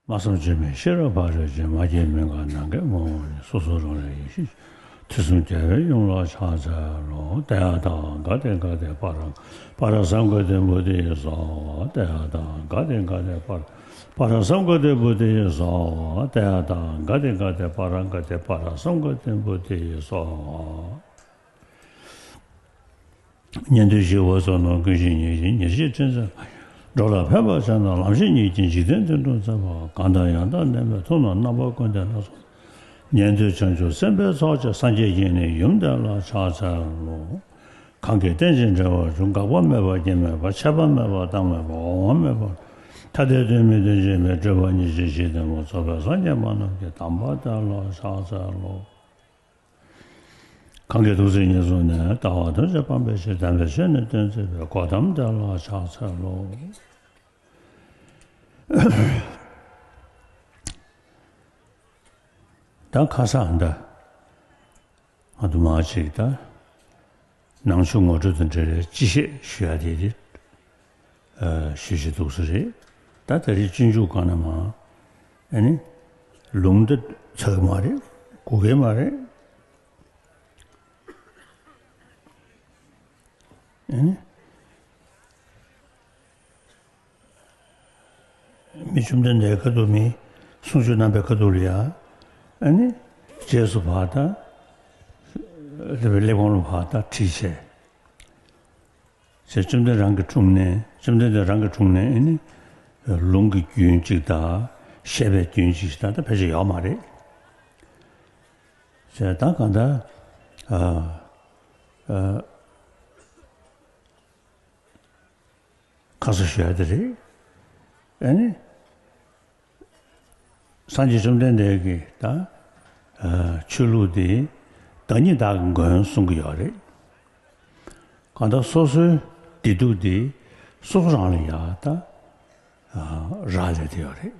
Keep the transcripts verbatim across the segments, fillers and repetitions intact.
སྨྲ་བསམ་བརྗོད་མེད་ཤེས་རབ་ཕ་རོལ་ཕྱིན། མ་སྐྱེས་མི་འགག་ནམ་མཁའི་མང་བ་ཉིད། སོ་སོ་རང་རིག་ཡེ་ཤེས་ཀྱི། དུས་གསུམ་རྒྱལ་བའི་དབྱིངས་ལ་ཕྱག་འཚལ་ལོ། ཏདྱ་ཐཱ། ག་ཏེ་ག་ཏེ་པཱ་ར། པཱ་ར་སཾ་ག་ཏེ་བོ་དྷི་ཡེ་སྭཱ་ཧཱ། ཏདྱ་ཐཱ། ག་ཏེ་ག་ཏེ་པཱ་ར། པཱ་ར་སཾ་ག་ཏེ་བོ་དྷི་ཡེ་སྭཱ་ཧཱ། ཏདྱ་ཐཱ། ག་ཏེ་ག་ཏེ་པཱ་ར་ག་ཏེ། པཱ་ར་སཾ་ག་ཏེ་བོ་དྷི་ཡེ་སྭཱ་ཧཱ། ཉན་ཐོས་ཞི་བ་བསོད་ནམས་ཀུན་ཤེས་ཉིད་ཀྱིས། ཉེར་ཞི་ཁྲིད་མཛད་འགྲོ་ལ་ཕན་པར་བྱས་ནས། ལམ་ཤེས་ཉིད་ཀྱིས་འཇིག་རྟེན་དོན་སྒྲུབ་མཛད་པ། གང་དང་ཡང་དག་ལྡན་པའི་ཐུགས་རྣམས་རྣམ་པ་ཀུན་ཏུ་སྣང་། ཉན་ཐོས་བྱང་ཆུབ་སེམས་དཔའི་ཚོགས་ཀྱིས། སངས་རྒྱས་ཀྱི་ནི་ཡུམ་དེ་ལ་ཕྱག་འཚལ་ལོ། གང་གིས་རྟེན་ཅིང་འབྲེལ་བར་འབྱུང་། འགག་པ་མེད་པ་སྐྱེ་མེད་པ། ཆད་པ་མེད་པ་རྟག་མེད་པ། འོང་བ་མེད་པ། ཐ་དད་དོན་མིན་དོན་གཅིག་མིན། སྤྲོས་པ་ཉེར་ཞི་ཞི་བདེ་མོ། རྫོགས་པའི་སངས་རྒྱས་མ་རྣམས་ཀྱི། དམ་པ་དེ་ལ་ཕྱག་འཚལ་ལོ། གང་གིས་ཐུགས་བརྩེ་ཉེར་བཟུང་ནས། ལྟ་བ་དོན་བྱེད་སྤངས་པའི་ཕྱིར། དམ་པའི་ཆོས་ནི་སྟོན་མཛད་པའི། གོའུ་ཏམ་དེ་ལ་ཕྱག་འཚལ་ལོ། ད་ཁ་སང་ད་ང་དུ་མ་ཅིག་ད་ནང་ཆོས་ངོ་སྤྲོད་དང་འབྲེལ་བའི་སྤྱི་བཤད་ཞུ་ཡ་དེ་དེ། ཨ། ཞུ་བཞིན་འདུག་ས་རེད། ད་ད་རེས་སྤྱོད་འཇུག་སྒང་ནས་མར་ཨ་ནི་ལུང་འདི་ཚར་གི་མ་རེད། གོ་གི་མ་རེད། ཨ་ནི་མི་བཅོམ་ལྡན་འདས་ཁ་ཐུག་མི་གསུང་ཆོས་གནང་པའི་ཁ་ཐུག་ལ་ཡ། ཨ་ནི་རྗེས་སུ་བར་ད་སླེབས་པའི་སླེབས་ཁོང་ལ་བར་ད་ཁྲིད་བྱས། ཞེས་བཅོམ་ལྡན་རང་གི་དྲུང་ནས། བཅོམ་ལྡན་འདས་རང་གི་དྲུང་ནས་ཨ་ནི་ལུང་གི་རྒྱུན་གཅིག་དང་བཤད་པའི་རྒྱུན་གཅིག་ཞིག་དང་ད་ཕལ་ཆེར་ཡོད་མ་རེད། ཞེས་ད་གང་ལྟར་ཨ་ཨ་ཁ་གསོ་ཞུ་ཡ་དེ་རེད། ཨ་ནི། སངས་རྒྱས་བཅོམ་ལྡན་འདས་ཀྱི་ད་ཨ་ཆོས་ལུགས་དེ་བདག་ཉིད་བདག་གི་མགོན་གསུང་གི་ཡོད་རེད། གང་ལྟར་སོ་སོའི་བདེ་སྡུག་དེ་སོ་སོ་རང་ལ་ཡ་ད་ཨ་རག་ལས་བསྡད་ཡོད་རེད།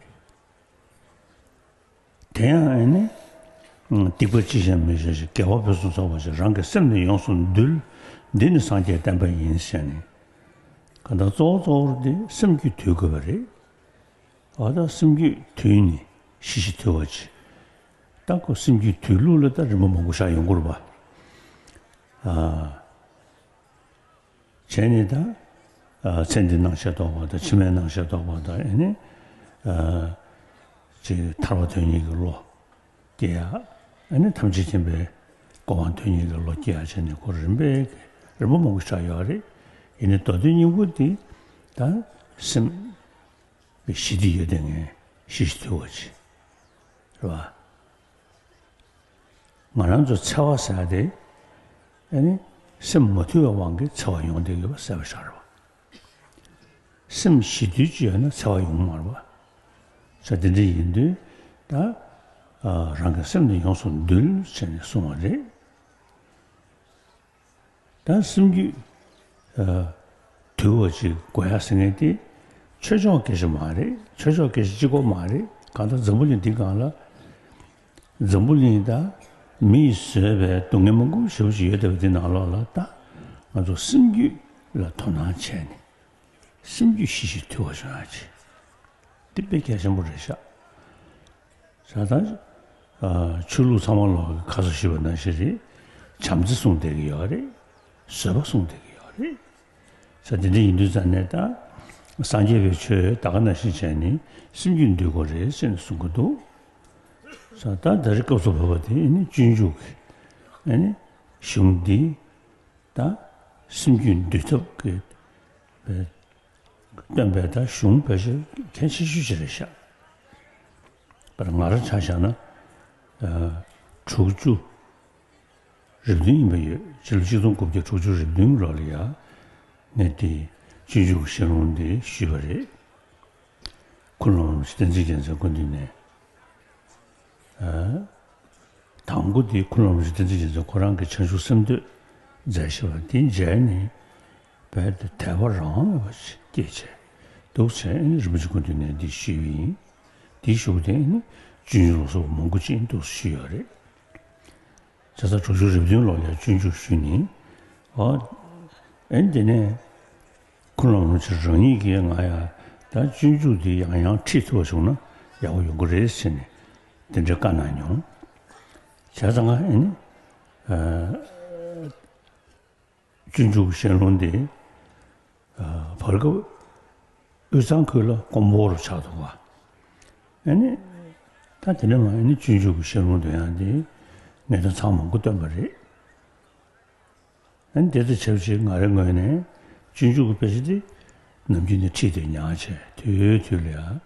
དེ་ཡང་ཨ་ནི་སྡིག་པ་ཅི་བྱས་མི་བྱ་ཞིང་། དགེ་བ་ཕུན་སུམ་ཚོགས་པར་བྱས། རང་གི་སེམས་ནི་ཡོངས་སུ་འདུལ། འདི་ནི་སངས་རྒྱས་བསྟན་པ་ཡིན། ཞེས་ནས། གང་ལྟར་གཙོ་བོ་གཙོ་བོར་དེ་སེམས་རྒྱུད་འདུལ་དགོས་པ་རེད། འོ་ད་སེམས་རྒྱུད་དུལ་ནས་ཞི་ཞིང་དུལ་བ་བྱེད། ད་ཁོ་སེམས་རྒྱུད་དུལ་ལུགས་ལ་ད་རིམ་པ་མང་པོ་ཞིག་ཡོང་གི་རེད་པ། ཨ། བྱས་ནས་ད་ཨ་ཚེ་འདིའི་སྣང་ཤས་རྟོགས་པ་དང་། ཕྱི་མའི་སྣང་ཤས་རྟོགས་པ་དང་། ཨ་ནི་ཨ་ཅིག་ཐར་པ་དོན་གཉེར་གྱི་བློ་སྐྱེ་ཡ། ཨ་ནི་ཐམས་ཅད་མཁྱེན་པའི་གོ་འཕང་དོན་གཉེར་གྱི་བློ་སྐྱེ་ཡ་བྱས་ནས་ཁོ་རིམ་པས་རིམ་པ་མང་པོ་ཞིག་ཡོད་རེད། ཡིན་ནའི་མདོ་དོན་སྙིང་པོ་དེ་ད་སེམས། པའི་ཞི་བདེ་ཡོད་དེ་ངས་ཞི་ཞིང་དུལ་བ་བྱེད། རེད་བ། ང་རང་ཚོ་འཚེ་བ་ཟེར་ཡ་དེ་ཨ་ནི་སེམས་མ་དུལ་བའི་དབང་གིས་འཚེ་བ་ཡོང་བསྡད་ཡོད་པ་གསལ་པོ་ཤར་བ། སེམས་ཞི་དུལ་ཅིག་ཡོད་ན་འཚེ་བ་ཡོང་མ་རེད་བ། ས་དེ་འདྲ་ཡིན་དུས་ད་ཨ་རང་གི་སེམས་དེ་ཡོངས་སུ་འདུལ་བྱས་ནས་གསུངས་པ་རེད། ད་སེམས་རྒྱུད་ཨ་དུལ་བ་ཅིག་དགོས་ཡ་ཟེར་མཁན་དེ་ཆོས་ཕྱོགས་སྐད་ཆ་མ་རེད། ཆོས་ཕྱོགས་སྐད་ཆ་གཅིག་པོ་མ་རེད། གང་ལྟར་འཛམ་བུ་གླིང་འདི་སྒང་ལ་འཛམ་བུ་གླིང་ད་མིས་བཟོས་པའི་སྡུག་བསྔལ་མང་པོ་ཞེ་པོ་ཅིག་ཡོད་བསྡད་པ་འདི་ནང་ལོགས་ལ་ད་ང་ཚོ་སེམས་རྒྱུད་ལ་དོ་སྣང་བྱས་ནས་སེམས་རྒྱུད་ཞི་ཞིང་དུལ་བ་བྱུང་ཡ་ཅིག་འདི་དཔེ་གལ་ཆེན་པོ་རེད་ཤག་ས་དང་། ཨ་ཆོས་ལུགས་ཚང་མ་ལོག་གི་ཁ་གསོ་ཞུས་པ་ནང་བཞིན་རེད། བྱམས་བརྩེ་གསུངས་བསྡད་ཀྱི་ཡོད་རེད། བཟོད་པ་གསུངས་བསྡད་ཀྱི་ཡོད་རེད། ས་དེ་འདྲ་ཡིན་དུས་ཙང་ནས་ད་སངས་རྒྱས་པའི་ཆོས་ད་ག་ནང་བཞིན་བྱས་ནས་སེམས་རྒྱུད་འདུལ་དགོས་རེད་ཟེར་ནས་གསུང་གི་འདུག་ས་ད་ད་རེས་སྐབས་སུ་བབས་པ་དེ་ཨ་ནི་སྤྱོད་འཇུག་གི་ཨ་ནི་གཞུང་འདི་ད་སེམས་རྒྱུད་འདུལ་ཐབས་ཀྱི་བའི་སྟོན་པའི་ད་གཞུང་ཕལ་ཆེར་གལ་ཆེ་ཤོས་ཅིག་རེད་ཤག་པར་ང་རང་ཆ་བཞག་ན་ཨ་དྲུག་ཅུ་རེ་བདུན་ཡིན་པ་ཡོད། སྤྱི་ལོ་ཆིག་སྟོང་དགུ་བརྒྱ་དྲུག་ཅུ་རེ་བདུན་ལོ་ལ་ཡ་ངས་དེ་སྤྱོད་འཇུག་གི་བཤད་ལུང་འདི་ཞུས་པ་རེད། ཁུ་ལུ་བླ་མ་རིན་པོ་ཆེ་བསྟན་འཛིན་རྒྱལ་མཚན་སྐུ་མདུན་ནས། ཨ། དང་པོ་དེ་ཁུ་ལུ་བླ་མ་རིན་པོ་ཆེ་བསྟན་འཛིན་རྒྱལ་མཚན་ཁོ་རང་གིས་བྱང་ཆུབ་སེམས་འདུལ་མཛད་བཞག་པ་དེ་མཇལ་ནས་རྦད་དེ་དད་པ་རང་དབང་མེད་པ་ཞིག་སྐྱེས་བྱས་འདུག་བྱས། ཨ་ནི་རིན་པོ་ཆེ་སྐུ་མདུན་ནས་འདི་ཞུས་པ་ཡིན། དེའི་གཞུག་དེ་ཨ་ནི་སྤྱོད་འཇུག་ལ་སོགས་པ་མང་པོ་ཅིག་འདུག་ཞུས་ཡོད་རེད། བྱས་ཙང་དྲུག་ཅུ་རེ་བདུན་ལོ་ལ་ཡ་སྤྱོད་འཇུག་ཞུས་ནས། ཨོ། ཨེ་འདི་ནས་ཁུ་ལུ་བླ་མ་རིན་པོ་ཆེ་རང་ཉིད་ཀྱིས་ང་ཡ་ད་སྤྱོད་འཇུག་འདི་ཡང་ཡང་ཁྲིད་ཐུབ་པ་བྱུང་ན་ ཡག་པོ་ཡོང་གི་རེད་ཟེར་ནས་དེ་འདྲའི་བཀའ་གནང་མྱོང་། བྱས་ཙང་ང་ཨེ་ནི། ཨ། སྤྱོད་འཇུག་གི་ཞལ་ལུང་དེ། ཨ། བར་སྐབས་དབུས་གཙང་ཁུལ་ལ་དཀོན་པོ་རུ་ཆགས་འདུག་པ། ཨེ་ནི། ད་དེ་འདྲ་མ་ཨེ་ནི་སྤྱོད་འཇུག་གི་ཞལ་ལུང་དེ་ཡང་དེ་ངས་ད་ཚང་མང་པོ་བཏོན་པ་རེད། ཨ་ནི་དེ་ལྟར་བྱས་པ་ཅིག་ང་རའི་ངོས་ནས་སྤྱོད་འཇུག་གི་དཔེ་ཆ་དེ་ནམ་རྒྱུན་ནས་ཁྲིད་དེ་ཉར་བྱས་དུས་དུས་ལ་ཡང་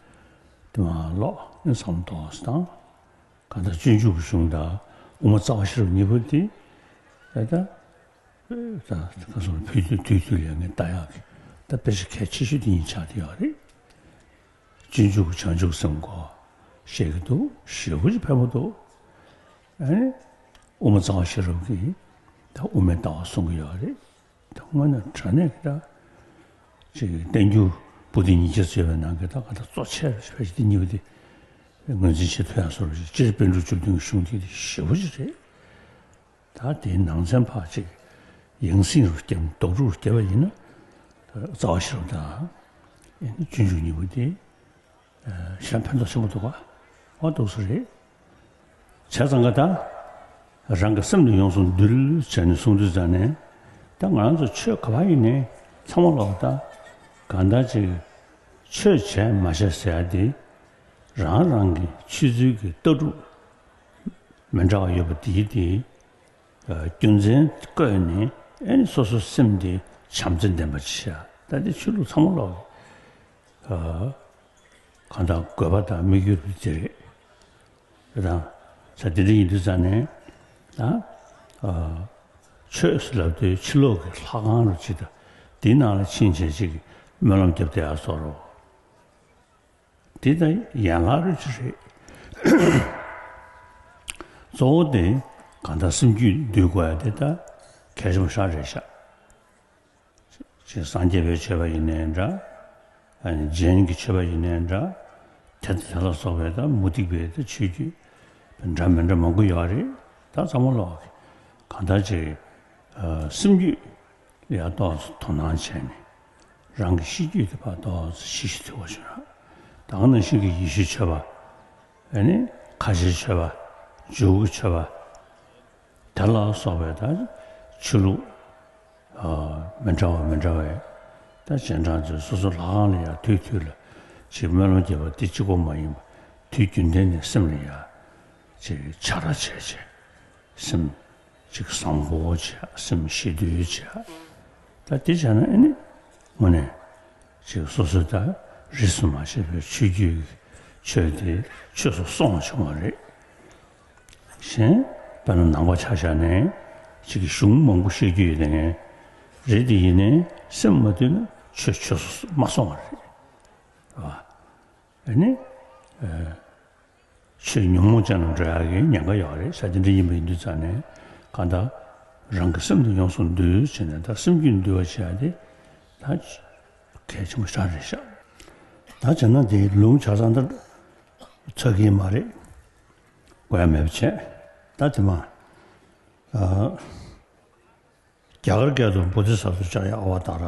དེ་མར་ཀློག་ཨ་ནི་བསམ་བློ་གཏོང་བ་དང་། གང་ལྟར་སྤྱོད་འཇུག་གི་གཞུང་དང་དབུ་མ་རྩ་བ་ཤེས་རབ་གཉིས་པོ་དེ་ད་ལྟ་ད་ག་སོང་ཕུལ་དུས་དུས་དུས་ལ་ཡང་ངས་ལྟ་ཡག་གི་ད་དཔེ་ཆ་གལ་ཆེ་ཤོས་དེ་གཉིས་ཆགས་བསྡད་ཡོད་རེད། སྤྱོད་འཇུག་གི་བྱང་ཆུབ་སེམས་སྐོར་བཤད་ཀྱི་འདུག་ཞེ་པོ་ཅིག་ཕན་པོ་འདུག་ཨ་ནི་དབུ་མ་རྩ་བ་ཤེས་རབ་ཀྱིས་ད་དབུ་མའི་ལྟ་བ་གསུང་གི་ཡོད་རེད། ད་དངོས་གནས་དྲང་གནས་ཀྱི་ད་ཅིག་བསྟན་འགྱུར་པོ་ཏི་ཉིས་བརྒྱ་ཟེར་བའི་ནང་གི་ད་ག་ད་གཙོ་ཆེ་བའི་དེ་གཉིས་པོ་དེ་ངོས་འཛིན་བྱེད་ཐུབ་ཡག་བཟོ་འདྲ་ཅིག་སྤྱིར་པཎ་གྲུབ་བཅུ་བདུན་གྱི་གཞུང་དེ་དེ་ཞེ་པོ་ཅིག་རེད། ད་དེའི་ནང་ཚན་ཕར་ཅིག་ཡང་སྲིད་རུ་བརྒྱབ་ལྡོག་ཕྲུག་རུ་བརྒྱབ་པ་ཡིན་ན། རྩ་བ་ཤེས་རབ་དང་སྤྱོད་འཇུག་གཉིས་པོ་དེ་གཞན་ཕན་ཐོགས་ཆེན་པོ་འདུག་ག་ཨོ་འདུག་སེ་རེད། བྱས་ཙང་ག་ད་རང་གི་སེམས་ལ་ཡོངས་སུ་འདུལ་བྱས་ནས་གསུང་དུས་ཙང་ནས་ད་ང་རང་ཚོ་ཆོས་ག་པར་ཡིན་ནའི་ཚང་མ་ལོག་ད་གང་ལྟར་ཅིག་ཆོས་བྱས་མ་བྱས་ཟེར་ཡ་དེ་རང་རང་གི་ཆོས་ཚུལ་གྱི་ལྟ་གྲུབ་མི་འདྲ་བ་ཡོད་པ་དེའི་དེ་རྒྱུ་མཚན་བཀོད་ནས་ཨེ་ནི་སོ་སོའི་སེམས་དེ་བྱམས་བརྩེ་ལྡན་པ་ཅིག་བྱ། ད་དེ་ཆོས་ལུགས་ཚང་མ་ལོག་གང་ལྟར་དགོས་པ་དང་དམིགས་ཡུལ་དེ་རེད། དེ་དང་ས་དེ་འདྲ་ཡིན་དུས་ཙང་ནས་ད་ཆོས་ཟེར་ལབ་དུས་ཕྱི་ལོགས་ཀྱི་ལྷ་ཁང་རུ་ཅིག་དང་དེའི་ནང་ལ་ཕྱིན་བྱས་ཅིག་སྨོན་ལམ་བརྒྱབ་བསྡད་ཡག་བཟོ་འདྲ། དེ་ལྟར་ཡན་ལག་རུ་ཅིག་རེད། གཙོ་བོ་དེ་གང་ལྟར་སེམས་རྒྱུད་འདུལ་དགོས་ཡ་དེ་ད་གལ་ཆེན་པོ་ཞེ་དྲག་རེད་ཤག་ཅིག་སངས་རྒྱས་པའི་ཆོས་པ་ཡིན་ནའི་འདྲ། ཨ་ནི་རྗེན་གྱི་ཆོས་པ་ཡིན་ནའི་འདྲ། དེ་དེ་ལ་སོགས་པའི་ད་མུ་སྟེགས་པའི་ད་ཆོས་བརྒྱུད་འདྲ་མི་འདྲ་མང་པོ་ཡོད་རེད། ད་ཚང་མ་ལོག་གང་ལྟར་ཅིག་སེམས་རྒྱུད་ལ་ཡ་ཏོག་ཙམ་དོ་སྣང་བྱས་ནས་རང་གི་གཤིས་རྒྱུད་དེ་ཕར་ཏོག་ཙམ་ཞི་ཞིང་དུལ་བ་བྱུང་ན། ད་ག་ནང་བཞིན་གྱི་ཡེ་ཤུའི་ཆོས་པ། ཨ་ནི་ཁ་ཆེའི་ཆོས་པ། འཇུའུ་གི་ཆོས་པ། དེ་ལ་སོགས་པའི་ད་ཆོས་ལུགས་མི་འདྲ་བ་མི་འདྲ་བའི་ད་རྗེས་འབྲང་ཚོས་སོ་སོ་ལྷ་ཁང་ལ་ཡང་དུས་དུས་ལ་ཅིག་སྨོན་ལམ་རྒྱབ་པ་འདི་གཅིག་པོ་མ་ཡིན་པ་དུས་རྒྱུན་ལྡན་ནས་སེམས་ལ་ཡང་ཅིག་ཕྱག་ར་བྱས་བྱས་སེམས་ཅིག་བཟང་པོ་བྱས་སེམས་ཞི་དུལ་བྱས། ད་འདི་བྱས་ན་ཨ་ནི་དངོས་གནས་ཅིག་སོ་སོའི་ད་རིས་སུ་མ་ཆད་པའི་ཆོས་བརྒྱུད་ཆོས་དེ་ཆོས་སུ་སོང་བྱུང་བ་རེད། གཞན་དཔེར་ན་ནང་པ་ཆ་བཞག་ནས་ཅིག་གི་གཞུང་མང་པོ་བཤད་རྒྱུ་ཡོད་དེ་ངས་རེད་དེ་ཡིན་ནའི་སེམས་མ་དུལ་ན་ཆོས་ཆོས་སུ་མ་སོང་བ་རེད། ཨ་ནི་ཆོས་ཉོན་མོངས་ཅན་ལ་འགྲོ་ཡག་གི་ཉེན་ཁ་ཡོད་རེད་ས་དེ་འདྲ་ཡིན་པ་ཡིན་དུས་ཙང་ནས་གང་ལྟར་རང་གི་སེམས་དེ་ཡོངས་སུ་འདུལ་བྱས་ནས་ད་སེམས་རྒྱུད་འདུལ་བ་བྱེད་ཡག་དེ་ད་གལ་ཆེན་པོ་ཞེ་དྲག་རེད་ཤག་ད་བྱས་ན་དེ་ལུང་བྱ་ཙང་ད་ཚོད་ཀྱིན་མ་རེད། དགོས་ཡ་མེད་པ་བྱས། ད་དེ་མ། རྒྱ་གར་སྐད་དུ་བོ་དྷི་ས་ཏྭ་ཙཀྱ་ཡ་ཨ་ཝ་ཏཱ་ར།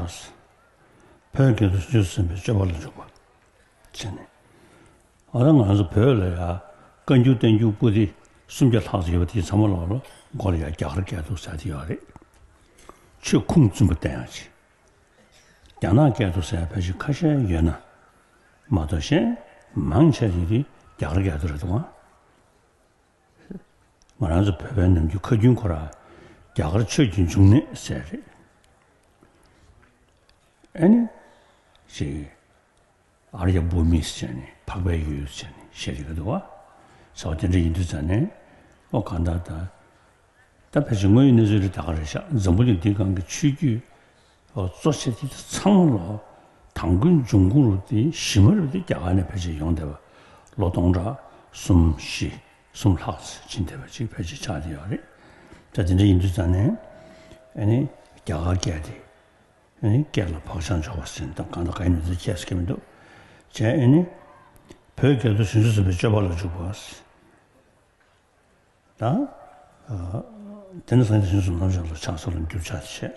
བོད་སྐད་དུ་བྱང་ཆུབ་སེམས་དཔའི་སྤྱོད་པ་ལ་འཇུག་པ། བྱས་ནས། ཨ་ད་ང་ཚོ་བོད་ལ་ཡ་བཀའ་འགྱུར་བསྟན་འགྱུར་པོ་ཏི་སུམ་བརྒྱ་ལྷག་ཙམ་ཡོད་པ་དེ་ཚང་མ་ལོག་ལ་མགོ་ལ་ཡ་རྒྱ་གར་སྐད་དུ་ཟེར་དེ་ཡོད་རེད། ཆོས་ཁུངས་བཙུན་པ་བསྟན་ཡག་ཅིག་རྒྱ་ནག་སྐད་དུ་ཟེར་ཡ་ཕལ་ཆེར་ཁ་ཤས་ཡོད་ན་མ་གཏོགས་གཞན་མང་ཆེ་ཞིག་དེ་རྒྱ་གར་སྐད་དུ་རེད་འདུག་ཨང་། ང་རང་ཚོ་བོད་པའི་ནམ་རྒྱུན་ཁ་རྒྱུན་ཁོ་ར་རྒྱ་གར་ཆོས་ཀྱི་འབྱུང་གནས་ཟེར་རེད། ཨ་ནི་ཅིག་ཨཱརྱ་བྷུ་མི་ཟེར་ནས་འཕགས་པའི་ཡུལ་ཟེར་ནས་བཤད་ཀྱི་འདུག་བ། ས་བ་དེ་འདྲ་ཡིན་དུས་ཙང་ནས་ཨོ་གང་ལྟར་ད་ད་ཕལ་ཆེར་དངོས་ཡོད་གནས་ཚུལ་རེད་ད་ག་རེད་ཤག་འཛམ་བུ་གླིང་འདིའི་སྒང་གི་ཆོས་བརྒྱུད་གཙོ་ཆེ་དེ་ཚང་མ་ལོ་དང་པོའི་འབྱུང་ཁུངས་རུ་དེ་གཞི་མ་རུ་དེ་རྒྱ་གར་ནས་ཕལ་ཆེར་ཡོང་བསྡད་པ་ལོ་སྟོང་ཕྲག་གསུམ་བཞི་གསུམ་ལྷག་ཙམ་ཕྱིན་བསྡད་པ་ཅིག་ཕལ་ཆེར་ཆགས་བསྡད་ཡོད་རེད། ད་དེ་འདྲ་ཡིན་དུས་ཙང་ནས་ཨ་ནི་རྒྱ་གར་སྐད་དེ་ཨ་ནི་སྐད་ལ་བག་ཆགས་འཇོག་པ་ཟེར་ན་ད་གང་ལྟར་ག་ཡིན་མིན་ད་ཁྱད་ཟེར་གྱི་མི་འདུག་བྱས་ཨ་ནི་བོད་སྐད་དུ་བྱང་ཆུབ་སེམས་དཔའི་སྤྱོད་པ་ལ་འཇུག་པ། ད། དེ་ནི་སངས་རྒྱས་བྱང་ཆུབ་ལམ་བྱང་ལ་ཕྱག་འཚལ་ལོ་འགྱུར་ཕྱག་བྱེད།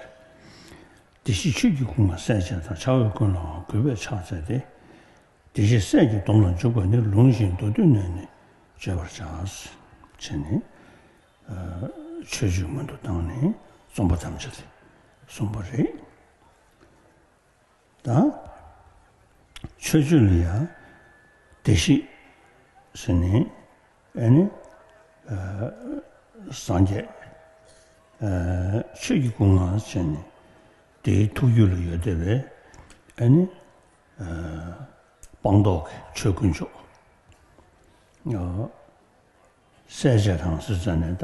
བདེ་གཤེགས་ཆོས་ཀྱི་སྐུ་མངའ་གསལ་བྱེད་དང་། ཕྱག་འོས་ཀུན་ལའང་གུས་པས་ཕྱག་འཚལ་ཏེ། བདེ་གཤེགས་སྲས་ཀྱི་སྡོམ་ལ་འཇུག་པ་ནི། ལུང་བཞིན་མདོར་བསྡུས་ནས་ནི་བརྗོད་པར་བྱ། ཞེས་ནི། ཨ། མཆོད་བརྗོད་སྔོན་དུ་བཏང་ནས་རྩོམ་པ་ཐམས་ཅད་གསུངས་པ་རེད། ད་མཆོད་བརྗོད་ལ་ཡང་བདེ་གཤེགས་ཟེར་ནས། ཨ་ནི། ཨ། སངས་རྒྱས། ཨ། ཆོས་ཀྱི་སྐུ་མངའ་བྱས་ནས་དེའི་ཐུགས་རྒྱུད་ལ་ཡོད་བསྡད་པའི། ཨ་ནི། ཨ། སྤངས་རྟོགས་ཀྱི་ཆོས་དཀོན་མཆོག་ཨ། སྲས་བཅས་དང་ཟེར་ཙ་ནས་ད།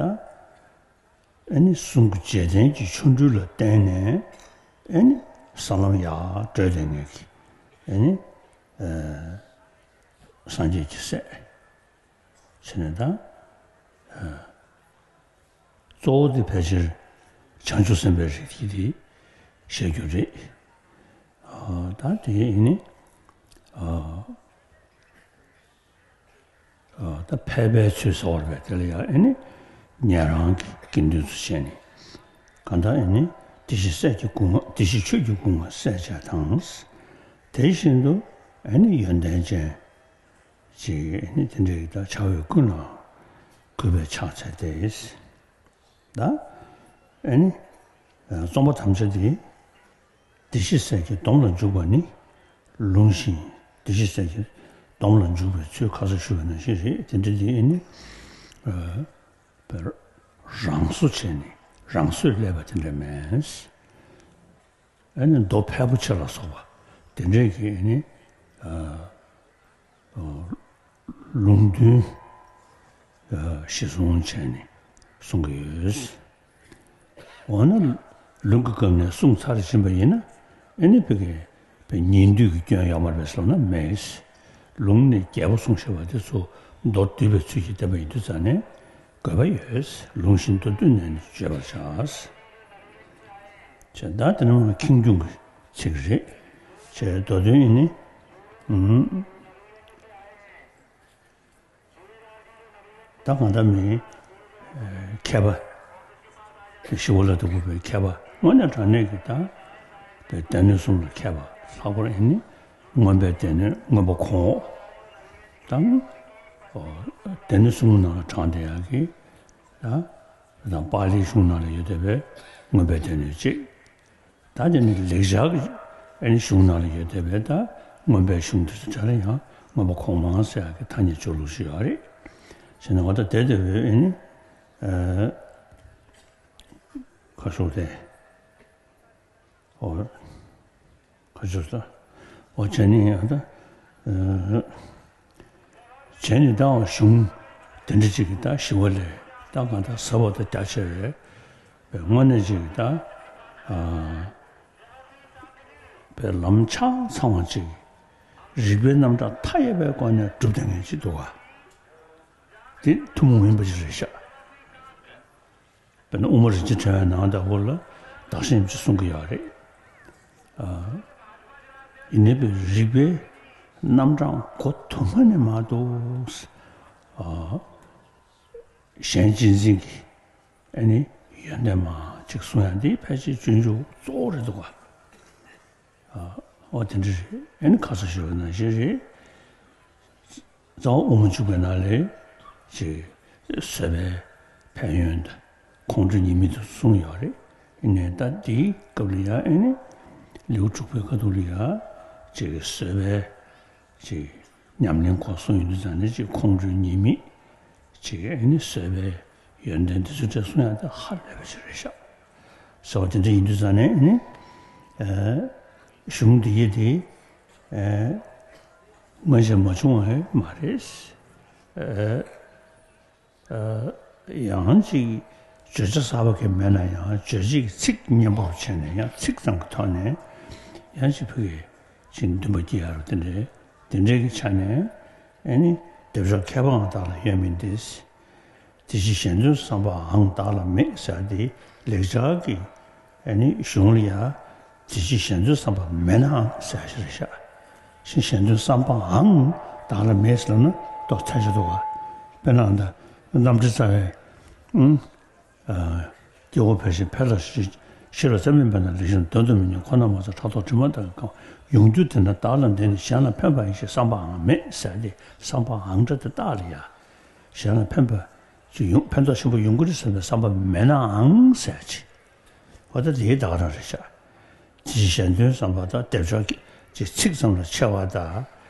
ཨ་ནི་གསུང་གི་རྗེས་དྲན་གྱི་ཆོ་འཕྲུལ་ལ་བརྟེན་ནས། ཨ་ནི་ས་ལམ་ཡར་བགྲོད་བསྡད་མཁན་གྱི། ཨ་ནི། ཨ། སངས་རྒྱས་ཀྱི་སྲས་བྱས་ནས་ད། ཨ། གཙོ་བོ་དེ་ཕལ་ཆེར་བྱང་ཆུབ་སེམས་དཔའི་རིགས་ཀྱི་དེ་བཤད་རྒྱུ་རེད། ཨ། ད་དེ་ཡིན་ནི། ཨ། ཨ། ད་ཕལ་པའི་ཚུལ་ཟེར་བ་རེད་པས། དེ་ལ་ཡང་ཨ་ནི་ཉན་རང་གི་དགེ་འདུན་ཚོ་བྱས་ནས། གང་ལྟར་ཨ་ནི་བདེ་གཤེགས་སྲས་ཀྱི་སྐུ་མངའ། བདེ་གཤེགས་ཆོས་ཀྱི་སྐུ་མངའ་སྲས་བཅས་དང་། དེ་བཞིན་དུ་ཨ་ནི་ཡོན་ཏན་ཅན་ཅིག་ཨ་ནི་དེ་འདྲའི་ད་བྱ་བའི་ཀུན་ལའང་གུས་པས་ཕྱག་འཚལ་ཏེ། ད་ཨ་ནི་རྩོམ་པ་ཐམས་ཅད་དེ། བདེ་གཤེགས་སྲས་ཀྱི་སྡོམ་ལ་འཇུག་པ་ནི། ལུང་བཞིན། བདེ་གཤེགས་སྲས་ཀྱི་སྡོམ་ལ་འཇུག་པའི་ཚུལ། ཁ་སང་ཞུས་པ་ནང་བཞིན་རེད། དེ་འདྲ་དེ་ཨ་ནི། ཨ། རང་བཟོ་བྱས་ནས་རང་བཟོས་སླེབས་པ་དེ་འདྲ་མེད། ཨ་ནི་མདོ་ཕལ་པོ་ཆེ་ལ་སོགས་པ་དེ་འདྲས་ཀྱི་ཨ་ནི། ཨ། ལུང་དོན། ཨ། གཞི་བཟུང་བྱས་ནས་གསུང་གི་ཡོད། འོ་ན་ལུང་གི་སྐབས་ནས་གསུངས་ཚར་ཕྱིན་པ་ཡིན་ན། ཨ་ནི་ཕ་གི་ཉན་ཐོས་ཀྱི་སྐྱོན་ཡོད་མ་རེད་པས་ཟེར་ན་མེད། ལུང་ནས་རྒྱས་པོ་གསུངས་བཞག་པ་དེ་ཚོ་མདོར་བསྡུས་པའི་ཚུལ་གྱིས་བསྟན་པ་ཡིན་དུས་ཙང་ནས་དགོས་པ་ཡོད། ལུང་བཞིན་མདོར་བསྡུས་ནས་ནི་བརྗོད་པར་བྱ། ཅེས། ད་དེ་ནི་ཁེངས་སྐྱུང་གི་ཚིག་རེད། ཅེས། མདོ་དོན་ཡིན་ནི། ཨུམ། ད་གང་ལྟར་མི། ཨ། མཁས་པ། ཞི་བ་ལྷ་དང་འགོ་པའི་མཁས་པ། དངོས་གནས་དྲང་གནས་ཀྱི་ད་སྡེ་སྣོད་གསུམ་ལ་མཁས་པ། ལྷག་པར་ཨ་ནི་མངོན་པའི་སྡེ་སྣོད་མངོན་པ་གོང་འོག་དང་། ཨོ། སྡེ་སྣོད་གསུམ་ནང་ལ་དྲངས་བསྡད་ཡག་གི། ད་དང་པཱ་ལིའི་གཞུང་ནང་ལ་ཡོད་བསྡད་པའི་མངོན་པའི་སྡེ་སྣོད་གཅིག་ད་དེ་ནི་ལེགས་སྦྱར་གྱི་ཨ་ནི་གཞུང་ནང་ལ་ཡོད་བསྡད་པའི་ད་མངོན་པའི་གཞུང་དེ་ཚོ་གྲས་ལ་ཡང་མངོན་པ་གོང་མང་ཟེར་ཡག་གི་ཐ་སྙད་སྦྱོར་ལུགས་ཤིག་ཡོད་རེད། བྱས་ན་འོ་ད་དེ་དེ་བས་ཨ་ནི། ཨ། ཁ་ཤོག་དེ། ཨོ། ཁ་ཤོག་ད། ཨོ། བྱས་ནས་ཡང་ད། ཨ། བྱས་ནས་ད་གཞུང་དེ་འདྲ་ཅིག་གི་ད་ཞི་བ་ལྷས་ད་གང་ལྟར་ཟབ་པ་དང་རྒྱ་ཆེ་བའི་དངོས་གནས་ཅིག་གི་ད། ཨ། པའི་ལམ་ཆ་ཚང་བ་ཅིག་རིགས་པའི་རྣམ་གྲངས་མཐའ་ཡས་པའི་སྒོ་ནས་སྒྲུབ་བསྡད་མཁན་ཅིག་འདུག་ག་དེ་ཐུན་མོང་མིན་པ་ཅིག་རེད་ཤག་དཔེར་ན་དབུ་མ་རིན་ཆེན་ཕྲེང་བའི་ནང་ལྟ་བུ་ལ་བདག་གཞན་ཅེས་གསུང་གི་ཡོད་རེད། ཨ། ཡིན་ནའི་པའི་རིགས་པའི་རྣམ་གྲངས་གོ་ཐུབ་མ་ནས་མ་གཏོགས། ཨ། གཞན་གཅེས་འཛིན་གྱི་ཨ་ནི་ཡོན་ཏན་མང་ཅིག་གསུང་ཡག་འདི་ཕལ་ཆེར་སྤྱོད་འཇུག་གཙོ་བོ་རེད་འདུག་ག་ཨ། ཨོ་དེ་འདྲ་རེད། ཨ་ནི་ཁ་སང་ཞུས་པ་ནང་བཞིན་རེད། རྩ་བ་དབུ་མ་འཇུག་པའི་ནང་ལས་ཅིག་བཟོད་པའི་ཕན་ཡོན་དང་ཁོང་ཁྲོ་ཉེས་དམིགས་དེ་གསུངས་ཡོད་རེད། ཨ་ནི་ད་དེའི་སྐབས་ལ་ཡང་ཨ་ནི་ལེའུ་དྲུག་པའི་ཁ་ཐུག་ལ་ཡང་ཅིག་བཟོད་པའི་ཅིག་ཉམས་ལེན་སྐོར་གསུངས་ཡོང་དུས་ཙང་ནས་ཅིག་ཁོང་ཁྲོའི་ཉེས་དམིགས་ཅིག་ཨ་ནི་བཟོད་པའི་ཡོན་ཏན་དེ་ཚོའི་གྲས་གསུང་ཡག་དེ་ཧ་ལས་པ་ཞིག་རེད་ཤག་ཟེར་བ་དེ་འདྲ་ཡིན་དུས་ཙང་ནས་ཨ་ནི། ཨ། གཞུང་འདི་ཡི་དེ། ཨ། སྔོན་ཆད་མ་བྱུང་བ་མ་རེད། ཨ། ཨ། ཡང་ཅིག་བརྗོད་བྱ་གསར་པ་གང་མེད་ན་ཡང་རྗོད་བྱེད་ཀྱི་ཚིག་སྙན་པོར་བྱས་ནས་ཡང་ཚིག་ཙམ་གྱི་ཐོག་ནས་ཡང་ཅིག་ཕ་གི་ཅིག་འདུན་པ་སྐྱེ་ཡག་རུ་དེ་འདྲའི་དེ་འདྲའི་གི་ཆ་ནས་ཨ་ནི་སྡེབ་སྦྱོར་མཁས་པའང་བདག་ལ་ཡོད་མིན་ཏེ། དེ་ཕྱིར་གཞན་དོན་བསམ་པའང་བདག་ལ་མེད་ཟེར་དེ་ལེགས་སྦྱར་གྱི་ཨ་ནི་གཞུང་ལ་ཡ། དེ་ཕྱིར་གཞན་དོན་བསམ་པ་མེད་ནའང་ཟེར་ཞིག་རེད་ཤག་ཕྱིར་གཞན་དོན་བསམ་པའང་བདག་ལ་མེད་ཟེར་ན་ཏོག་ཚ་ཞིག་འདུག་ག་དཔེར་ན་ད་རྣམ་འགྲེལ་རྩ་བའི། ཨུང་། ཨ། སྐྱེ་བོ་ཕལ་ཆེར་ཕལ་ཆེར་ ཤེས་རབ་རྩ་བའི་དཔེ་དང་ལེགས་བཤད་དོན་དུ་མི་སྙོམས། ཁོ་ན་མ་ཚད་ཕྲག་དོག་དྲི་མ་དག་གིས་གང་། ཡོངས་གྱུར་དེ་འདྲ་བདག་ལ་འདི་ནི། གཞན་ལ་ཕན་པ་ཡིན་ཞེས་བསམ་པའང་མེད་ཟེར་ཏེ། བསམ་པའང་འདྲ་དེ་རྟགས་ལ་ཡ། གཞན་ལ་ཕན་པ་ཅིག་ཡོང་ཕན་ཐོགས་ཆེན་པོ་ཡོང་གི་རེད་བསམ་པའི་བསམ་པ་མེད་ནའང་ཟེར་ཅིག་འོ་ད་དེའི་ད་ག་རང་རེད་ཤག་དེའི་གཞན་དོན་བསམ་པ་དང་སྡེབ་སྦྱོར་གྱི་ཅིག་ཚིག་ཙམ་ལ་ཆེ་བ་དང་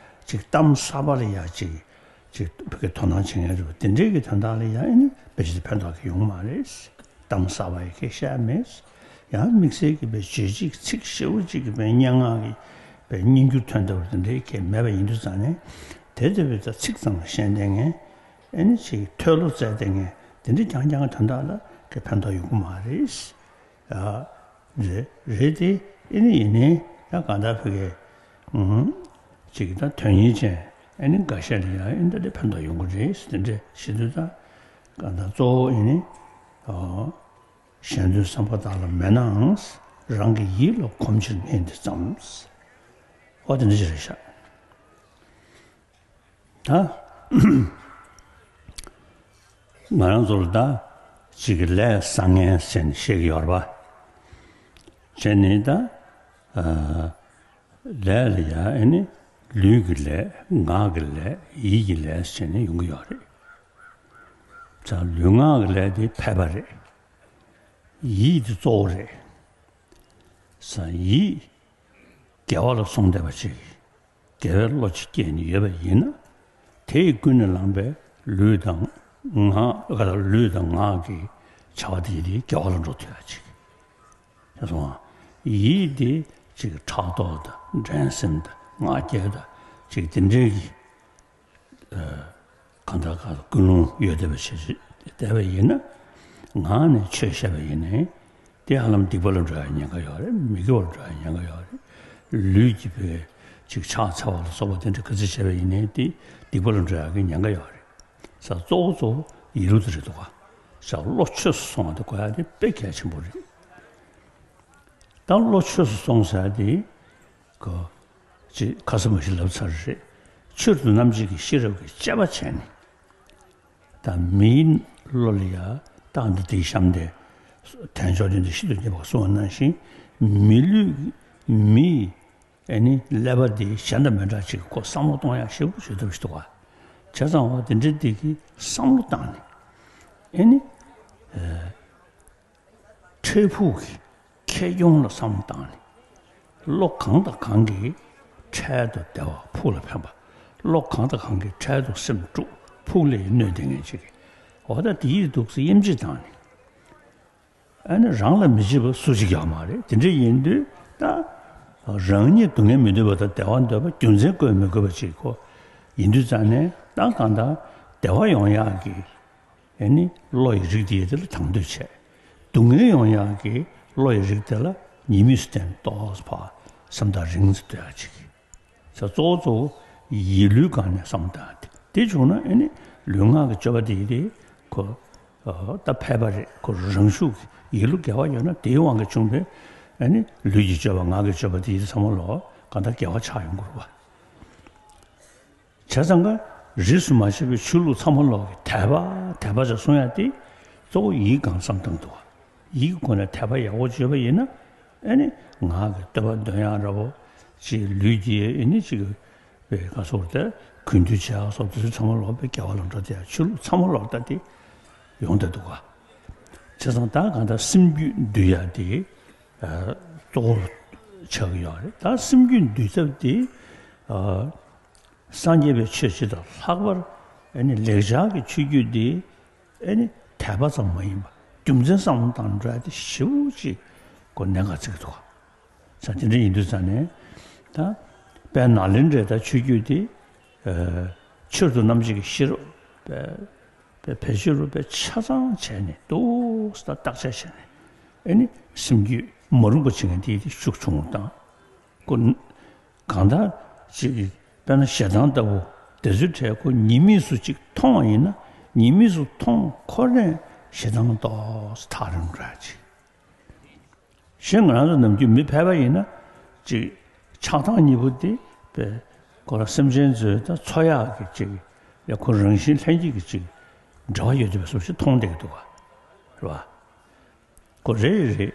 ཅིག་གཏམ་གསར་པ་ལ་ཡ་ཅིག་ཅིག་བོད་སྐད་དོ་སྣང་བྱེད་མཁན་རེད་པ། དེ་འདྲའི་གི་དོན་དག་ལ་ཡང་ཨེ་ནི་དཔེ་ཆ་དེ་ཕན་ཐོགས་ཀྱི་ཡོང་མ་རེད། གཏམ་གསར་པ་ཡི་གེ་བཤད་མེད། ཡང་དམིགས་བསལ་གྱི་བའི་བརྗོད་བྱེད་ཀྱི་ཚིག་ཞེ་པོ་ཅིག་གི་བའི་སྙན་ངག་གི་བའི་སྙན་འགྱུར་ཐོན་ལྟ་བུ་དེ་འདྲའི་གི་མེད་པ་ཡིན་དུས་ཙང་ནས། དེ་ལྟ་བུའི་ད་ཚིག་ཙམ་ལ་ཤན་ལྡན་ངས་ཨེ་ནི་ཅིག་མཐོལ་ལོ་བཙལ་ལྡན་ངས་དེ་འདྲའི་རྐྱང་རྐྱང་གི་དོན་དག་ལ་གི་ཕན་ཐོགས་ཡོང་གི་མ་རེད། ཡ། རེད་རེད་དེ། ཨེ་ནི་ཡིན་ནའི་ཡང་གང་ལྟར་བོད་སྐད་ཨུམ་ཅིག་ད་དོན་སྙིང་ཅན་ཨེ་ནི་འགའ་ཤས་ལ་ཡང་ཨེ་འདྲ་དེ་ཕན་ཐོགས་ཡོང་གི་རེད་ཟེར་དེ་འདྲ་ཞུ་དུས། ད་གང་ལྟར་གཙོ་བོ་ཨེ་ནི་ཨོ་གཞན་དོན་བསམ་པ་བདག་ལ་མེད་ནའང་། རང་གི་ཡིད་ལ་གོམས་ཕྱིར་ངས་འདི་བརྩམས། ཨོ་དེ་འདྲ་ཞིག་རེད་ཤག་ད། ང་རང་ཚོ་ལ་ད་ཅིག་གི་ལས་བཟང་ངན་ཟེར་ནས་བཤད་ཀྱི་ཡོད་རེད་པ། བྱས་ནས་ད། ཨ། ལས་ལ་ཡ་ཨེ་ནི་ལུས་ཀྱི་ལས། ངག་གི་ལས། ཡིད་ཀྱི་ལས་ཟེར་ནས་ཡོང་གི་ཡོད་རེད། ད་ལུས་ངག་གི་ལས་དེ་ཕལ་པ་རེད། ཡིད་དེ་གཙོ་བོ་རེད། ས་ཡིད་དགེ་བ་ལ་སོང་བསྡད་པ་ཅིག་དགེ་བའི་བློ་ཅིག་སྐྱེས་ནས་ཡོད་པ་ཡིན་ན། དེ་ཡིས་ཀུན་ནས་བསླངས་པའི་ལུས་དང་ངག་ག་ལ་ལུས་དང་ངག་གི་བྱ་བ་དེ་ཡིས་དེ་དགེ་བ་ལ་འགྲོ་ཐུབ་ཡ་ཅིག་དེ་སོང་། ཡིད་དེ་ཅིག་ཕྲག་དོག་དང་འགྲན་སེམས་དང་ང་རྒྱལ་དང་ཅིག་དེ་འདྲའི་གི་གང་ལྟར་གང་ལྟར་ཀུན་སློང་ཡོད་བསྡད་པ་བྱས་བསྡད་པ་ཡིན་ན། ངག་ནས་ཆོས་བཤད་པ་ཡིན་ནའི་དེ་ཧ་ལམ་སྡིག་པ་ལ་འགྲོ་ཡ་ཉེན་ཁ་ཡོད་རེད། མི་དགེ་བ་ལ་འགྲོ་ཡ་ཉེན་ཁ་ཡོད་རེད། ལུས་ཀྱི་བུ་ཅིག་ཕྱག་འཚལ་བ་ལ་སོགས་པ་དེ་འདྲ་ག་ཚོད་བྱས་པ་ཡིན་ནའི་དེ་སྡིག་པ་ལ་འགྲོ་ཡ་གི་ཉེན་ཁ་ཡོད་རེད། ས་གཙོ་བོ་གཙོ་བོ་ཡིད་བློ་དེ་རེད་འདུག་ག་ས་བློ་ཆོས་སུ་སོང་བ་དེ་དགོས་ཡ་དེ་དཔེ་གལ་ཆེན་པོ་རེད། ད་བློ་ཆོས་སུ་སོང་ཟེར་ཡ་དེ། གོ། ཅེས་ཁ་སང་མ་ཞིག་ལབ་ཚར་རེད། ཆོས་སུ་རྣམ་འབྱེད་ཀྱི་ཤེས་རབ་ཀྱི་དཔྱད་པ་བྱས་ནས། ད་མིའི་བློ་ལ་ཡ་རྟགས་འདི་དེའི་གཤམ་དེ། དལ་འབྱོར་དོན་དུ་ཤིན་ཏུ་རྙེད་པར་གསུངས་པ་ནང་བཞིན། མི་ལུས་མིའི་ཨེ་ནི་ཀླད་པ་འདི་གཞན་དང་མི་འདྲ་ཅིག་གོ་བསམ་བློ་གཏོང་ཡག་ཞེ་པོ་ཞེ་པོ་ཞིག་འདུག་ག་བྱས་ཙང་བ་དེ་འདྲ་འདི་གི་བསམ་བློ་བཏང་ནས་ཨེ་ནི། འཕྲལ་ཕུགས་ཀྱི་ཁེ་གྱོང་ལ་བསམ་བློ་བཏང་ནས། བློ་གང་དང་གང་གིས་འཕྲལ་དུ་བདེ་བ་ཕུགས་ལ་ཕན་པ། བློ་གང་དང་གང་གིས་འཕྲལ་དུ་སེམས་དཀྲུགས་ཕུགས་ལ་གནོད་ལྡན་ངན་ཅིག་འོ་ད་དེ་ཡིས་འདུག་སེ་དབྱེ་འབྱེད་བཏང་ནས། ཨ་ནི་རང་ལ་མི་བྱེད་པ་སུ་གཅིག་ཡོད་མ་རེད། དེ་འདྲ་ཡིན་དུས་ད། རང་ཉིད་སྡུག་བསྔལ་མི་འདོད་པ་དང་བདེ་བ་འདོད་པ་རྒྱུ་མཚན་བཀོད་མི་དགོས་པ་ཅིག་གོ། ཡིན་དུས་ཙང་ནས་ད་གང་ལྟར་བདེ་བ་ཡོང་ཡག་གི་ཨེ་ནི་བློ་ཡི་རིགས་དེ་ཡི་དེ་ལ་དང་དོད་བྱས། སྡུག་བསྔལ་ཡོང་ཡག་གི་བློ་ཡི་རིགས་དེ་ལ་ཉེས་དམིགས་སུ་བསྟན་ཏོག་ཙམ་ཕར་སེམས་ཐག་རིང་ཙམ་གཏོད་ཡག་ཅིག་ས་གཙོ་བོ་གཙོ་བོ་ཡིད་ལུས་སྒང་ནས་བསམ་བཏང་སྟེ། དེ་བྱུང་ན་ཨེ་ནི་ལུས་ངག་གི་སྤྱོད་པ་དེ་ཡི་དེ་ཁོ་ད་ཕལ་པ་རེད། ཁོ་རང་ཤུགས་ཀྱིས་ཡིད་བློ་དགེ་བ་ཡོད་ན་དེའི་དབང་གིས་བྱུང་བའི་ཨེ་ནི་ལུས་ཀྱི་སྤྱོད་པ་ངག་གི་སྤྱོད་པ་དེ་ཡི་དེ་ཚང་མ་ལོ་གང་ལྟར་དགེ་བ་ཆགས་ཡོང་གི་རེད་བ། བྱས་ཙང་ཀ་རིས་སུ་མ་ཆད་པའི་ཆོས་ལུགས་ཚང་མ་ལོག་གི་དད་པ་དད་པ་ཟེར་གསུང་ཡ་དེ་གཙོ་བོ་ཡིད་གང་བསམ་བཏང་འདུག་བ། ཡིད་ཀྱི་སྒོ་ནས་དད་པ་ཡག་པོ་བྱས་པ་ཡིན་ན། ཨེ་ནི་ངག་གི་བསྟོད་པ་འདོན་ཡག་འདྲ་པོ་ཅིག་ལུས་ཀྱི་ཨེ་ནི་ཅིག་བའི་ཁ་སོར་དེ་གུས་འདུད་བྱེད་ཡག་སོགས་དེ་ཚོ་ཚང་མ་ལོག་པའི་དགེ་བ་ལ་འགྲོ་དེ་ཡ་ཆོས་ལུགས་ཚང་མ་ལོག་ད་དེ་ཡོང་བསྡད་འདུག་བ། བྱས་ཙང་ད་གང་ལྟར་སེམས་རྒྱུད་འདུལ་ཡ་དེ་གཙོ་བོར་ཆགས་ཀྱི་ཡོད་རེད། ད་སེམས་རྒྱུད་འདུལ་ཐབས་དེ། སངས་རྒྱས་པའི་ཆོས་སྤྱི་དང་ལྷག་པར་ཨ་ནི་ལེགས་སྦྱར་གྱི་ཆོས་བརྒྱུད་འདི་ཨ་ནི་དད་པ་ཙམ་མ་ཡིན་པར་རྒྱུ་མཚན་བསམ་བློ་བཏང་འགྲོ་ཡ་དེ་ཞེ་པོ་ཅིག་གོ་གནད་འགག་བརྩི་གི་འདུག་ག་ས་དེ་འདྲ་ཡིན་དུས་ཙང་ནས་ད་དཔལ་ནཱ་ལེནྡྲའི་ད་ཆོས་བརྒྱུད་འདི་ཆོས་སུ་རྣམ་འབྱེད་ཀྱི་ཤེས་རབ་དཔེ་དཔེ་བེད་སྤྱོད་རུ་དཔེ་ཆ་ཚང་བྱས་ནས་འདུག་སེ་ད་བརྟག་དཔྱད་བྱས་ནས་ཨ་ནི་སེམས་རྒྱུད་མ་རུངས་པ་བྱེད་མཁན་དེ་དེ་ཤུགས་ཆུང་རུ་བཏང་། ཁོ་གང་ལྟར་ཅིག་དཔེར་ན་ཞེ་སྡང་ལྟ་བུ་དེ་ཚོའི་གྲས་ཁོ་ཉེས་དམིགས་སུ་ཅིག་མཐོང་བ་ཡིན་ན། ཉེས་དམིགས་སུ་མཐོང་ཁོ་ནས་ཞེ་སྡང་ཏོག་ཙམ་ཐག་རིང་ར་ཅིག་གཞན་ང་རང་ཚོ་ནམ་རྒྱུན་མི་ཕལ་པ་ཡིན་ན་ཅིག་ཆགས་སྡང་གཉིས་པོ་དེ་དཔེ་ཁོ་རང་སེམས་ཅན་ཚོའི་ད་འཚོ་ཡག་གི་ཅིག་ཡ་ཁོ་རང་བཞིན་ལྷན་སྐྱེས་ཀྱི་ཅིག་འབྲེལ་བ་ཡོད་དེ་བས་སོ་ཞིག་མཐོང་བསྡད་ཀྱི་འདུག་བ། རེད་བ། ཁོ་རེད་རེད།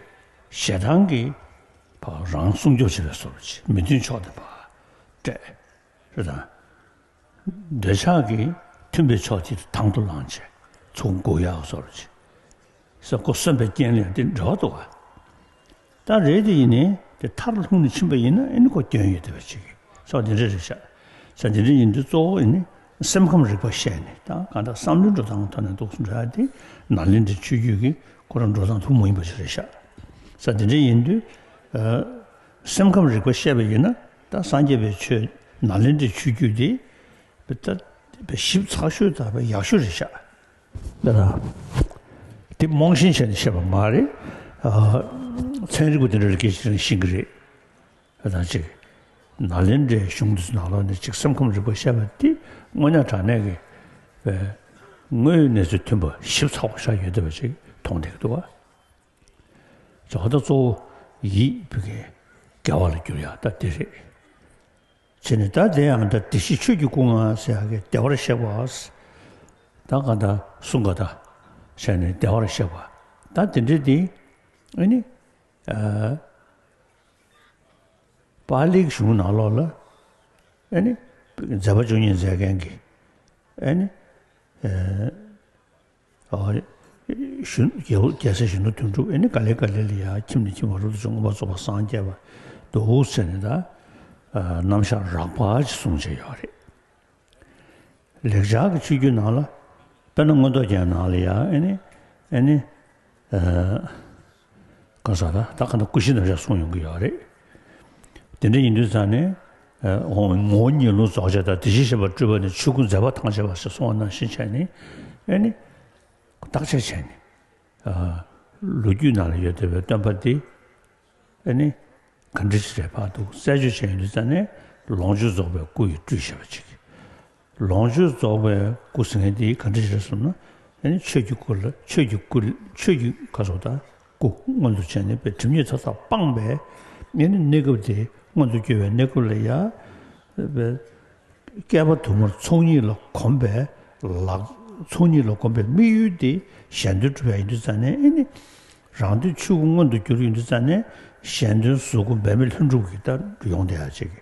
ཞེ་སྡང་གིས་ཕར་རང་སྲུང་སྐྱོབ་བྱེད་པའི་བཟོ་འདྲ་ཅིག་མི་མཐུན་ཕྱོགས་དེ་ཕར་སྤྲད། རེད་དང་། འདོད་ཆགས་ཀྱིས་མཐུན་པའི་ཕྱོགས་དེ་དང་དུ་བླངས་བྱས་ཚུར་འགུག་ཡག་བཟོ་འདྲ་ཅིག་ས་ཁོ་གསོན་པའི་རྐྱེན་ལ་ཡང་དེ་འབྲེལ་བ་འདུག་ག་ད་རེད་དེ་ཡིན་ནའི་དེ་མཐར་ལྷུང་ནས་ཕྱིན་པ་ཡིན་ན་ཨེ་ནི་ཁོ་སྐྱོན་ཡོད་བསྡད་པ་ཅིག་ས་དེ་འདྲ་རེད་ཤག་ས་དེ་འདྲ་ཡིན་དུས་གཙོ་བོ་ཡིན་ནི་སེམས་ཁམས་རིག་པ་ཤེས་ནས་ད་གང་ལྟར་བསམ་བློའི་འགྲོ་སྟངས་ཐོག་ནས་འདུག་འགྲོ་ཡ་དེ་ནཱ་ལེནྡྲའི་ཆོས་བརྒྱུད་ཀྱི་ཁོ་རང་འགྲོ་སྟངས་ཐུན་མོང་ཡིན་པ་ཞིག་རེད་ཤག་ས་དེ་འདྲ་ཡིན་དུས་ཨ་སེམས་ཁམས་རིག་པ་ཤེས་པ་ཡིན་ན་ད་སངས་རྒྱས་པའི་ཆོས་ནཱ་ལེནྡྲའི་ཆོས་བརྒྱུད་དེ་ད་ཞིབ་ཚགས་ཤོས་དང་ཡག་ཤོས་རེད་ཤག་ད་དེ་རྨོངས་ཞེན་བྱས་ནས་བཤད་པ་མ་རེད། ཨ་ཚན་རིག་པ་དེ་འདྲ་ལ་སྐད་ཆ་དྲིས་ན་ཤེས་ཀྱི་རེད། ད་ཅིག་ནཱ་ལེནྡྲའི་གཞུང་དེ་ཚོ་ནང་ལོགས་ནས་ཅིག་སེམས་ཁམས་རིག་པ་བཤད་པ་དེ་དངོས་གནས་དྲང་གནས་ཀྱི་དངོས་ཡོད་གནས་ཚུལ་མཐུན་པ་ཞིབ་ཚགས་པོ་ཆགས་ཡོད་བསྡད་པ་ཅིག་མཐོང་བསྡད་ཀྱི་འདུག་བ། ཇོ་བོ་ད་གཙོ་བོ་ཡིད་བུ་གའི་དགེ་བ་ལ་འགྱུར་ཡག་ད་དེ་རེད། བྱས་ནས་ད་དེ་ཡང་ད་བདེ་གཤེགས་ཆོས་ཀྱི་སྐུ་མངའ་ཟེར་ཡག་གི་བདེ་བར་གཤེགས་པ། ད་ག་ད་གསུང་ག་ད་བྱས་ནས་བདེ་བར་གཤེགས་པ། ད་དེ་འདྲ་དེ་ཨ་ནི་ཨ་པཱ་ལིའི་གཞུང་ནང་ལོགས་ལ་ཨ་ནི་མཛད་པ་བཅུ་གཉིས་མཛད་མཁན་གྱི་ཨ་ནི་ཨ་ཨ་གཞོན་རྒྱལ་པོ་རྒྱལ་སྲས་གཞོན་ནུ་དོན་གྲུབ་ཨེ་ནི་ག་ལེ་ག་ལེ་ལ་ཡ་ཁྱིམ་ནས་ཁྱིམ་བར་དུ་བྱུང་མངོན་པར་རྫོགས་པར་སངས་རྒྱས་པ་འདུག་ཟེར་ནས་ད་རྣམ་གཞག་རགས་པ་ཅིག་གསུངས་བྱས་ཡོད་རེད། ལེགས་སྦྱར་གྱི་ཆོས་བརྒྱུད་ནང་ལ་དཔེར་ན་མངོན་རྟོགས་རྒྱན་ནང་ལ་ཡ་ཨེ་ནི་ཨེ་ནི་ག་ས་ད་ད་ག་ད་ཀུ་ཤའི་རྣམ་གཞག་གསུངས་ཡོང་གི་ཡོད་རེད། དེ་འདྲ་ཡིན་དུས་ཙང་ནས་ངོ་བོ་ཉིད་ལུགས་རྫོགས་བྱེད་དང་དེ་བཞིན་གཤེགས་པ་སྤྲུལ་པ་ནི་ཆོས་སྐུ་མཛད་པ་ཐམས་ཅད་པ་ཞེས་གསུངས་པ་ནང་བཞིན་བྱས་ནས་ཨེ་ནི། བརྟག་དཔྱད་བྱས་ནས། ལོ་རྒྱུས་ནང་ལ་ཡོད་བསྡད་པའི་སྟོན་པ་འདི། ཨ་ནི། ག་འདྲ་ཞིག་རེད་ཕར་འདུག་རྩད་གཅོད་བྱས་ཡོང་དུས་ཙང་ནས་ལོངས་སྤྱོད་རྫོགས་པའི་སྐུ་ཡི་སྤྲུལ་ཞེས་པ་ཅིག་ལོངས་སྤྱོད་རྫོགས་པའི་སྐུ་ཟེར་མཁན་འདི་ག་འདྲ་ཞིག་རེད་ཟེར་ན། ཨ་ནི་ཆོས་ཀྱི་སྐུ་ལ་ཆོས་ཀྱི་སྐུ་ཆོས་ཀྱི་ག་སོགས་དང་སྐུ་མངོན་དུ་བྱས་ནས་པའི་སྒྲིབ་གཉིས་མཐའ་དག་སྤངས་པའི་ཨ་ནི་གནས་སྐབས་དེ་མངོན་དུ་གྱུར་པའི་གནས་སྐབས་ལ་ཡ། བཀལ་པ་དུ་མར་ཚོགས་གཉིས་ལ་གོམས་པའི་ལག་ཚོགས་གཉིས་ལ་གོམས་པའི་དམིགས་ཡུལ་དེ་གཞན་དོན་སྒྲུབ་པ་ཡིན་དུས་ཙང་ནས་ཨེ་ནི། རང་དོན་ཆོས་སྐུ་མངོན་དུ་གྱུར་ཡིན་དུས་ཙང་ནས་གཞན་དོན་གཟུགས་སྐུ་འབད་མེད་ལྷུན་གྲུབ་ཀྱི་ལྟར་ཡོང་བསྡད་ཡ་ཅིག་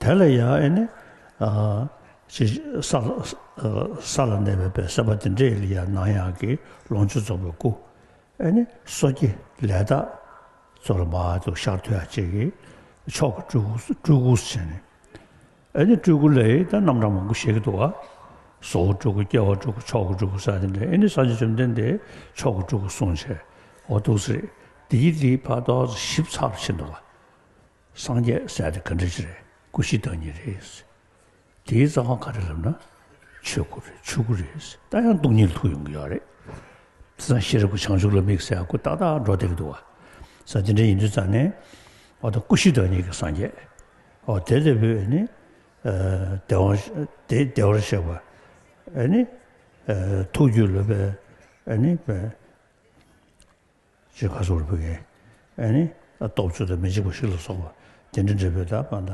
དེ་ལ་ཡང་ཨེ་ནི། ཨ་ཅི་ས་ལ་ས་ལ་གནས་པའི་པའི་སེམས་དཔའ་དེ་འདྲ་ཡི་ལ་ཡང་ནང་ཡག་གི་ལོངས་སྤྱོད་རྫོགས་པའི་སྐུ། ཨེ་ནི་སོ་སྐྱེ་ལས་དག་ཚོ་ལ་མར་དུ་ཤར་ཐུབ་ཡ་ཅིག་གི་མཆོག་གི་སྤྲུལ་སྐུ་སྤྲུལ་སྐུ་ཟེར་ནས། ཨེ་ནི་སྤྲུལ་སྐུ་ལ་ཡི་ད་རྣམ་གྲངས་མང་པོ་བཤད་ཀྱི་འདུག་ག་བཟོ་བོ་སྤྲུལ་སྐུ་སྐྱེ་བོ་སྤྲུལ་སྐུ་མཆོག་གི་སྤྲུལ་སྐུ་ཟེར་དེ་འདྲ་ཨེ་ནི་སངས་རྒྱས་བཅོམ་ལྡན་འདས་མཆོག་གི་སྤྲུལ་སྐུ་གསུངས་བྱས་འོ་འདུག་ཟེར། དེ་ཡི་དེའི་ཕར་ཏོག་ཙམ་ཞིབ་ཚགས་པོ་ཕྱིན་འདུག་ག་སངས་རྒྱས་ཟེར་དེ་ག་འདྲ་ཅིག་རེད། སྐུ་བཞི་བདག་ཉིད་རེད། དེའི་རྩ་བ་ག་རེ་ལབ་ན། ཆོས་སྐུ་རེད་ཆོས་སྐུ་རེད། ད་ཡང་སྟོང་ཉིད་ལ་ཐུག་ཡོང་གི་ཡོད་རེད། དེ་ཙང་ཤེས་རབ་ཀྱི་བྱང་ཆུབ་ལ་དམིགས་ཟེར་ཡག་སྐུ་ཏག་ཏག་འགྲོ་བསྡད་ཀྱི་འདུག་བ། ས་དེ་འདྲ་ཡིན་དུས་ཙང་ནས། འོ་ད་སྐུ་བཞི་བདག་ཉིད་ཀྱི་སངས་རྒྱས། འོ་དེ་ལྟ་བུའི་ནི། བདེ་བར་དེ་བདེ་བར་གཤེགས་པ། ནི། ཐུགས་རྒྱུད་ལ་བའི། ནི། ཅེས་ཁ་སོར་བུ་གའི། ཨ་ནི། སྟོབས་བཅུ་དང་མི་འཇིགས་པ་བཞི་ལ་སོགས་པ་དེ་འདྲ་འདྲ་བའི་ད་པ་ད།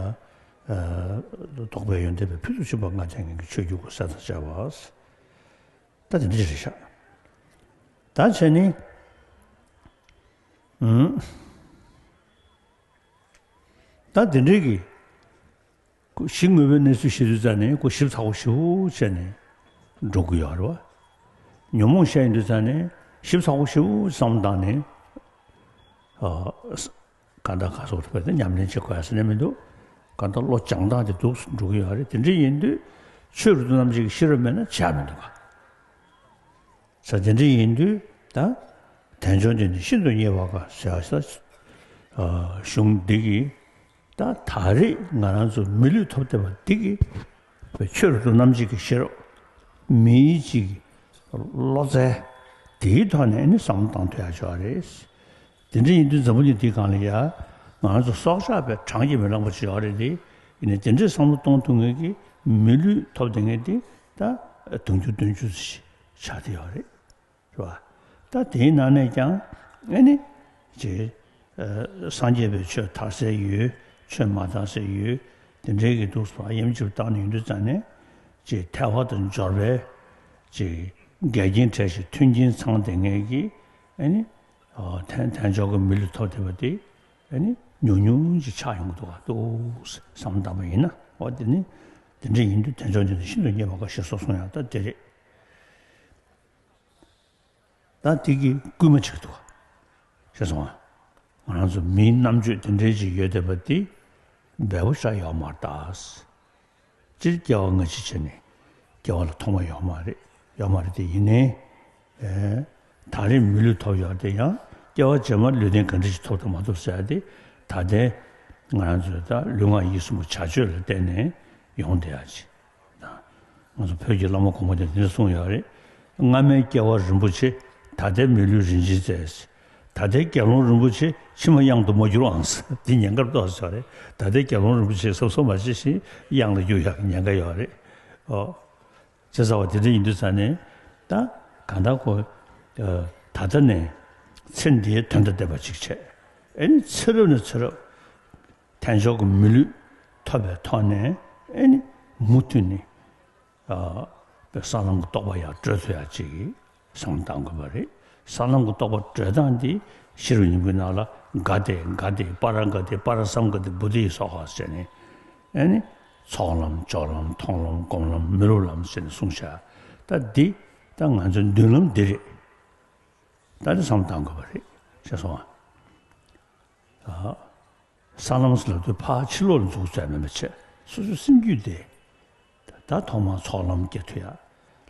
རྟོགས་པའི་ཡོན་ཏན་པའི་ཕུན་སུམ་ཚོགས་པ་ལྔ་ལྡན་ངེད་ཀྱི་ཆོས་བརྒྱུད་ཀྱི་སྲས་དང་བཅས་པ། ད་དེ་འདྲ་རེད་ཤག་ད་བྱས་ནི། ཨུམ། ད་དེ་འདྲའི་གི། ཁོ་གཞི་དངོས་པོའི་གནས་ཚུལ་ཤེས་དུས་ཙ་ནས་ཁོ་ཞིབ་ཚགས་པོ་ཞེ་པོ་བྱས་ནས་འགྲོ་གི་ཡོད་རེད་བ། ཉོན་མོངས་བཤད་ཡོང་དུས་ཙ་ནས་ཞིབ་ཚགས་པོ་ཞེ་པོ་བསམ་བློ་བཏང་ནས། ཨ། གང་ལྟར་ག་སོགས་རེད་པས་ད་ཉམས་ལེན་བྱེད་དགོས་ཡ་ཟེར་ནས་མི་འདུག་གང་ལྟར་བློ་སྦྱང་སྟངས་དེ་འདུག་འགྲོ་གི་ཡོད་རེད། དེ་འདྲ་ཡིན་དུས་ཆོས་རིག་ཏུ་རྣམ་འབྱེད་ཀྱི་ཤེས་རབ་མེད་ན་བྱ་མི་འདུག་ག་ས་དེ་འདྲ་ཡིན་དུས་ད། དལ་འབྱོར་འདི་ནི་ཤིན་ཏུ་ཉེ་བ་དགའ་ཟེར་ཡ་ས། གཞུང་འདི་གིས་ད་ད་རེས་ང་རང་ཚོ་མི་ལུས་ཐོབ་བསྡད་པ་འདི་གིས་ཆོས་རབ་ཏུ་རྣམ་འབྱེད་ཀྱི་ཤེས་རབ་མིའི་གཅིག་བློ་རྩལ་དེའི་ཐོག་ནས་ནི་བསམ་བློ་བཏང་ཐུབ་ཡ་ཅིག་ཡོད་རེད། དེ་འདྲ་ཡིན་དུས་འཛམ་བུ་གླིང་འདིའི་སྒང་ལ་ཡ་ང་རང་ཚོ་སྲོག་ཆགས་པའི་གྲངས་ཀྱིས་མི་ལང་པ་ཅིག་ཡོད་རེད་དེ། ཡིན་ནའི་དེ་འདྲའི་བསམ་བློ་གཏོང་ཐུབ་མཁན་གྱི་མི་ལུས་ཐོབ་བསྡད་མཁན་དེ་ད་དུང་ཕྱུར་བདུན་ཅུ་ཙམ་ཞིག་ཆགས་བསྡད་ཡོད་རེད། རེད་བ། ད་དེའི་ནང་ནས་ཀྱང་ཨེ་ནི། ཅེས། སངས་རྒྱས་པའི་ཆོས་དར་སའི་ཡུལ། ཆོས་མ་དར་སའི་ཡུལ། དེ་འདྲའི་གི་འདུག་སོགས་ཡིན་གཅིག་བཏང་ནས་ཡིན་དུས་ཙང་ནས། ཅེས་ཐལ་བ་དང་འབྱོར་པའི། ཅེས་འགལ་རྐྱེན་བྲལ་ཞིང་མཐུན་རྐྱེན་ཚང་བསྡད་མཁན་གྱི་ཨེ་ནི། ཨ་ཐལ་ཐལ་འགྱུར་གྱི་མི་ལུས་ཐོབ་བསྡད་པ་དེ་ཨ་ནི་ཉུང་ཉུང་ཅིག་ཆགས་ཡོང་གི་འདུག་ག་འདུག་བསམ་བཏང་པ་ཡིན་ན། འོ་དེ་ནི་དེ་འདྲ་ཡིན་དུས་དལ་འབྱོར་འདི་ནི་ཤིན་ཏུ་རྙེད་པ་དཀའ་ཞེས་སོགས་གསུངས་ཡང་ད་དེ་རེད། ད་དེ་གི་སྐུལ་མ་བྱེད་ཀྱི་འདུག་ག་ཤེས་སོང་ང་། ང་རང་ཚོ་མིའི་རྣམ་དཔྱོད་དེ་འདྲའི་ཅིག་ཡོད་བསྡད་པ་དེ་འབེལ་པོ་ཆགས་ཡོད་མ་རེད་ད། སྤྱིར་སྐྱེ་བ་སྔ་ཕྱི་བྱས་ནས་སྐྱེ་བ་ལ་ཐོག་མ་ཡོད་མ་རེད། ཡོད་མ་རེད་དེ་ཡིན་ནའི། ཨེ། ད་རེས་མི་ལུས་ཐོབ་ཡོད་དེ་ཡང་སྐྱེ་བ་རྗེས་མ་ལུས་རྟེན་ག་འདྲ་ཞིག་ཐོབ་ཐུབ་མ་ཐུབ་ཟེར་ཡ་དེ་ད་ལྟའི་ང་རང་ཚོའི་ད་ལུས་ངག་ཡིད་གསུམ་པོ་བྱ་སྤྱོད་ལ་བརྟེན་ནས་ཡོང་བསྡད་ཡ་ཅིག་ང་ཚོ་བོད་ཀྱི་བླ་མ་གོང་མ་དེ་འདི་གསུངས་ཡོད་རེད། སྔ་མའི་སྐྱེ་བ་རིན་པོ་ཆེ། ད་ལྟའི་མི་ལུས་རིན་ཆེན་རྩེ། ད་ལྟའི་དགེ་སློང་རིན་པོ་ཆེ། ཕྱི་མ་གཡང་དུ་མ་གྱུར་ཨང་། འདི་ཉེན་ཁ་ཏོག་ཙམ་རེད། ད་ལྟའི་དགེ་སློང་རིན་པོ་ཆེ་གཟབ་གཟབ་མ་བྱས་ཤིང་གཡང་ལ་གྱུར་ཡག་གི་ཉེན་ཁ་ཡོད་རེད། ཨོ། བྱས་ཙང་བ་དེ་འདྲ་ཡིན་དུས་ཙང་ནས་ད་གང་ལྟར་ཁོ་ད་ལྟ་ནས་ཚེ་འདིའི་དོན་དང་ལྡན་པ་ཅིག་བྱས། ཨེ་ནི་ཚེ་རབས་ནས་ཚེ་རབས་དལ་འབྱོར་གྱི་མི་ལུས་ཐོབ་པའི་ཐོག་ནས་ཨེ་ནི་མུ་མཐུད་ནས། ཨ། པའི་ས་ལམ་གྱི་རྟོགས་པ་ཡར་སྤྲོད་ཐུབ་ཡ་ཅིག་གི་བསམ་བློ་གཏང་དགོས་པ་རེད། ས་ལམ་གྱི་རྟོགས་པ་སྤྲོད་སྟངས་འདི་ཤེས་རབ་སྙིང་པོའི་ནང་ལ་ག་ཏེ་ག་ཏེ་པ་ར་ག་ཏེ་པ་ར་སཾ་ག་ཏེ་བོ་དྷི་སྭཱ་ཧཱ་ཟེར་ནས། ཨེ་ནི་ཚོགས་ལམ་སྦྱོར་ལམ་མཐོང་ལམ་སྒོམ་ལམ་མི་སློབ་ལམ་ཟེར་ནས་གསུངས་བཞག་ད་འདི་ད་ང་ཚོའི་མདུན་ལམ་འདི་རེད། ད་འདི་བསམ་བློ་གཏང་དགོས་པ་རེད། ཤེས་སོང་ཨ། ཨ། ས་ལམ་ཟེར་ལབ་དུས་ཕར་ཕྱི་ལོགས་ལ་འཛུགས་བྱས་མེད་པ་བྱས། སོ་སོའི་སེམས་རྒྱུད་དེ། ད་ཐོག་མར་ཚོགས་ལམ་སྐྱེ་ཐུབ་ཡ།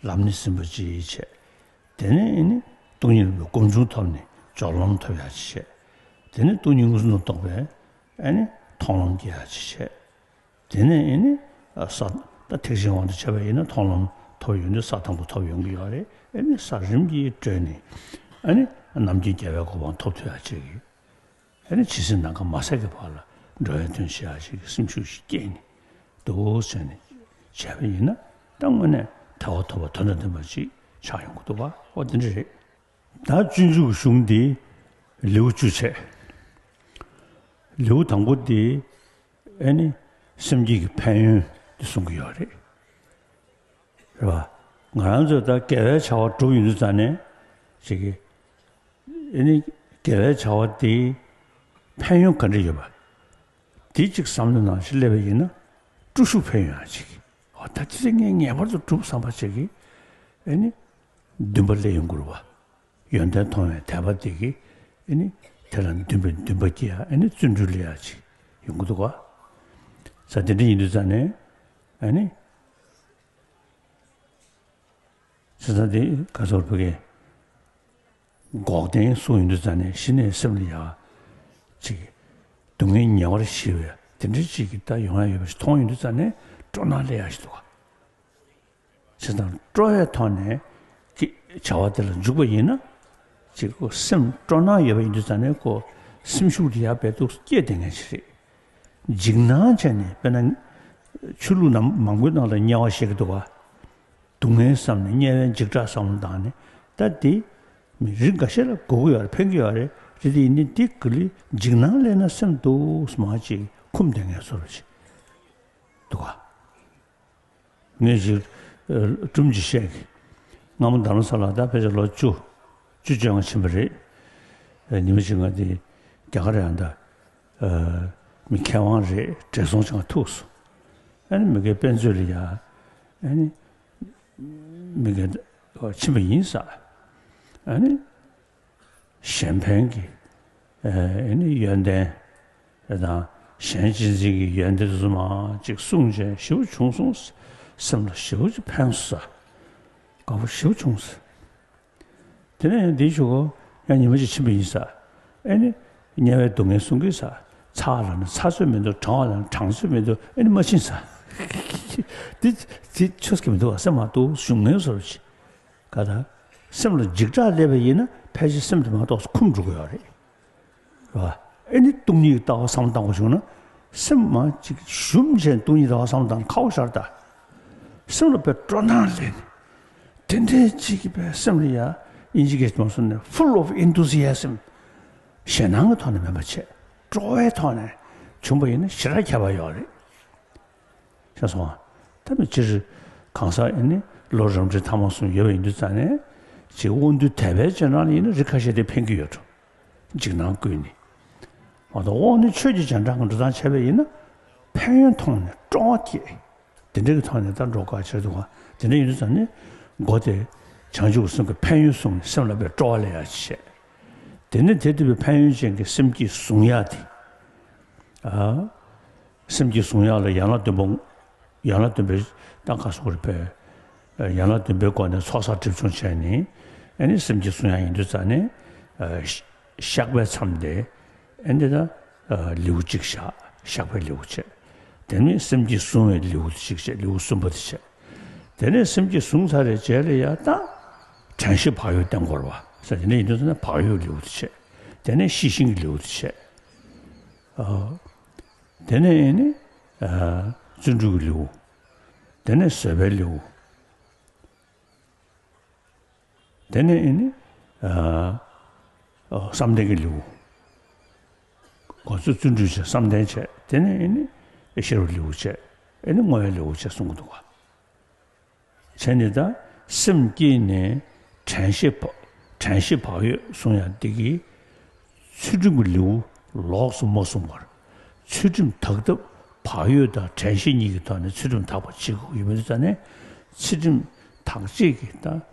ལམ་སྣེ་ཟིན་པ་ཅིག་བྱས། དེ་ནས་ཨེ་ནི་སྟོང་ཉིད་རིག་པའི་སྒོམ་བྱུང་ཐོབ་ནས་སྦྱོར་ལམ་ཐོབ་ཡ་ཅིག་བྱས། དེ་ནས་སྟོང་ཉིད་མངོན་སུམ་དུ་རྟོགས་པའི་ཨེ་ནི་མཐོང་ལམ་སྐྱེ་ཡ་ཅིག་བྱས། དེ་ནས་ཨེ་ནི་ས་ད་ཐེག་ཆེན་དབང་དུ་བྱས་པ་ཡིན་ན་མཐོང་ལམ་ཐོབ་ཡོང་དུས་ས་དང་པོ་ཐོབ་ཡོང་གི་ཡོད་རེད། ཨེ་ནི་ས་རིམ་གྱིས་བགྲོད་ནས་ཨེ་ནི་རྣམ་མཁྱེན་རྒྱལ་བའི་གོ་འཕང་ཐོབ་ཐུབ་ཡ་ཅིག་གི་ཨེ་ནི་ཇི་སྲིད་ནམ་མཁའ་མ་ཟད་ཀྱི་བར་ལ་འགྲོ་བའི་དོན་བྱེད་ཡ་ཞིག་གི་སེམས་ཤུགས་ཤིག་སྐྱེས་ནས་འདུག་ཟེར་ནས་བྱས་པ་ཡིན་ན་ད་དངོས་གནས་ཐལ་བ་ཐོབ་པ་དོན་དང་ལྡན་པ་ཅིག་ཆགས་ཡོང་གི་འདུག་བ། ཨོ་དེ་འདྲ་རེད། ད་སྤྱོད་འཇུག་གི་གཞུང་འདི་ལེའུ་བཅུ་བྱས། ལེའུ་དང་པོ་འདི་ཨེ་ནི་སེམས་བསྐྱེད་ཀྱི་ཕན་ཡོན་འདི་གསུང་གི་ཡོད་རེད། རེད་བ། ང་རང་ཚོས་ད་དགེ་བའི་བྱ་བ་སྒྲུབ་ཡོང་དུས་ཙང་ནས་ཅིག་གི་ཨེ་ནི་དགེ་བའི་བྱ་བ་དེའི་ཕན་ཡོན་ག་འདྲ་ཡོད་པ། དེ་གཅིག་བསམ་བློའི་ནང་ཞིག་སླེབས་པ་ཡིན་ན་སྤྲོ་ཤུགས་འཕེལ་ཡོང་ཡ་ཅིག་ཨོ་ད་དེ་ཚེ་ངས་ངེས་པར་དུ་སྒྲུབ་བསམ་པ་ཅིག་གིས་ཨེ་ནི་འདུན་པ་སླེབས་ཡོང་གི་རེད་བ། ཡོན་ཏན་མཐོང་བའི་དད་པ་དེ་གིས་ཨེ་ནི་དེ་ལ་འདུན་པའི་འདུན་པ་སྐྱེ་ཡ་ཨེ་ནི་བརྩོན་འགྲུས་སླེབས་ཡ་ཅིག་ཡོང་གི་འདུག་ག་ས་དེ་འདྲ་ཡིན་དུས་ཙང་ནས་ཨེ་ནི། བྱས་ཙང་དེ་ག་ཚོད་བོད་སྐད་འགོག་བདེན་གསུངས་ཡོང་དུས་ཙང་ནས་གཞི་ནས་སེམས་ལ་ཡག་ཅིག་སྡུག་བསྔལ་ཉེ་བར་ཞི་བའི་དེ་འདྲ་ཅིག་གི་ད་ཡོང་ཡ་ཡོད་པ་ཞིག་མཐོང་ཡོང་དུས་ཙང་ནས་སྤྲོ་སྣང་སླེབས་ཡ་ཞིག་འདུག་ག་བྱས་ཙང་སྤྲོ་བའི་ཐོག་ནས་ཀྱི་བྱ་བ་དེ་ལ་འཇུག་པ་ཡིན་ན་ཅིག་ཁོ་སེམས་སྤྲོ་སྣང་ཡོད་པ་ཡིན་དུས་ཙང་ནས་ཁོ་སེམས་ཤུགས་དེ་ཡར་འཕེལ་འདུག་སྐྱེས་བསྡད་མཁན་ཞིག་རེད། འཇིགས་སྣང་བྱས་ནས་དཔེར་ན་ཆོས་ལུགས་ནང་མང་པོའི་ནང་ལ་དམྱལ་བ་བཤད་ཀྱི་འདུག་ག་སྡུག་བསྔལ་བསམ་ནས་དམྱལ་བའི་འཇིགས་སྐྲག་བསམ་བློ་བཏང་ནས་ད་དེ་མི་རིགས་འགའ་ཤས་ལ་དགོས་ཀྱི་ཡོད་རེད། ཕན་གྱི་ཡོད་རེད། རེད་དེ་ཡིན་ནའི་དེ་ག་ལི་འཇིགས་སྣང་སླེབས་ན་སེམས་སྡུག་མ་ཅིག་འཁུམས་བསྡད་མཁན་བཟོ་འདྲ་ཅིག་འདུག་ག་ངས་ཅིག་སྒྲུང་ཅིག་བཤད་ཀྱི། སྔ་མོ་རྡ་རམ་ས་ལ་ད་ཕལ་ཆེར་ལོ་བཅུ་བཅུ་བཅོ་ལྔ་ཕྱིན་པ་རེད། ཉི་མ་ཅིག་ང་དེ་རྒྱ་གར་ཡང་ད་མི་མཁས་དབང་རེད། བགྲེས་སོང་ཅིག་ང་ཐུག་སོང་། ཨ་ནི་མི་དགེ་དཔེ་མཛོད་ལ་ཡ། ཨ་ནི་མི་དགེ་ཕྱིན་པ་ཡིན་ས། ཨ་ནི། གཞན་ཕན་གྱི་ཨེ་ནི་ཡོན་ཏན་དང་གཞན་གཅེས་འཛིན་གྱི་ཡོན་ཏན་དེ་ཚོ་མང་ཅིག་གསུངས་བྱས་ཞེ་པོ་བྱུང་སོང་། སེམས་ལ་ཞེ་པོ་ཅིག་ཕན་སོང་ས། དགའ་པོ་ཞེ་པོ་བྱུང་སོང་། དེ་ནས་ཡང་འདིའི་གཞུག་གུ་ཡང་ཉི་མ་ཅིག་ཕྱིན་པ་ཡིན་ས། ཨེ་ནི་དམྱལ་བའི་སྡུག་བསྔལ་གསུང་གི་ས། ཚ་ལ་ནི་ཚ་ཚོད་མི་འདུག་གྲང་བ་ལ་ནི་གྲང་ཚོད་མི་འདུག་ཨེ་ནི་མ་ཕྱིན་ས། འདི་འདི་ཆོས་ཀྱི་མི་འདུག་བ། སེམས་མ་འདུག་གཞུང་ངན་བཟོ་འདྲ་ཅིག་ག་ད། སེམས་ལ་འཇིགས་སྐྲག་སླེབས་པ་ཡིན་ན་ཕལ་ཆེར་སེམས་དེ་མ་གཏོགས་སུ་འཁུམས་འགྲོ་གི་ཡོད་རེད། རེད་བ། ཨེ་ནི་སྟོང་ཉིད་ཀྱི་ལྟ་བ་བསམ་བློ་བཏང་དགོས་བྱུང་ན། སེམས་མ་ཅིག་ཞུམ་བྱས་སྟོང་ཉིད་ལྟ་བ་བསམ་བློ་བཏང་ན་ཁག་པོ་ཞེ་དྲག་རེད་ད། སེམས་ལ་དཔེ་སྤྲོ་སྣང་སླེབས་ནས། དེ་འདྲའི་ཅིག་གི་དཔེ་སེམས་ལ་ཡ་དབྱིན་ཇི་སྐད་ཐོག་ནས་full of enthusiasm། ཞེད་སྣང་གི་ཐོག་ནས་མིན་པ་བྱས། སྤྲོ་བའི་ཐོག་ནས་བྱུང་པ་ཡིན་ན་ཞེ་དྲག་ཁྱད་པར་ཡོད་རེད། ཤེས་སོང་ང་། ད་མི་སྤྱིར་གང་ཟག་ཨེ་ནི་ལོ་རབས་གྲས་ཐ་མ་གསུམ་ཡོད་པ་ཡིན་དུས་ཙང་ནས་ཅིག་དབང་འདུས་དད་པའི་སྤྱོད་སྟངས་ལ་ཡིན་ན་རིགས་ཁ་ཤས་དེ་ཕན་གྱི་ཡོད་འགྲོ། འཇིགས་སྣང་བསྐུལ་ནས། མ་གཏོགས་དབང་ནི་ཆོས་ཀྱི་རྗེས་འབྲང་གི་འགྲོ་སྟངས་བྱས་པ་ཡིན་ན། ཕན་ཡོན་མཐོང་ནས་སྤྲོ་བ་སྐྱེས། དེ་འདྲ་གི་ཐོག་ནས་ད་འགྲོ་དགའ་བྱེད་དུ་བ། དེ་འདྲ་ཡིན་དུས་ཙང་ནི། མགོ་དེ། བྱང་ཆུབ་སེམས་ཀྱི་ཕན་ཡོན་གསུངས་ནས་སེམས་ལ་དཔེ་སྤྲོ་བ་ལེན་ཡག་བྱས། དེ་ནི་དེ་དུས་པའི་ཕན་ཡོན་ཅན་གྱི་སེམས་བསྐྱེད་གཟུང་ཡག་དེ། ཨ། སེམས་བསྐྱེད་གཟུང་ཡག་ལ་ཡན་ལག་བདུན་པོ། ཡན་ལག་བདུན་པའི་ད་ག་སོགས་རེ་ཕན། ཡན་ལག་བདུན་པའི་སྒོ་ནས་ཚོགས་བསགས་སྒྲིབ་སྦྱོང་བྱས་ནས། ཨ་ནི་སེམས་བསྐྱེད་གཟུང་ཡག་ཡིན་དུས་ཙང་ནི། ཨ། བཤགས་པའི་མཚམས་དེ། ཨ་ནི་ད། ཨ། ལེའུ་གཅིག་བཞག་བཤགས་པའི་ལེའུ་བྱས། དེ་ནས་སེམས་བསྐྱེད་གཟུང་བའི་ལེའུ་གཅིག་བྱས། ལེའུ་གསུམ་པ་དེ་བྱས། དེ་ནས་སེམས་བསྐྱེད་གཟུང་ཚར་བའི་རྗེས་ལ་ཡང་ད། དྲན་ཤེས་བག་ཡོད་བསྟེན་དགོས་རེད་བ། ས་དེ་ནས་ཡིན་དུས་ཙང་ནི་བག་ཡོད་ལེའུ་དེ་བྱས། དེ་ནས་ཤེས་བཞིན་གྱི་ལེའུ་དེ་བྱས། ཨ། དེ་ནས་ཨ་ནི། ཨ། བརྩོན་འགྲུས་ཀྱི་ལེའུ། དེ་ནས་བཟོད་པའི་ལེའུ། དེ་ནས་ཨ་ནི། ཨ། ཨ། བསམ་གཏན་གྱི་ལེའུ། ཁོ་ཚོས་བརྩོན་འགྲུས་བྱས། བསམ་གཏན་བྱས། དེ་ནས་ཨ་ནི། ཤེས་རབ་ལེའུ་བྱས། ཨ་ནི་བསྔོ་བའི་ལེའུ་བྱས་གསུང་གི་འདུག་བ། བྱས་ནས་ད་སེམས་བསྐྱེད་ནས་དྲན་ཤེས་བག་དྲན་ཤེས་བག་ཡོད་གསུང་ཡག་འདི་གིས། ཚུལ་ཁྲིམས་ཀྱི་ལེའུ་ལོགས་སུ་མ་གསུངས་པར། ཚུལ་ཁྲིམས་དག་ཐབས་བག་ཡོད་དང་དྲན་ཤེས་གཉིས་ཀྱི་ཐོག་ནས་ཚུལ་ཁྲིམས་དག་པ་བྱེད་དགོས་ཡོད་པ་འདི་ཙང་ནས། ཚུལ་ཁྲིམས་དག་བྱེད་ཀྱི་ད་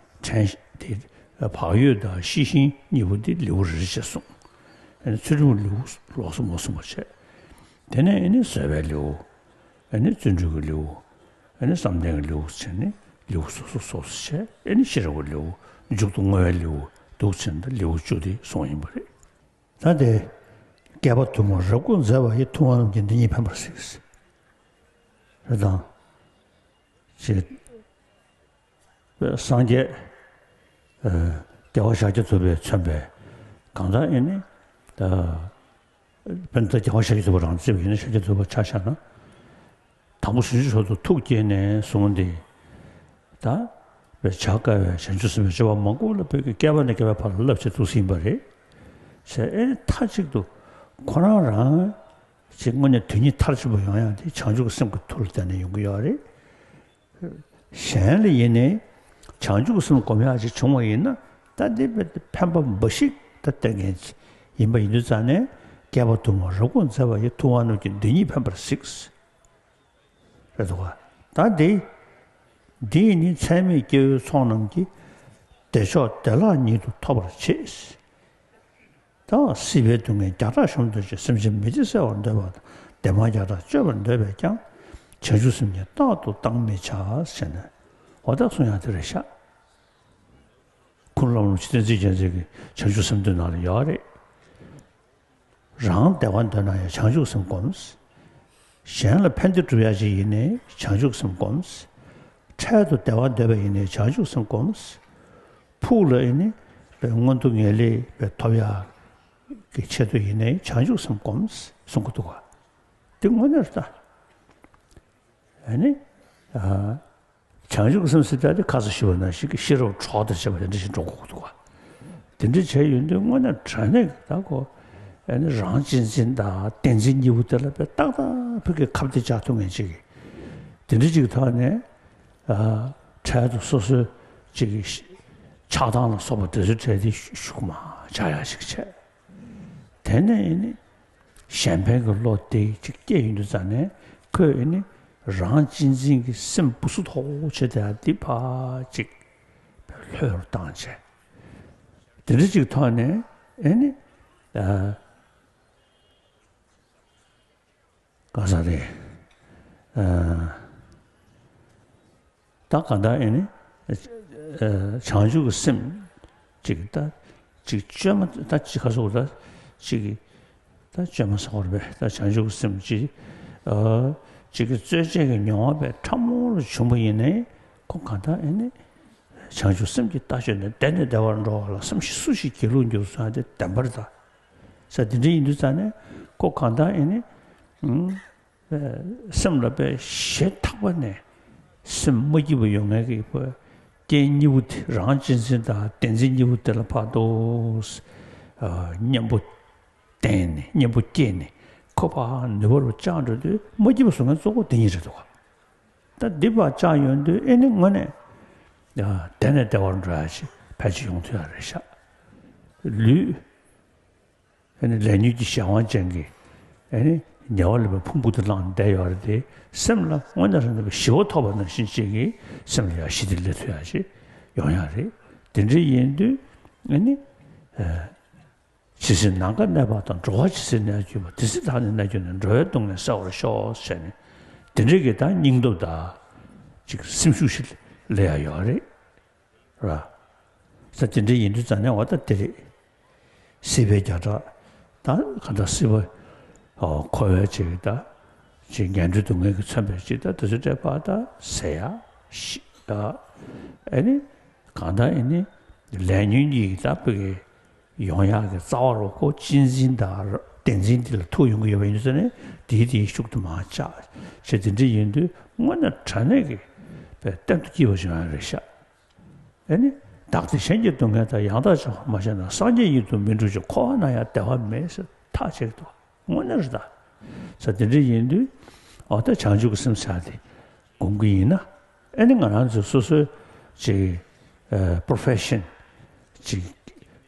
དྲན་ཤེས་དེ། བག་ཡོད་དང་ཤེས་བཞིན་གཉིས་པོ་འདི་ལེའུ་རེ་རེ་བྱས་གསུངས། ཚུལ་ཁྲིམས་ཀྱི་ལེའུ་ལོགས་སུ་མ་གསུངས་པར་བྱས། དེ་ནས་ཨ་ནི་བཟོད་པའི་ལེའུ། ཨ་ནི་བརྩོན་འགྲུས་ཀྱི་ལེའུ། ཨ་ནི་བསམ་གཏན་གྱི་ལེའུ་བྱས་ནས་ལེའུ་སོ་སོ་སོ་སོ་བྱས། ཨ་ནི་ཤེས་རབ་ཀྱི་ལེའུ། མཇུག་ཏུ་བསྔོ་བའི་ལེའུ་འདུག་བྱས་ནས་ལེའུ་བཅུ་དེ་གསུངས་ཡིན་པ་རེད། ད་དེ། བསྐལ་པ་དུ་མར་རབ་དགོངས་མཛད་པ་ཡི། ཐུབ་དབང་རྣམས་ཀྱིས་འདི་ཉིད་ཕན་པར་གཟིགས། རེད་དང་། ཅེས། སངས་རྒྱས། ཨ། རྒྱལ་བ་ཤཱཀྱ་ཐུབ་པས་མཚོན་པའི། གང་ལྟར་ཨེ་ནི། ད། དཔེར་ན་ད་རྒྱལ་བ་ཤཱཀྱ་ཐུབ་པ་རང་བརྩིས་པ་ཡིན་ན། ཤཱཀྱ་ཐུབ་པ་ཆ་བཞག་ན། དང་པོ་བྱང་ཆུབ་མཆོག་ཏུ་ཐུགས་བསྐྱེད་ནས་བཟུང་སྟེ། ད། བའི་བྱ་དཀའ་བའི་བྱང་ཆུབ་སེམས་དཔའི་སྤྱོད་པ་མང་པོ་ལ་བོད་ཀྱི་བསྐལ་པ་ནས་བསྐལ་པའི་བར་ལ་བསླབ་བྱ་འདུག་ཟིན་པ་རེད། ཟེར། ཨེ་ནི་མཐའ་གཅིག་ཏུ་ཁོ་རང་རང་། ཅིག་དངོས་གནས་དོན་གཉིས་མཐར་ཕྱིན་པ་ཡོང་ཡག་དེ་བྱང་ཆུབ་ཀྱི་སེམས་ཀྱི་མཐུ་ལ་བརྟེན་ནས་ཡོང་གི་ཡོད་རེད། གཞན་ལ་ཡིན་ནའི་བྱང་ཆུབ་ཀྱི་སེམས་སྒོམ་ཡག་ཅིག་བྱུང་བ་ཡིན་ན། ད་འདི་དཔེ་ཕན་པ་འབའ་ཞིག་ད་སྟེར་མཁན་ཡིན་པ་ཡིན་དུས་ཙང་ནས། བསྐལ་པ་དུ་མར་རབ་དགོངས་མཛད་པ་ཡི། ཐུབ་དབང་རྣམས་ཀྱིས་འདི་ཉིད་ཕན་པར་གཟིགས། རེད་འདུག་ག་ད་འདི། འདིས་ནི་ཚད་མེད་སྐྱེ་བོའི་ཚོགས་རྣམས་ཀྱིས། བདེ་མཆོག་བདེ་བླག་ཉིད་དུ་ཐོབ་པར་བྱེད། ད་སྲིད་པའི་སྡུག་བསྔལ་བརྒྱ་ཕྲག་གཞོམ་འདོད་ཅིང་། སེམས་ཅན་མི་བདེ་སེལ་བར་འདོད་པ་དང་། བདེ་མ་བརྒྱ་ཕྲག་སྤྱོད་པར་འདོད་པས་ཀྱང་། བྱང་ཆུབ་སེམས་ཉིད་རྟག་ཏུ་བཏང་མི་བྱ། ཟེར་ནས། འོ་ད་གསུང་ཡག་དེ་རེད་ཤག་ཁུངས་ལམ་རིམ་གྱི་བསྟན་འཛིན་རྒྱལ་མཚན་གྱི་བྱང་ཆུབ་སེམས་འདུལ་ནང་ལ་ཡོད་རེད། རང་བདེ་བ་འདོད་ན་ཡང་བྱང་ཆུབ་སེམས་སྒོམས། གཞན་ལ་ཕན་བདེ་སྒྲུབ་ཡག་ཅིག་ཡིན་ནའི་བྱང་ཆུབ་སེམས་སྒོམས། འཕྲལ་དུ་བདེ་བ་འདོད་པ་ཡིན་ནའི་བྱང་ཆུབ་སེམས་སྒོམས། ཕུགས་ལ་ཡིན་ནའི་མངོན་མཐོ་ངེས་ལེགས་ཐོབ་ཡག་གི་ཆེད་དུ་ཡིན་ནའི་བྱང་ཆུབ་སེམས་སྒོམས་གསུང་གི་འདུག་ག་འདི་དངོས་གནས་རེད་ད། ཨ་ནི། ཨ། བྱང་ཆུབ་ཀྱི་སེམས་ཟེར་ཡག་དེ་ཁ་སང་ཞུས་པ་ནང་བཞིན་གྱི་ཤེས་རབ་གྲོགས་དང་བཅས་པ་དེ་འདྲ་ཞིག་འགྲོ་དགོས་ཀྱི་འདུག་ག་དེ་འདྲ་བྱས་ཡོང་དུས་དངོས་གནས་དྲང་གནས་ཀྱི་ད་ཁོ། ཨ་ནི་རང་གཅེས་འཛིན་དང་བདེན་འཛིན་གཉིས་པོ་དེ་ལ་དཔེ་ཏག་ཏག་ཕ་གིར་ཁ་གཏད་བཅག་ཐུབ་མཁན་ཅིག་དེ་འདྲ་ཅིག་གི་ཐོག་ནས། ཨ། འཕྲལ་དུ་སོ་སོའི་ཅིག་གི་ཆགས་སྡང་ལ་སོགས་པ་དེ་ཚོའི་གྲས་དེ་ཤུགས་མ་ཆག་ཡག་ཅིག་བྱས། དེ་ནས་ཨ་ནི། གཞན་ཕན་གྱི་བློ་དེ་ཅིག་སྐྱེས་ཡོང་དུས་ཙང་ནས། ཁོས་ཨ་ནི་རང་གཅེས་འཛིན་གྱི་སེམས་སྦུ་སུབ་ཐོག་བྱས་ཏེ་འདི་ཕར་ཅིག་ལྷོད་རུ་བཏང་བྱས། དེ་འདྲ་ཅིག་ཐོག་ནས་ཨ་ནི། ཨ། ག་ས་རེད། ཨ། ད་གང་ལྟར་ཨེ་ནི། ཨ། བྱང་ཆུབ་ཀྱི་སེམས་ཅིག་ད་ཅིག་བཅོས་མ་ད་ཅིག་ག་སོགས་ད་ཅིག་ད་བཅོས་མ་ཟེར་བ་རེད་པས། ད་བྱང་ཆུབ་ཀྱི་སེམས་ཅིག་ཨ། ཅིག་གི་རྩོལ་བཅས་ཀྱི་མྱོང་བ་པའི་ཕྲ་མོ་རུ་བྱུང་བ་ཡིན་ནའི། ཁོ་གང་ལྟར་ཨེ་ནི། བྱང་ཆུབ་སེམས་ཀྱི་ལྟ་སྤྱོད་ནི། བདེ་ནས་བདེ་བར་འགྲོ་བ་ལ། སེམས་ཤིང་སུ་ཞིག་སྒྱིད་ལུག་འགྱུར་གསུང་ཡག་དེ་བདེན་པ་རེད་ད། ས་དེ་འདྲ་ཡིན་དུས་ཙང་ནས་ཁོ་གང་ལྟར་ཨེ་ནི། ཨུམ། སེམས་ལ་དཔེ་ཞེ་ཐག་པ་ནས་སེམས་མ་སྐྱིད་པ་ཡོང་མཁན་གྱི་རྐྱེན་གཉིས་པོ་དེ། རང་གཅེས་འཛིན་དང་བདེན་འཛིན་གཉིས་པོ་དེ་ལ་ཕར་དུ། ཨ། གཉེན་པོ་བསྟེན་ནས། གཉེན་པོ་སྐྱེས་ནས་ཁོ་ཕར་ནུས་པ་རུ་བཅག་འགྲོ་དུས་མ་སྐྱིད་པ་བཟོ་མཁན་གཙོ་བོ་དེ་གཉིས་རེད་འདུག་ག་ད་འདི་ཕར་བཅག་ཡོང་དུས་ཨེ་ནི་དངོས་གནས། ཨ། བདེ་ནས་བདེ་བར་འགྲོ་ཡག་ཅིག་ཕལ་ཆེར་ཡོང་ཐུབ་ཡག་རེད་ཤག་ལུས། ཨ་ནི་ལས་ཉོན་གྱི་གཞན་དབང་ཅན་གྱི་ཨ་ནི་ཉེ་བར་སླེབས་པའི་ཕུང་པོ་དེ་བླངས་བསྡད་ཡོད་རེད་དེ། སེམས་ལ་དངོས་གནས་རང་ལ་ཞི་བ་ཐོབ་པ་ནང་བཞིན་ཅིག་གིས་སེམས་ལ་ཡང་ཞི་བདེ་སླེབས་ཐུབ་ཡག་ཅིག་ཡོང་ཡག་རེད། དེ་འདྲ་ཡིན་དུས་ཨ་ནི་ཇི་སྲིད་ནམ་མཁའ་གནས་པ་དང་། འགྲོ་བ་ཇི་སྲིད་གནས་གྱུར་པ། དེ་སྲིད་བདག་ནི་གནས་གྱུར་ནས། འགྲོ་བའི་སྡུག་བསྔལ་བསལ་བར་ཤོག་ཟེར་ནས། དེ་འདྲ་གི་ད་སྙིང་སྟོབས་དང་ཅིག་སེམས་ཤུགས་ཤིག་སླེབས་ཡག་ཡོད་རེད། ར། ས་དེ་འདྲ་ཡིན་དུས་ཙང་ནས་འོ་ད་དེ་རེད། སྲིད་པའི་བརྒྱ་ཕྲག་ད་ག་ད་སྲིད་པ་འཁོར་བའི་ཅིག་ད་ཅིག་ངན་འགྲོའི་སྡུག་བསྔལ་གྱིས་མཚོན་པའི་ཅིག་ད་དེ་ཚོ་འདྲ་པ་ད་ཟེར་ཡག་ཤི་ད་ཨ་ནི་གང་ལྟར་ཨ་ནི་ལས་ཉོན་གྱི་ད་བོད་ཀྱི་ཡོང་ཡག་གི་རྩ་བ་རུ་ཁོ་གཅེས་འཛིན་དང་བདེན་འཛིན་འདི་ལ་ཐུག་ཡོང་གི་ཡོད་པ་ཡིན་ཙང་ནས། དེའི་དེའི་ཤུགས་དུ་མ་ཆགས་བྱས། དེ་འདྲ་ཡིན་དུས་དངོས་གནས་དྲང་གནས་ཀྱི་བས་གཏན་དུ་སྐྱིད་པ་ཞིག་ཡོང་ཡག་རེད་ཤག་ཨ་ནི་བདག་བདེ་གཞན་གྱི་སྡུག་བསྔལ་དང་། ཡང་དག་བྱ་བ་མ་བྱས་ན། སངས་རྒྱས་ཡིད་དུ་མི་འགྲོ་ཞིང་། འཁོར་བ་ན་ཡང་བདེ་བ་མེད་ཟེར་ཐག་བཅད་ཀྱི་འདུག་དངོས་གནས་རེད་ད། ས་དེ་འདྲ་ཡིན་དུས་འོ་ད་བྱང་ཆུབ་ཀྱི་སེམས་ཟེར་དེ་སྒོམ་གྱི་ཡིན་ན། ཨ་ནི་ང་རང་ཚོ་སོ་སོའི་ཅིག་ཨ་པོ་རོ་ཕེ་ཤན་ཅིག་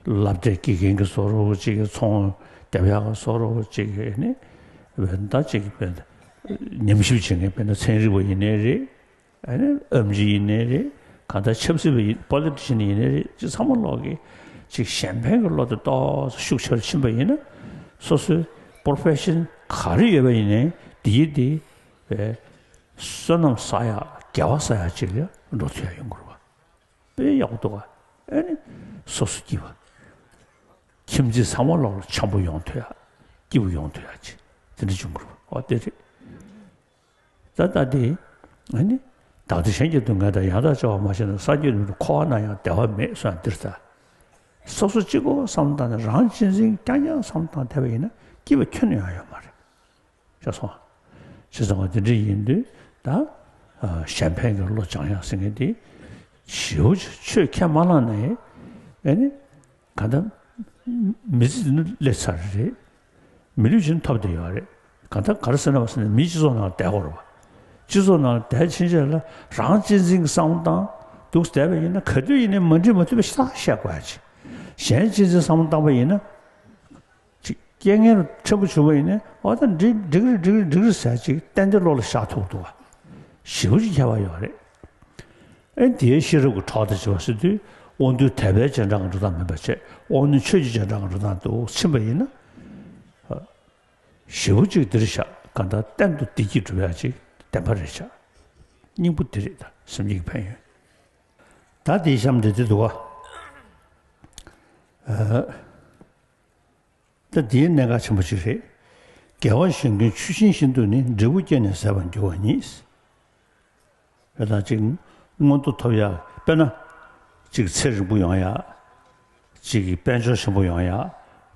སློབ་གྲྭའི་དགེ་རྒན་གྱི་བཟོ་འདྲ་བོ། ཅིག་ཚོང་རྒྱབ་ཡག་གི་བཟོ་འདྲ་བོ། ཅིག་ཨ་ནི་ད་ཅིག་ཉམས་ཞིབ་བྱེད་མཁན་དཔེར་ན་ཚན་རིག་པ་ཡིན་ནའི་རེད། ཨ་ནི་ཨེམ་ཆི་ཡིན་ནའི་རེད། གང་ལྟར་ཆབ་སྲིད་པ་ཡིན། པོ་ལི་ཊི་ཤན་ཡིན་ནའི་རེད། ཅིག་ཚང་མ་ལོག་གི་ཅིག་གཞན་ཕན་གྱི་བློ་དེ་ཏོག་ཙམ་ཤུགས་ཆེ་རུ་ཕྱིན་པ་ཡིན་ན། སོ་སོའི་པོ་རོ་ཕེ་ཤན་ག་རེ་ཡོད་པ་ཡིན་ནའི་དེའི་དེ་བསོད་ནམས་བསགས་ཡག་དགེ་བ་བསགས་ཡག་ཅིག་ལ་འགྲོ་ཐུབ་ཡག་ཡོང་གི་རེད་པ། དཔེ་ཡག་པོ་འདུག་ག་ཨ་ནི་སོ་སོ་སྐྱིད་པ། ཁྱིམ་མཚེས་ཚང་མ་ལོག་ལ་འཆམ་པོ་ཡོང་ཐུབ་ཡག་སྐྱིད་པོ་ཡོང་ཐུབ་ཡག་ཅིག་དེ་འདྲ་བྱུང་གི་རེད་པ། འོ་དེ་རེད། ད་ལྟ་དེ་ཨ་ནི་བདག་བདེ་གཞན་གྱི་སྡུག་བསྔལ་དང་། ཡང་དག་བྱ་བ་མ་བྱས་ན། སངས་རྒྱས་ཡིད་དུ་མི་འགྲོ། འཁོར་བ་ན་ཡང་བདེ་བ་མེད་ཟེར་ཡག་འདིར་ད། སོ་སོ་གཅིག་པོ་བསམ་བློ་བཏང་ནས། རང་གཅེས་འཛིན་རྐྱང་རྐྱང་བསམ་བློ་བཏང་བསྡད་པ་ཡིན་ན་སྐྱིད་པ་ཁྱོན་ནས་ཡང་ཡོད་མ་རེད། ཤེས་སོང་། བྱས་ཙང་དེ་འདྲ་ཡིན་དུས་ད་ཨ་གཞན་ཕན་གྱི་བློ་སྦྱང་ཡག་ཟེར་མཁན་དེ་ཞེ་པོ་ཅིག་ཆོས་ཁས་མ་བླངས་ན་ཡང་ཨ་ནི་གང་ལྟར་མི་ཚེ་འདི་ནི་སླེབས་ཚར་རེད། མི་ལུས་ཅིག་ཐོབ་བསྡད་ཡོད་རེད། གང་ལྟར་ག་རེ་ཟེར་ན་བ་ཟེར་ན། མིའི་སྤྱི་ཚོགས་ནང་ལ་བསྡད་དགོས་རེད་པ། སྤྱི་ཚོགས་ནང་ལ་བསྡད་ཕྱིན་ཆད་ལ་རང་གཅེས་འཛིན་གྱི་བསམ་བློ་བཏང་འདུག་བསྡད་པ་ཡིན་ན། ག་དུས་ཡིན་ནའི་མ་འགྲིག་མ་ཐུག་པའི་ཤ་སྟག་བཤད་དགོས་ཡག་ཅིག་གཞན་གཅེས་འཛིན་བསམ་བློ་བཏང་པ་ཡིན་ན། ཅིག་རྐྱེན་ངན་ཕྲན་བུ་བྱུང་བ་ཡིན་ནའི། འོ་ད་འགྲིག་འགྲིག་རེད། འགྲིག་རེད། འགྲིག་རེད་ཟེར་ཅིག་ཏན་ཏན་བློ་ལ་བཞག་ཐུབ་འདུག་ག་ཞེ་པོ་ཅིག་ཁྱད་པར་ཡོད་རེད། ཨེ་དེའི་ཤེས་རབ་ཀྱི་གྲོགས་དང་བྱེད་པ་ཟེར་དུས། དབང་རྟུལ་དད་པའི་རྗེས་འབྲང་གི་འགྲོ་སྟངས་མིན་པ་བྱས། དབང་རྣོན་ཆོས་ཀྱི་རྗེས་འབྲང་གི་འགྲོ་སྟངས་དུ་ཕྱིན་པ་ཡིན་ན། ཞེ་པོ་ཅིག་འདིར་བཞག་གང་ལྟར་གཏན་དུ་བདེ་སྐྱིད་སྒྲུབ་ཡག་ཅིག་བདེན་པ་རེད་ཤག་སྙིང་པོ་འདི་རེད། ད་སེམས་ཀྱི་ཕན་ཡོན། ད་དེའི་གཤམ་དེ་དེ་འདུག་ག་ཨ། ད་འདིའི་གནད་འགག་ཆེན་པོ་ཅིག་རེད། དགེ་བ་གཞན་ཀུན་ཆུ་ཤིང་བཞིན་དུ་ནི། འབྲས་བུ་སྐྱེས་ནས་ཟད་པར་འགྱུར་བ་ཉིད། དེ་དང་གཅིག་མངོན་མཐོ་ཐོབ་ཡག་དཔེར་ན་གཅིག་ཚེ་རིང་པོ་ཡོང་ཡག་གཅིག་དཔལ་འབྱོར་ཆེན་པོ་ཡོང་ཡག་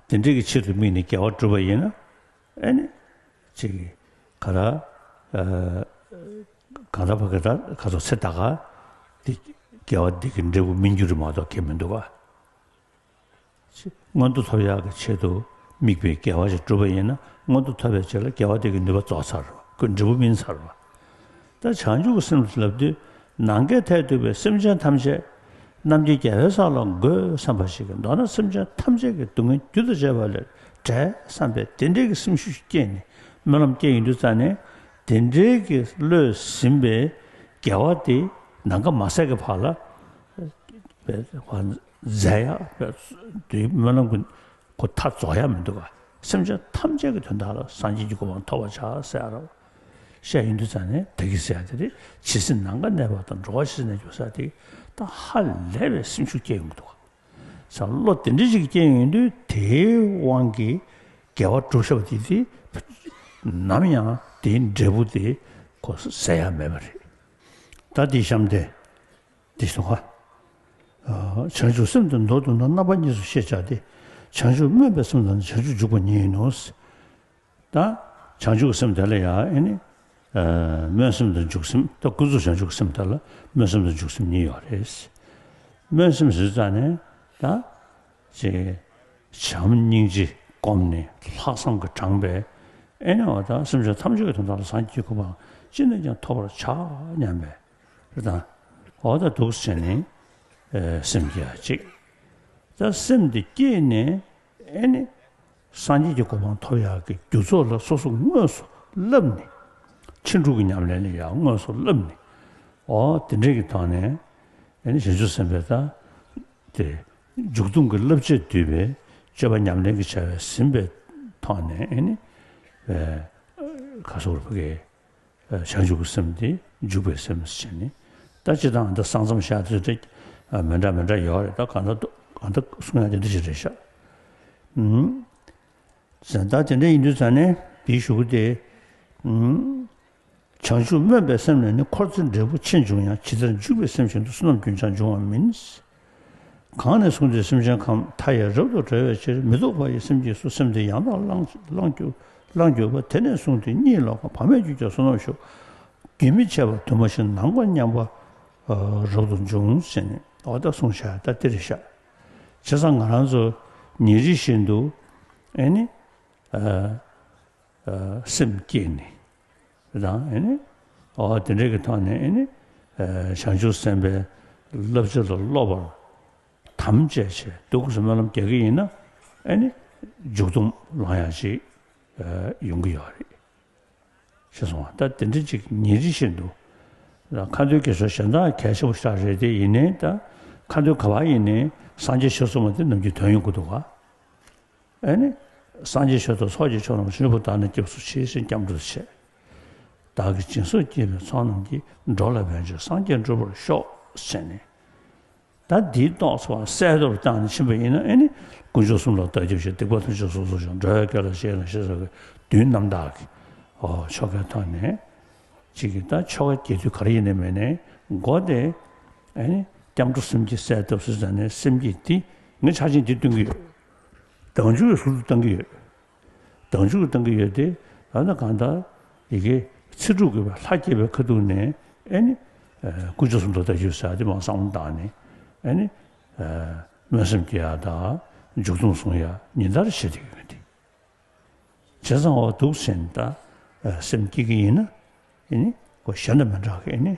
དེ་འདྲའི་གི་ཆེད་དུ་དམིགས་ནས་དགེ་བ་བསྒྲུབས་པ་ཡིན་ན། ཨ་ནི་གཅིག་ག་ར་ཨ་གང་ལྟར་བ་གི་ད་ག་ཚོད་ཚེ་ད་ག་དེ་དགེ་བ་འདི་གི་འབྲས་བུ་སྨིན་རྒྱུ་རེད་མ་གཏོགས་ཁེལ་མི་འདུག་ག་མངོན་མཐོ་ཐོབ་ཡག་གི་ཆེད་དུ་དམིགས་པའི་དགེ་བ་ཞིག་བསྒྲུབས་པ་ཡིན་ན། མངོན་མཐོ་ཐོབ་པའི་རྗེས་ལ་དགེ་བ་དེ་གི་ནུས་པ་རྫོགས་ཚར་བ། ཁོའི་འབྲས་བུ་སྨིན་ཚར་བ། ད་བྱང་ཆུབ་ཀྱི་སེམས་ལབ་དུས། ནམ་མཁའི་མཐས་གཏུགས་པའི་སེམས་ཅན་ཐམས་ཅད་རྣམ་མཁྱེན་རྒྱལ་བའི་ས་ལ་འགོད་བསམ་པ་ཞིག་གིས། མདོར་ན་སེམས་ཅན་ཐམས་ཅད་ཀྱི་སྡུག་བསྔལ་རྒྱུ་དང་བཅས་པ་ལས་བྲལ་བསམ་པའི་དེ་འདྲའི་གི་སེམས་ཤུགས་ཤིག་སྐྱེས་ནས། སྨོན་ལམ་སྐྱེས་ཡོང་དུས་ཙ་ནས། དེ་འདྲའི་གི་བློས་ཟིན་པའི་དགེ་བ་དེ་ནམ་མཁའ་མ་ཟད་ཀྱི་བར་ལ་མཛད་ཡག་དེའི་སྨོན་ལམ་གྱི་ཁོ་མཐའ་རྫོགས་ཡག་མི་འདུག་ག་སེམས་ཅན་ཐམས་ཅད་ཀྱི་དོན་དག་ལ་སངས་རྒྱས་ཀྱི་གོ་འཕང་ཐོབ་པར་བྱ་ཟེར་ཡག་རེད། བཤད་ཡོང་དུས་ཙ་ནས་ད་གིན་ཟེར་ཡག་དེ་རེད། ཇི་སྲིད་ནམ་མཁའ་གནས་པ་དང་། འགྲོ་བ་ཇི་སྲིད་གནས་གྱུར་ཟེར་ཡག་དེ་ད་ཧ་ལས་པའི་སེམས་ཤུགས་སྐྱེ་ཡོང་གི་འདུག་ག་ས་བློ་དེ་འདྲ་ཞིག་སྐྱེ་ཡོང་དུས། དེའི་དབང་གིས་དགེ་བ་སྒྲུབ་བྱ་བ་དེ་དེ་ནམ་ཡང་དེའི་འབྲས་བུ་དེ་ཁོ་ཟད་ཡག་མེད་པ་རེད། ད་དེའི་གཤམ་དེ་འདི་སོང་ང་། ཨ་བྱང་ཆུབ་སེམས་དེ་མདོར་བསྡུ་ན་རྣམ་པ་གཉིས་སུ་ཤེས་བྱ་སྟེ། བྱང་ཆུབ་སྨོན་པའི་སེམས་དང་ནི། བྱང་ཆུབ་འཇུག་པ་ཉིད་ཡིན་ནོ། ད་བྱང་ཆུབ་ཀྱི་སེམས་དེ་ལ་ཡང་ཨ་ནི་ཨ་སྨོན་སེམས་དང་འཇུག་སེམས། ད་ཀུན་རྫོབ་བྱང་ཆུབ་ཀྱི་སེམས་དེ་ལ་སྨོན་སེམས་དང་འཇུག་སེམས་གཉིས་ཡོད་རེད། སྨོན་སེམས་ཟེར་ཙ་ནས་ད་ཅིག་བྱམས་སྙིང་རྗེ་བསྒོམས་ནས། ལྷག་བསམ་གྱིས་དྲངས་པའི་ཨ་ནི་འོ་ད་སེམས་ཅན་ཐམས་ཅད་ཀྱི་དོན་དག་ལ་སངས་རྒྱས་ཀྱི་གོ་འཕང་ཅི་ནས་ཀྱང་ཐོབ་པར་བྱ་སྙམ་པའི་རེད་དང་། འོ་ད་འདུག་སེ་བྱས་ནས་ཨེ་སེམས་བསྐྱེད་ཡག་ཅིག་ད་སེམས་དེ་བསྐྱེད་ནས་ཨེ་ནི་ སངས་རྒྱས་ཀྱི་གོ་འཕང་ཐོབ་ཡག་གི་རྒྱུ་ཚོགས་ལ་སོ་སོ་དངོས་སུ་བསླབས་ནས། ཕྱིན་དྲུག་གི་ཉམས་ལེན་ལ་ཡང་དངོས་སུ་བསླབས་ནས། འོ་དེ་འདྲའི་གི་ཐོག་ནས་ཨེ་ནི་བྱང་ཆུབ་སེམས་དཔའི་ད་དེ་མཇུག་སྡོམ་གྱི་བསླབ་བྱ་བསྡུས་པའི་སྤྱོད་པ་ཉམས་ལེན་གྱི་བྱ་བས་ཟིན་པའི་ཐོག་ནས་ཨེ་ནི་ཨེ་ག་སོགས་རུ་ཕ་གི་བྱང་ཆུབ་ཀྱི་སེམས་དེ་འཇུག་པའི་སེམས་ཟེར་ནས། ད་སྤྱིར་བཏང་ད་ས་མཚམས་བཞག་དུས་དེ་མི་འདྲ་མི་འདྲ་ཡོད་རེད། ད་གང་ལྟར་གང་ལྟར་གསུང་ཡག་དེ་འདྲ་ཞིག་རེད་ཤག་ཟེར། ད་དེ་འདྲ་ཡིན་དུས་ཙང་ནས་དེའི་གཞུག་གུ་དེ། བྱང་ཆུབ་སྨོན་པའི་སེམས་ལས་ནི། འཁོར་ཚེ་འབྲས་བུ་ཆེ་འབྱུང་ཡང་། ཇི་ལྟར་འཇུག་པའི་སེམས་བཞིན་དུ། བསོད་ནམས་རྒྱུན་ཆགས་འབྱུང་བ་མིན། གང་ནས་བཟུང་སྟེ་སེམས་ཅན་ཁམས། མཐའ་ཡས་རབ་ཏུ་བསྒྲལ་བའི་ཕྱིར། མི་ལྡོག་པ་ཡི་སེམས་ཀྱིས་སུ། སེམས་དེ་ཡང་དག་བླངས་བླངས་གྱུར་བླངས་གྱུར་པ། དེ་ནས་བཟུང་སྟེ་གཉིད་ལོག་གམ། བག་མེད་གྱུར་ཀྱང་བསོད་ནམས་ཤུགས། རྒྱུན་མི་འཆད་པར་དུ་མ་ཞིག། ནམ་མཁའ་མཉམ་པ་རབ་ཏུ་འབྱུང་ཟེར་ནས། འོ་ད་གསུངས་བཞག་ད་དེ་རེད་ཤག་བྱས་ཙང་ང་རང་ཚོ་ཉིན་རེ་བཞིན་དུ་ཨེ་ནི། སེམས་བསྐྱེད་ནས་དང་ཨེ་ནི། འོ་དེ་འདྲའི་གི་ཐོག་ནས་ཨེ་ནི། བྱང་ཆུབ་སེམས་དཔའི་བསླབ་བྱ་ལ་སློབ་པར་དམ་བཅས་བྱས་འདུག་སེ་སྨོན་ལམ་རྒྱག་གི་ཡིན་ན་ཨེ་ནི། མཇུག་སྡོམ་ལོང་ཡག་ཅིག་ཡོང་གི་ཡོད་རེད། ཤེས་སོང་ང་། ད་དེ་འདྲ་ཅིག་ཉིན་རེ་བཞིན་དུ། ད་ཁ་འདོན་དགེ་སྦྱོར་གཞན་དག་གལ་ཆེན་པོ་ཞིག་རེད་དེ། ཡིན་ནའི་ད་ཁ་འདོན་ག་པར་ཡིན་ནའི་སངས་རྒྱས་ཆོས་གསུངས་པ་དེ་ནམ་རྒྱུན་དོན་ཡོང་གི་འདུག་ག་ཨེ་ནི། སངས་རྒྱས་ཆོས་དང་ཚོགས་ཀྱི་མཆོག་རྣམས། བྱང་ཆུབ་བདག་ནི་སྐྱབས་སུ་མཆི། ཞེས་སྐྱབས་འགྲོ་བྱས། བདག་གིས་སྦྱིན་སོགས་བགྱིས་པའི་ཚོགས་རྣམས་ཀྱིས། འགྲོ་ལ་ཕན་ཕྱིར་སངས་རྒྱས་འགྲུབ་པར་ཤོག་ཟེར་ནས། ད་འདིའི་རྟོགས་ཚོགས་གསལ་ཏོར་བཏང་ནས་ཕྱིན་པ་ཡིན་ན་ཨེ་ནི། དཀོན་མཆོག་གསུམ་ལ་བདག་སྐྱབས་མཆི། སྡིག་པ་ཐམས་ཅད་སོ་སོར་ཞོག་འགྲོ་བའི་དགེ་ལ་གཤེགས་ལ་ཞེས་སོགས་ཀྱི་བདུན་རྣམ་དག་གི་ཨོ་ཆོ་གའི་ཐོག་ནས། གཅིག་གིས་ད་ཆོ་ག་རྒྱས་བསྡུས་ག་རེ་ཡིན་ནའི་མིན་ནའི་མགོ་དེ་ཨེ་ནི། སྐྱབས་འགྲོ་གསུམ་གྱི་གསལ་ཐབས་སུ་ཟེར་ནས་སེམས་བསྐྱེད་དེ་ངས་ཆ་ཆེན་འདི་སྟོན་གྱི་ཡོད། ཟླ་མཇུག་གི་ཟུར་དུ་བཏང་གི་ཡོད། ཟླ་མཇུག་གི་བཏང་གི་ཡོད་དེ། ད་ནི་གང་ལྟར་ཡི་གེ་ཚིག་དྲུག་གི་ལྷ་བསྐྱེད་པའི་ཁ་ཐུག་ནས་ཨེ་ནི། དཀོན་མཆོག་གསུམ་ལ་བདག་སྐྱབས་མཆི་ཟེར་དེ་མར་བསམ་བློ་བཏང་ནས་ཨེ་ནི། སྨོན་སེམས་བསྐྱེད་ཡག་དང་མཇུག་སྡོམ་གསུང་ཡག་ཉིན་ལྟར་བྱེད་བསྡད་ཀྱི་ཡོད་དེ། བྱས་ཙང་འོ་འདུག་ཟེར་ནས་ད་སེམས་བསྐྱེད་ཀྱི་ཡིན་ན་ཨེ་ནི་ཁོ་གཞན་དང་མི་འདྲ་གི་ཨེ་ནི་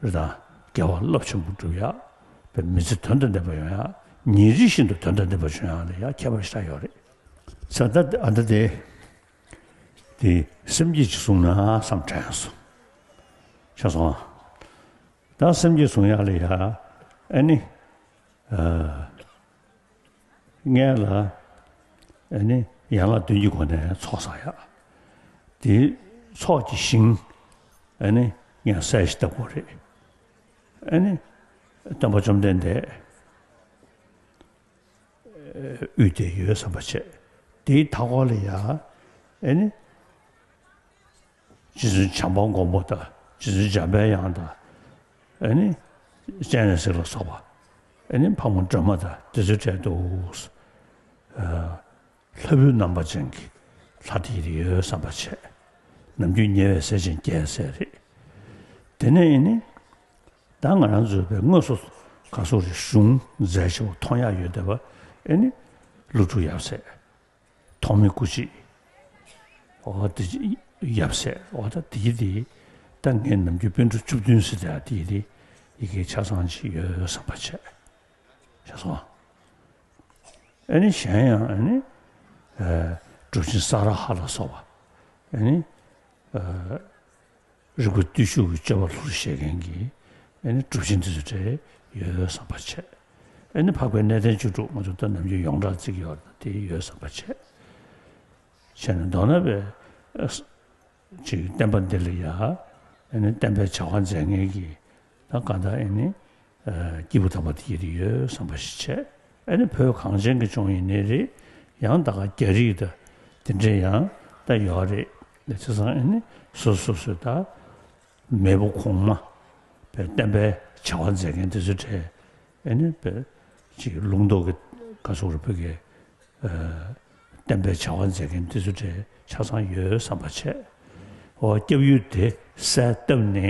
རི་དྭགས་དགེ་བ་རླབས་ཆེན་པོ་སྒྲུབ་ཡག་པའི་མི་ཚེ་དོན་དང་ལྡན་པ་ཡོང་ཡག་ཉིན་རེ་བཞིན་དུ་དོན་དང་ལྡན་པ་བྱུང་ཡག་ལ་ཡང་ཁྱད་པར་ཞེ་དྲག་ཡོད་རེད། ས་ད་ཨ་ད་དེ་དེ་སེམས་བསྐྱེད་ཅིག་བཟུང་ན་བསམ་དྲན་སོང་། ཤེས་སོང་ང་། ད་སེམས་བསྐྱེད་བཟུང་ཡག་ལ་ཡ་ཨེ་ནི། སྔོན་ལ་ཨེ་ནི་ཡན་ལག་བདུན་གྱི་སྒོ་ནས་ཚོགས་བསགས་ཡག་དེའི་ཚོགས་ཀྱི་ཞིང་ཨེ་ནི་ཡང་གསལ་ཞིག་བཏབ་དགོས་རེད། ཨེ་ནི་སྟོན་པ་བཅོམ་ལྡན་འདས་དབུས་དེར་ཡོད་བསམ་པ་བྱས། དེའི་མཐའ་འཁོར་ལ་ཡ་ཨེ་ནི། རྗེ་བཙུན་བྱམས་པ་མགོན་པོ་དང་རྗེ་བཙུན་འཇམ་པའི་དབྱངས་དང་། ཨེ་ནི། སྤྱན་རས་གཟིགས་ལ་སོགས་པ། ཨེ་ནི་འཕགས་མ་སྒྲོལ་མ་དང་དེ་ཚོའི་གྲས་འདུག་ལྷ་བུའི་རྣམ་པ་ཅན་གྱི་ལྷ་དེ་ཡི་ཡོད་བསམ་པ་བྱས། ནམ་རྒྱུན་ཉེ་བའི་སྲས་ཆེན་རྒྱལ་སྲས་རེད། དེ་ནས་ཨེ་ནི། ད་ང་རང་ཚོའི་བའི་དངོས་སུ་ག་སོགས་རེ་གཞུང་མཛད་ཆེ་བ་མཐོང་ཡག་ཡོད་བསྡད་པ་ཨེ་ནི། ཀླུ་སྒྲུབ་ཡབ་སྲས། ཐོགས་མེད་སྐུ་མཆེད། འོ་དེ་ཡབ་སྲས་འོ་ད་དེ་དེ་ད་ངས་ནམ་རྒྱུན་པཎ་གྲུབ་བཅུ་བདུན་ཟེར་ད་དེ་དེ་ཡི་གེ་ཆ་ཚང་ཅིག་ཡོད་བསམ་པ་བྱས། ཤེས་སོང་ང་། ཨེ་ནི་གཞན་ཡང་ཨེ་ནི། གྲུབ་ཆེན་ས་ར་ཧ་ལ་སོགས་པ་ཨེ་ནི། རིག་པ་བརྟུལ་ཞུགས་ཀྱི་སྤྱོད་པ་ལྷུར་བཞེས་མཁན་གྱི་ཨེ་ནི་གྲུབ་ཆེན་དེ་ཚོ་གྲས་ཡོད་བསམ་པ་བྱས། ཨེ་ནི་འཕགས་པའི་གནས་བརྟན་བཅུ་དྲུག་ང་ཚོ་ད་ནམ་རྒྱུན་ཡོངས་གྲགས་བརྩི་གི་ཡོད་རེད། དེ་ཡོད་བསམ་པ་བྱས། བྱས་ནས་མདོར་ན་བའི་ཨ་ཅིག་བསྟན་པ་འདི་ལ་ཡ་ཨེ་ནི་བསྟན་པའི་བྱ་བ་མཛད་མཁན་གྱི་ད་ག་ད་ཨེ་ནི་སྐྱེས་བུ་དམ་པ་དེ་ཡི་རིགས་ཡོད་བསམ་པ་ཞིག་བྱས། ཨེ་ནི་བོད་གངས་ཅན་གྱི་ལྗོངས་ཡིན་ནའི་རེད། ཡང་ད་ག་རྒྱ་རིགས་ད་དེ་འདྲས་ཡང་ད་ཡོད་རེད། དེ་ཚོ་ཚང་ཨེ་ནི་སོ་སོ་སོ་ད་མེས་པོ་གོང་མ་བའི་བསྟན་པའི་བྱ་བ་མཛད་མཁན་དེ་ཚོ་གྲས་ཨེ་ནི་བའི་ཅིག་ལུང་རྟོགས་ཀྱི་ག་ཚོད་རེད་བོད་ཀྱི་བསྟན་པའི་བྱ་བ་མཛད་མཁན་དེ་ཚོ་གྲས་ཆ་ཚང་ཡོད་བསམ་པ་བྱས། འོ་སྐྱབས་ཡུལ་དེ་གསལ་བཏབ་ནས་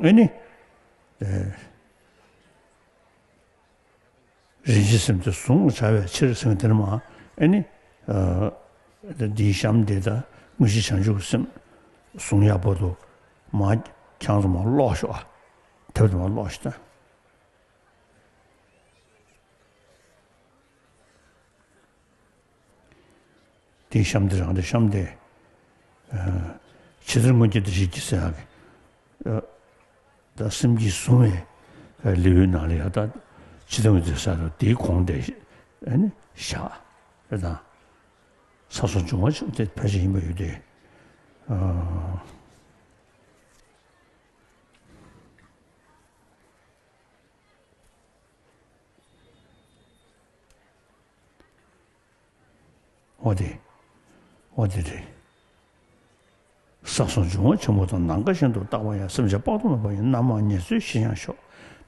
ཨེ་ནི། རིན་ཆེན་སེམས་དེ་བཟུང་བྱ་བའི་ཕྱིར་ཟེར་མཁན་དེ་ནི་མ་ཨེ་ནི། འདིའི་གཤམ་འདི་དང་དངོས་གཞི་བྱང་ཆུབ་སེམས་བཟུང་ཡག་པོ་དུ་མ་ཁྱང་ཚོ་མ་ཀློག་ཤོག་ཨ། དེབ་དུ་མ་ཀློག་ཤོག་ད། དེའི་གཤམ་དེ་རང་དེ་གཤམ་དེ། ཨ། ཇི་ལྟར་སྔོན་གྱི་བདེ་གཤེགས་ཀྱིས་ཟེར་ཡག་གི། ཨ། ད་སེམས་བསྐྱེད་བཟུང་བའི་ལེའུའི་ནང་ལ་ཡང་ད་ཇི་ལྟར་སྔོན་གྱི་བདེ་གཤེགས་ཟེར་ཡག་དེའི་གོང་དེ་ཨ་ནི་བཞག་རེད་དང་། ས་སོགས་འབྱུང་བ་ཆེན་པོ་དེ་ཕལ་ཆེར་ཡིན་པ་ཡོད་དེ། ཨ། འོ་དེ། འོ་དེ་རེད། ས་སོགས་འབྱུང་བ་ཆེན་པོ་དང་། ནམ་མཁའ་བཞིན་དུ་རྟག་པར་ཡང་། སེམས་ཅན་དཔག་ཏུ་མེད་པ་ཡི། རྣམ་མང་ཉེར་འཚོའི་གཞི་ཡང་ཤོག་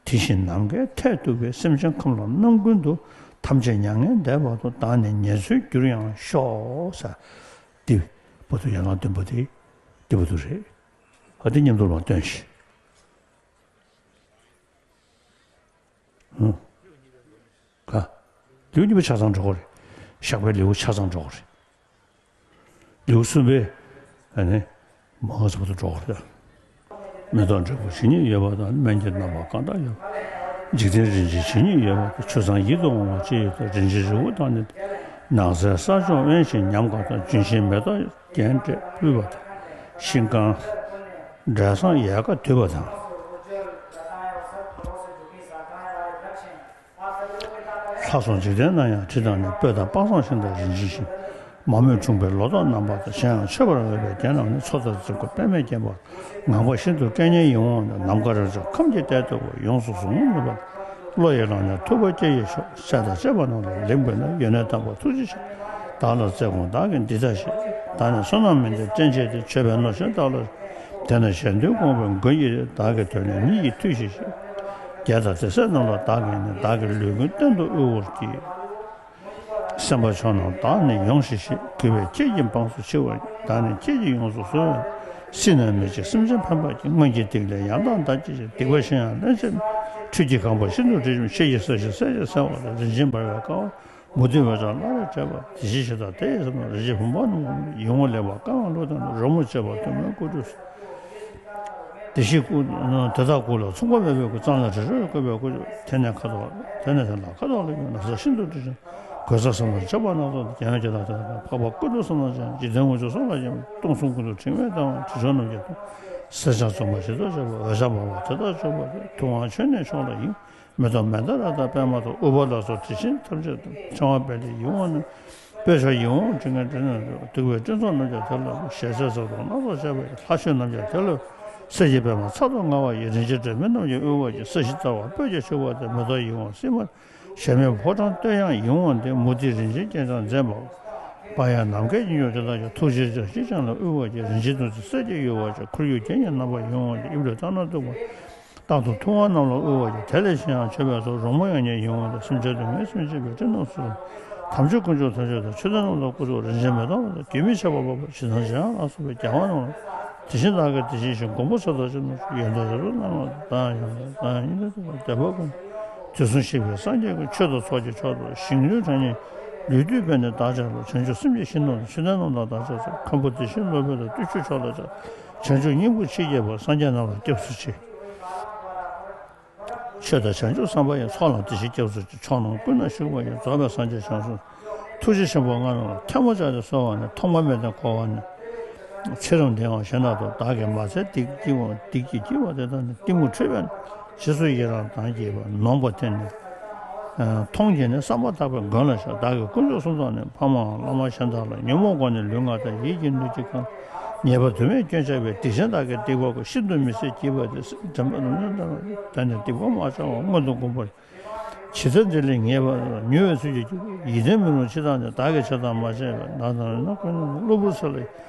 དེ་བཞིན་ནམ་མཁའི་མཐས་གཏུགས་པའི། སེམས་ཅན་ཁམས་ལ་རྣམ་ཀུན་ཏུ། ཐམས་ཅད་མྱ་ངན་འདས་བར་དུ། བདག་ནི་ཉེར་འཚོའི་རྒྱུར་ཡང་ཤོག་ཟེར། འདི་བར་དུ་ཡན་ལག་བདུན་པོ་དེ་འདི་བར་དུ་རེད། ཨ། དེ་མཉམ་དུ་ལ་སྟོན་ཞིག་ཧུམ། ག་ལེའུ་གཉིས་པ་ཆ་ཚང་འགྲོ་གི་རེད། བཤགས་པའི་ལེའུ་ཆ་ཚང་འགྲོ་གི་རེད། ལེའུ་གསུམ་པའི་ཨ་ནི་མ་ཧཱ་ས་བར་དུ་འགྲོ་གི་རེད། མེ་ཏོག་འབྲས་བུ་ཇི་སྙེད་ཡོད་པ་དང་། སྨན་གྱི་རྣམ་པ་གང་དག་ཡོད་པ། འཇིག་རྟེན་རིན་ཆེན་ཇི་སྙེད་ཡོད་པ་དང་། ཆུ་གཙང་ཡིད་དུ་འོང་བ་ཅི་ཡོད་དང་། རིན་ཆེན་རི་བོ་དང་ནི། ནགས་ཚལ་ས་ཕྱོགས་དབེན་ཞིང་ཉམས་དགའ་དང་། ལྗོན་ཤིང་མེ་ཏོག་རྒྱན་སྤྲས་སྤུད་པ་དང་། ཤིང་གང་འབྲས་བཟང་ཡལ་ག་དུད་པ་དང་། ལྷ་སོགས་འཇིག་རྟེན་ན་ཡང་། དྲི་དང་ནི་སྤོས་དང་སྤང་བཟང་ཤིང་དང་། རིན་ཆེན་ཤིང་མ་རྨོས་འཁྲུངས་པའི་ལོ་ཏོག་རྣམ་པ་དང་། གཞན་ཡང་མཆོད་པར་འོས་པའི་རྒྱན་རྣམས་ནི། མཚོ་དང་རྩིབས་ཁོག་པདྨས་བརྒྱན་པ། ངང་པ་བཞིན་དུ་སྐད་སྙན་ཡིད་འོང་བ་དང་། ནམ་མཁའ་རབ་འབྱམས་ཁམས་ཀྱི་དཔལ་སྟུག་པ། ཡོངས་སུ་གཟུང་བར་ནུས་པ། བློ་ཡི་ལག་ན་ཐུབ་པ་སྐྱེ་བའི་མཆོག་སྲས་དང་བཅས་པ་རྣམས་ལ་ལེགས་འབུལ་ན། ཡོན་གནས་དམ་པ་ཐུགས་རྗེ་ཆེ། བདག་ལ་བརྩེར་དགོངས་བདག་གིས་འདི་ལྟར་བཤད། བདག་ནི་བསོད་ནམས་མི་འདའ་སྤྱན་མཆེད་དེ། མཆོད་པས་མནོ་ཞིང་བདག་ལ། དེ་ནས་གཞན་དོན་དགོངས་པའི་མགོན་ཡིད། བདག་གི་དོན་ནི་ཉིད་ཀྱིས་ཐུལ་ཞིང་གཤེགས། རྒྱལ་དང་དེ་སྲས་རྣམས་ལ་བདག་གིས་ནི། བདག་གི་ལུས་ཀུན་གཏན་དུ་དབུལ་བར་བགྱི། སེམས་དཔའ་མཆོག་རྣམས་བདག་ནི་ཡོངས་ཤིག་ཤིག་གུས་པས་ཁྱེད་ཀྱི་འབངས་སུ་མཆི་བར་བགྱི། བདག་ནི་ཁྱེད་ཀྱིས་ཡོངས་སུ་གསོལ་བ། སྲིད་ན་མི་འཇིགས་སེམས་ཅན་ཕན་པར་བགྱི། སྔོན་གྱི་སྡིག་ལས་ཡང་དག་འདའ་བགྱིད་ཅིང་། སྡིག་པ་གཞན་ཡང་སླན་ཆད་མི་འཇིགས། ཁྲུས་ཀྱིས་གང་བ་ཤིན་ཏུ་འདྲི་ཞིང་། ཕྱི་ཡི་ས་གཞི་གསལ་ཞིང་གསལ་བ་དང་། རིན་ཆེན་འབར་བའི་ཀ་བ། མུ་ཏིག་འོད་ཀྱང་བླ་རེ་བྲེས་པ། དེ་བཞིན་གཞི་བདག་དེ་ཡི་ས་རྣམས། རིན་ཆེན་བུམ་པ་རྣམས་ཡིད་འོང་ལེགས་པར་བཀང་བ་ལུགས་དང་། རོལ་མོ་བཅས་པ་དུ་མའི་སྐུ་ཁྲུས། དེ་བཞིན་སྐུ། དེ་དག་སྐུ་ལ་མཚུངས་པ་མེད་པའི་སྐུ། གཙང་ལ་དྲི་རོ་ཡིས་བསྐོལ་བའི་སྐུ། དེ་ནས་ཁ་དོག་དེ་ནས་དེ་ལ་ཁ་དོག་ལ་གྱུར། ན་བཟའ་ཤིན་ཏུ་དྲི་ཞིང་གོས་བཟང་ཟམ་པ་བྱ་བ་སྣ་ཚོགས་དང་། རྒྱལ་བའི་རྒྱལ་དང་དེ་དག་འཕགས་པ་ཀུན་ཏུ་བསོད་ནམས་ཅན། འཇིག་རྟེན་དངོས་གྲུབ་གསུམ་ལ་ཡང་། སྟོང་གསུམ་ཀུན་ཏུ་ཕྲེང་བའི་ལྟ་བ། དྲི་མཆོག་རྣམས་ཀྱི་སྟོང་། གསེར་སྦྱངས་བཙོ་མ་བཞི་ཚོགས་བྱས་པ། འོད་ཞགས་འབར་བ་དེ་དག་མཆོད་པར་བགྱི། ཐུབ་དབང་ཆོས་གནས་མཆོག་ལ་ཡང་། མེ་ཏོག་མན་དཱ་ར་དང་པདྨ་དང་། ཨུཏྤ་ལ་སོགས་དྲི་ཞིམ་ཐམས་ཅད་དང་། ཕྲེང་བ་སྤེལ་ཏེ་ཡིད་འོང་ནི། སྤོས་མཆོག་ཡིད་འོང་དྲི་ངད་བྲི་ནི། བདུག་པའི་སྤྲིན་ཚོགས་རྣམས་ཀྱང་དེ་ལ་ཕུལ། ཞལ་ཟས་ཟ་འཐུང་སྣ་ཚོགས་བྱས་པ་ཡི། ལྷ་བཤོས་རྣམས་ཀྱང་དེ་ལ་ཕུལ། གསེར་གྱི་པདྨ་ཚར་དུ་དངར་བ་ཡིས། རིན་ཆེན་སྒྲོན་མེ་རྣམས་ཀྱིས་དབུལ་བར་བགྱི། ས་གཞི་རྩ་བ་སྤོས་ཀྱིས་བྱུགས་པ་དང་། མེ་ཏོག་ཡིད་འོང་སིལ་མ། གཞལ་མེད་ཕོ་བྲང་བསྟོད་དབྱངས་ཡིད་འོང་ལྡིར། མུ་ཏིག་རིན་ཆེན་རྐྱང་རྐྱང་མཛེས་པ། པ་ཡང་ནམ་མཁའི་དཀྱིལ་འཁྱོག་དེ་དག་ཀྱང་། ཐུགས་རྗེའི་བྱིན་གྱིས་བརླབས་ཤིང་ལ་དབུལ་བར་བགྱི། རིན་ཆེན་ཐུགས་རྗེས་སྲས་ཀྱིས་གཡོ་བར་བྱ། ཁོར་ཡུག་རྒྱན་གྱི་རྣམ་པ་ཡིད་འོང་ལྡིར། ཨིནྡྲ་ཏ་ན་ཐུབ་པ། རྟག་ཏུ་ཐུབ་དབང་རྣམས་ལ་དབུལ་བར་བགྱི། དེ་ལས་གཞན་ཡང་མཆོད་པའི་ཚོགས། རོལ་མོ་དབྱངས་སྙན་ཡིད་འོང་ལྡིར། སེམས་ཅན་དུ་མས་སེམས་ཅན་པའི། སྤྲིན་རྣམས་སུ་དམ་ཆོས་དཀོན་མཆོག་ཐམས་ཅད་དང་། མཆོད་རྟེན་རྣམས་ལ་སྐུ་མཆོག་རིན་ཆེན་མེ་ཏོག་ལ། རྒྱུན་མི་ཆད་པར་འབབ་པ་ཇི་ལྟར་གཞན་ཡང་ལགས་སོ། བའི་རྒྱལ་བ་རྣམས་ལ། དེ་བཞིན་བདག་གིས་དེ་བཞིན་གཤེགས། མགོན་པོ་ཚེ་དང་བཅས་རྣམས་སུ། ཡོན་ཏན་རབ་རྫོགས་རྣམས་ལ་བདག་ཡང་། བདག་ཡང་སྙིང་ཐག་པ་བདེ་བ་ཀུན། དུས་གསུམ་གཤེགས་པའི་སངས་རྒྱས་ཀུན། ཆོས་དང་ཚོགས་ཀྱི་མཆོག་ཏུ། ཞིང་ལུས་གྲངས་སྙེད་ལུས་བཏུད་པས་ནི་བདག་ཅག་ལ། བྱང་ཆུབ་སེམས་ཀྱི་གཞི་རྣམས་དང་། མཆོད་རྟེན་རྣམས་ལ་བདག་ཅག་སོགས། མཁན་པོ་དེ་བཞིན་སློབ་དཔོན་དང་། བརྟུལ་ཞུགས་མཆོག་ལ་ཕྱག་བྱང་ཆུབ་སྙིང་པོ་མཆིས་རྒྱས་པ། སངས་རྒྱས་རྣམས་ལ་སྐྱབས་སུ་མཆི། ཆོས་དང་བྱང་ཆུབ་བསམ་པ་ཡི། ཚོགས་ལ་དེ་བཞིན་སྐྱབས་སུ་མཆི། ཕྱོགས་རྣམས་ཀུན་ན་བཞུགས་པ་ཡི། རྫོགས་པའི་སངས་རྒྱས་བྱང་སེམས། ཐུགས་རྗེ་ཆེན་པོ་ལྔ་རྣམས་ལ། ཐལ་མོ་སྦྱར་ཏེ་གསོལ་བ་ནི། ཐོག་མ་མེད་དང་འཁོར་བ་ནས། ཚེ་རབས་འདས་པའང་གཞན་དག་ཏུ། བདག་གིས་མ་ཚད་སྡིག་བགྱིས་པ། སྡིག་བགྱིས་བགྱིས་པ་དེ་དག་ནི། གཏི་མུག་འཁྲུལ་པས་རྗེས་སུ་ཡི་རང་དང་བགྱིས་པ། ནོངས་པ་དེ་ནི་མཐོང་བགྱིས་ནས། བསམ་པ་ཐག་པས་མགོན་ལ་ཕྱག་བདག་གིས་དཀོན་མཆོག་གསུམ་དང་ནི། ཕ་མའམ་བླ་མ་གཞན་དག་ལ། ཉོན་མོངས་སྒོ་ནས་ལུས་ངག་དང་། ཡིད་ཀྱི་ལུས་ཀྱི་ཁམས། ཉེས་པ་དུ་མས་སྐྱོན་བྱས་པའི། སྡིག་ཅན་བདག་གིས་སྡིག་པ་བསྐུལ། ཤིན་ཏུ་མི་བཟད་བགྱིས་པ་དེ། དྲན་པ་དང་ལྡན་པ་དེ་ནི། སྡིག་པ་མ་བྱ་བར་སྔོན་དུ་འགོག་པར། ཇི་ལྟར་འདི་ལས་ངེས་པར་མྱུར་བའི་ཚུལ་གྱིས་སྐྱོབ། ཡིད་བརྟན་མི་རུང་ཕྱིར་བཏང་ནས། བདག་གིས་ཆེ་ཐག་མ་བཅད་པས། ན་དང་རེ་ན་ཀུན་ནས་གློ་བུར་ཚེ་ལ།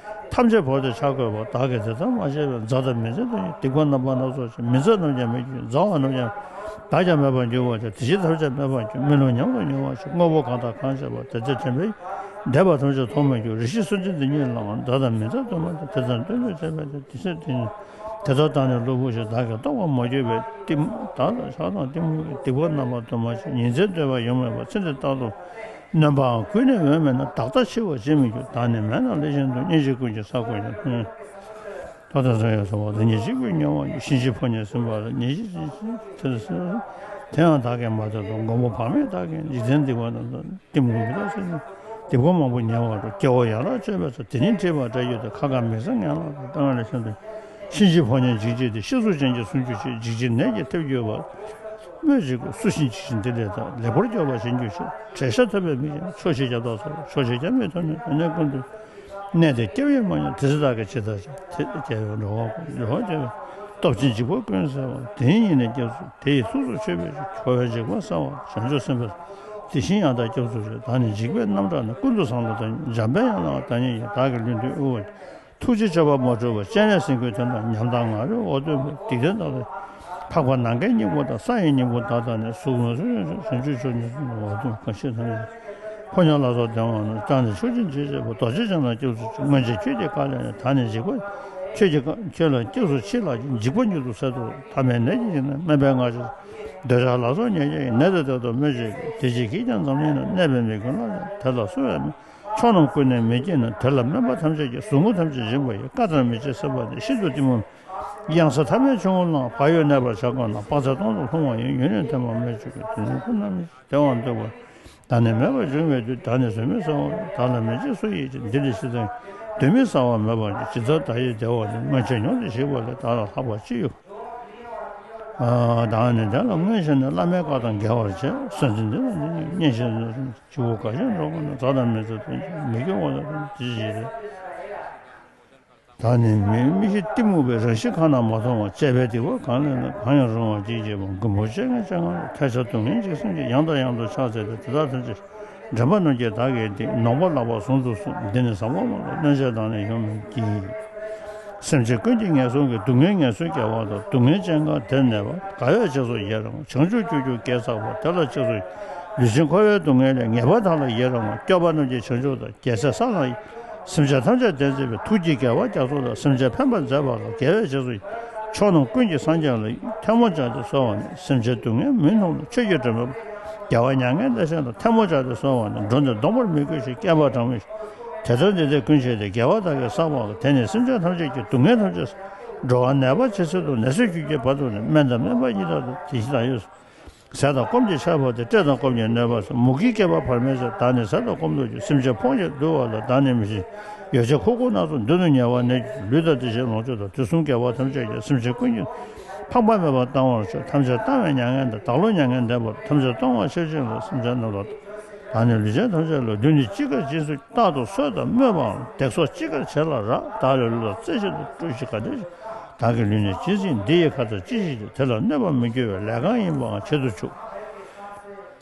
ཐམས་ཅད་བོར་ཏེ་ཆག་བསྐོས་པ། བདག་གིས་དེ་ལྟར་མ་བྱས་པས། མཛའ་དང་མི་མཛའི་དོན་ཡང་། སྡིག་པ་རྣམ་པ་སྣ་ཚོགས་བྱས། མི་མཛའ་རྣམས་ཀྱང་མེད་ཀྱང་། མཛའ་བ་རྣམས་ཀྱང་བདག་ཀྱང་མེད་པར་འགྱུར་བར་བྱ། དེ་ཕྱིར་ཐབས་ཅད་མེད་པར་འགྱུར། མི་ལུས་ཉམས་དང་མྱོང་བར་ཤོག་དངོས་པོ་གང་དང་གང་བྱས་པ། དེ་ཚེ་དྲན་པས་འདས་པ་ཐམས་ཅད་མཐོང་བར་འགྱུར། རེ་ཞིག་སུན་འབྱིན་འདི་ཉིད་ལའང་། མཛའ་དང་མི་མཛའི་དོན་མ་བྱས། དེ་ཚེ་དོན་དུ་བྱས་པས་ཏེ། དེ་ཚེ་དེ་ཉིད་དེ་ལྟར་བདག་ནི་གློ་བུར་ཞིང་། བདག་གིས་རྟོགས་པར་མ་གྱུར་པས། གཏི་མུག་དག་དང་ཆགས་སྡང་གཏི་མུག་གིས། སྡིག་པ་རྣམ་པ་དུ་མ་བྱས། ཉིན་མཚན་སྡོད་པ་ཡོང་མེད་པར། ཚེ་འདི་རྟག་ཏུ་ནོན་པའང་ཀུན་ནས་འོས་མེད་ན། བདག་ལྟ་འཆི་བར་བྱེད་མི་འགྱུར། བདག་ནི་མེད་ན་ལས་གཞན་དུ། སྙིང་རྗེ་ཀུན་གྱི་ས་བརྐོས་ཀྱང་། ད་ལྟ་ཚེ་ཡང་སོང་བ་དང་། ཉིན་གཅིག་པུ་མྱོང་བ་ཡི། གཞན་གྱི་ཕོ་ཉས་ཟིན་པ་ལ། ཉིན་གཅིག་ཅིག་དེ་ལ་ཟེར། དེ་ཡང་བདག་གིས་མ་ཐོས་དང་། མགོན་པོ་བག་མེད་བདག་གིས། འཇིག་རྟེན་སྡིག་པ་རྣམས་དང་། གཏི་མུག་མི་རྟག་སེམས་ཀྱིས། སྡིག་པ་མང་པོ་ཉེ་བར་འགྲོ། སྐྱེ་བོ་ཡ་རབས་སྤྱོད་པའི་ཚོགས། དེ་ཉིད་ཁྲིད་པར་བཀྲ་ཤིས་ཏེ། ཁ་ཁ་མིག་སེར་ངན་ལགས་སོ། ལྟ་བ་ལ་ཤིན་ཏུ། གཤིན་རྗེའི་ཕོ་ཉ་འཇིགས་བྱེད་དེ། གཤེད་གཟུགས་ཅན་གྱི་སུན་འབྱིན་བྱེད། འཇིགས་བྱེད་ནད་ཀྱིས་ཐེབས་གྱུར་པ། སྨོས་ཅི་དགོས། བསུ་ཞིང་འཇིགས་ཤིང་འདི་ལས་ཐར། ལེགས་པར་སྐྱོབ་པར་བྱིན་གྱིས་རློབས། བྲེད་ཤ་ཐུབ་པའི་མིག་ཅན། ཆོག་ཤེས་རྒྱ་སྟག་སོགས། ཆོག་ཤེས་རྒྱ་མི་ཐོབ་ནས། དེ་ནས་ཀུན་ཏུ། གནས་དེར་སྐྱབས་ཡུལ་མ་ཡིན། དེ་ཚེ་བདག་གིས་ཇི་ལྟར་བྱ། དེ་སྐྱབས་ཡུལ་འགྲོ་བ་ཀུན། འགྲོ་བ་སྐྱབས་ཡུལ། སྟོབས་ཆེན་འཇིགས་པ་ཀུན་སེལ་བ། དེ་ཉིད་ནི་སྐྱབས་སུ། དེ་ཡི་ཐུགས་སུ་ཆུད་པའི་ཕྱིར། འཁོར་བའི་འཇིགས་པ་སེལ་བར། བྱང་ཆུབ་སེམས་དཔའི། དེ་བཞིན་ཡང་དག་སྐྱབས་སུ་མཆི། བདག་ནི་འཇིགས་པའི་རྣམ་གྲངས་ནི། ཀུན་ཏུ་བཟང་དང་བདག་ཉིད། འཇམ་དཔལ་དབྱངས་ལའང་བདག་ཉིད་ཀྱང་། བདག་གི་ལུས་འདི་དབུལ་བ་ཡིན། ཐུགས་རྗེའི་སྤྱོད་པ་མ་གྲུབ་པར། སྤྱན་རས་གཟིགས་མགོན་དོན་དང་ཉམ་ཐག་ང་རོས་འོ་དོད་འབོད། སྡིག་ལྡན་དག་ལ་འཕགས་པ་ནམ་མཁའི་སྙིང་པོ་དང་། ས་ཡི་སྙིང་པོ་དག་དང་ནི། གཟུགས་ངོ་སོ་ཡང་བྱང་ཆུབ་མཆོག་ཉིད་གསུངས། འོ་དོད་གང་ཤེས་ཐམས་ཅད། ཕོ་ཉ་ལ་སོགས་ལྡན་པ་རྣམས། བདག་ནི་མཆོག་སྦྱིན་བྱེད་ཅེས་པ། རྡོ་རྗེ་འཆང་ལ་སྐྱབས་སུ་མཆི། སྔོན་ཆད་ཁྱོད་ཀྱིས་བཀའ་སློབ་ནས། བདག་ནི་འཇིགས་པ། ཁྱོད་ཀྱིས་བཀའ། ཁྱོད་ལ་སྐྱབས་སུ་མཆི་ལགས་ཀྱིས། འཇིགས་པ་མྱུར་དུ་སེལ་དུ་གསོལ། ཐ་མལ་ནད་ཀྱིས་བཅིངས་ནས། སྨན་པའི་སྔགས་ཀྱིས། འདོད་ཆགས་ལ་སོགས་ཉེན་ཁའི་ནད། དེ་དག་ཏུ་སྨོས་ཅི་དགོས། དེ་ཕྱིར་ཁྱེད་ཀྱང་འཛམ་གླིང་ན། གནས་པའི་མི་ཀུན་ལ་ཡང་། དེ་ལ་བསུ་བའི་མིང་། ཕྱོགས་རྣམས་ཀུན་ནས་མི་སྐྱེ་ན། དེ་ལ་སྨན་པ་ཐམས་ཅད་ཀྱིས། ཟུག་རྔུ་ཐམས་ཅད་འབྱིན་པ་ཡིས། བཀའ་ལྟར་མི་བྱེད་སྲིད་པ་འདི། ཤིན་ཏུ་གཏི་མུག་གཡང་ས་ཐ་མལ་ཆུ་བོར་ལངས། བག་ཡོད་གནས་པར་བྱ་དགོས་ན། དཔག་ཚད་སྟོང་དུ་ལྷུང་བ་ཡིན། ཡུན་རིང་ཐེངས་མང་སྨོས་ཅི་དགོས། དེ་ནས་ཁོ་ན་མི་བདེ་བ་འདོད་པ། བདག་ནི་མེད་པར་འབྱུང་བའི་དུས། བདག་ནི་བཟོད་མི་ཟ་བ། བདག་ལ་མི་བྱེད་སུ་ཡིས་ཀྱང་། འདི་འདྲའི་ཕྱི་དང་གདོན་མི་ཟ་བ་མེད་པར་འགྱུར། ཇི་ལྟར་བདག་ཡིད་བདེ་བ་འདོད། སྔོན་ཆད་མྱོང་སྟེ་ཞིག་པ་ལས། བདག་ལ་ལྷག་པ་ཅི་ཡོད། བདག་ནི་དེ་ལ་སྔོན་ཞིག་ནས། བླ་མའི་བཀའ་དང་འགལ་བར་བྱས། སྲོག་འཛིན་འདི་ལ་འདི་ཉིད་བསྙེན་ཞེས་གསུངས། བྱི་ཝ་ག་ཤེད་འགྲོ་དགོས་ན། བདག་དང་མི་ཚེ་དོན་ཆེན་མི་སྐྱོ་བ་ལ་དོན་ཅི་ཞིག་རེད། བདག་ནི་མི་མི་ཤི་གཏི་མུག་པའི། རང་བཞིན་ཁ་ན་མ་ཐོ་བ། བཅས་པའི་སྡིག་པ་གང་ལས་ན། གང་ཡང་རུང་བ་གྱིས་བྱས་པ། མགོན་པོ་སྤྱན་སྔར་སྤྱན་སྔར། ཐལ་འཆག་སྡུག་བསྔལ་འཇིགས་སེམས་ཀྱིས། ཡང་དང་ཡང་དུ་ཕྱག་འཚལ་ཏེ། དེ་དག་ཐམས་ཅད་འདྲེན་པ་རྣམས་ཀྱིས་བདག་གི་སྡིག། ནོངས་པ་ལགས་པར་ཟུང་དུ་ཟུངས། འདི་ནི་བཟང་པོ་མ་ལུས་གནོད་བྱེད་དང་ནི། ཡོང་མི་བགྱིད། སེམས་ཅན་ཀུན་གྱི་ངན་སོང་གི། སྡུག་བསྔལ་ངལ་གསོའི་རྒྱལ་བ་དང་། སྡུག་བསྔལ་ཅན་གང་དེར་གནས་པ། དགའ་བས་རྗེས་སུ་ཡི་རང་བ། བྱང་ཆུབ་སྤྱོད་གྱུར་དགེ་བསགས་པ། དེ་ལ་རྗེས་སུ། ལུས་ཅན་འཁོར་བའི་སྡུག་བསྔལ་ལས། ངེས་པར་བདག་ལ་ཡི་རང་བ། སྐྱོབ་པ་རྣམས་ཀྱི་བྱང་ཆུབ་དང་། རྒྱལ་སྲས་ས་ལའང་། སེམས་ཅན་ཐམས་ཅད་བདེ་མཛད་པའི། ཐུགས་ཀྱི་དགེ་བ་རྒྱ་མཚོ་ལྟར། སེམས་ཅན་ཕན་པར་མཛད་པ་ལ། དགེ་བའི་རྗེས་སུ་ཡི། ཕྱོགས་རྣམས་ཀུན་གྱི་སངས་རྒྱས་ལ། ཐལ་མོ་སྦྱར་ཏེ་གསོལ་བ་ནི། སེམས་ཅན་སྡུག་བསྔལ་མུན་འཐོམས་ལ། ཆོས་ཀྱི་སྒྲོན་མེ་སྤངས། རྒྱལ་བ་མྱ་ངན་འདའ་ཞིང་དང་། ཐལ་མོ་སྦྱར་ཏེ་གསོལ་བ་ནི། འགྲོ་འདིར་སྡོམ་པར་མི་དགོས་ཤིང་། བསྐལ་པ་གྲངས་མེད་ཞིང་། དེ་ལྟར་འདི་འདྲའི་ཀུན་བྱེད་དེ། དགེ་བ་བདག་གིས་བསགས་པ་ལ། དེས་ནི་སེམས་ཅན་ཐམས་ཅད་ཀྱི། སྡུག་བསྔལ་ཐམས་ཅད་བསལ། འགྲོ་བ་ནད་པ་ཇི་སྲིད་དུ། ནད་སོས་གྱོན་གྱི་བར་དུ་ནི། སྨན་དང་སྨན་པ་ཉིད་དང་དུ། དེ་བཞིན་བདག་ཡོད། ཟས་དང་སྐོམ་གྱི་ཆར་བབས་ཏེ། བཀྲེས་དང་སྐོམ་གྱིས་གནོད་པ་སེལ། མུ་གེའི་བསྐལ་པ་བར་མེད་ཚེ། བདག་ནི་ཟས་དང་སྐོམ་དུ་གྱུར། སེམས་ཅན་ཕོངས་པས་གདུང་བ་ལ། བདག་ནི་མི་ཤི། ཡོ་བྱད་མཁོ་དགུ་སྣ་ཚོགས་མདུན་དུ་ཉལ་བ་ནི། ལུས་དང་དེ་བཞིན་ལོངས་སྤྱོད་དང་། དུས་གསུམ་དགེ་བ་ཐམས་ཅད་ཀྱང་། སེམས་ཅན་ཀུན་གྱི་ཕངས་པ་མེད་པར་བཏང་བར་ཤོག། ཐམས་ཅད་བཏང་བའི་མྱ་ངན་འདས། བདག་བློ་མྱ་ངན་འདས་པ་ལ། ཐམས་ཅད་གཏོང་བ་ཤེར་ཕྱིན་ལ། སེམས་ཅན་རྣམས་ལ། བདག་ནི་ལུས་ཅན་ཐམས་ཅད་ལ། བདུད་ནི་ཅི་དགར་རྗེས་སུ། རྟག་ཏུ་གསོད་དང་སྨོད་པའམ། བརྡེག་སོགས་ཅི་དགར་བྱེད་ལ་རག། བདག་ལས་ལུས་དང་རྩེ་བཞིན་དུ། བཀྲུ་ཞིང་ག་དེ་བཞིན། བདག་གི་ལུས་ནི་ཇི་སྲིད་འདི་ཡི་ཁ་ཚ་ཅི་ཞིག་བྱེད། དེ་ལ་གནོད་པར་མི་འགྱུར་བའི། ལས་གང་ཡིན་པའང་བྱེད་དུ་ཆུག།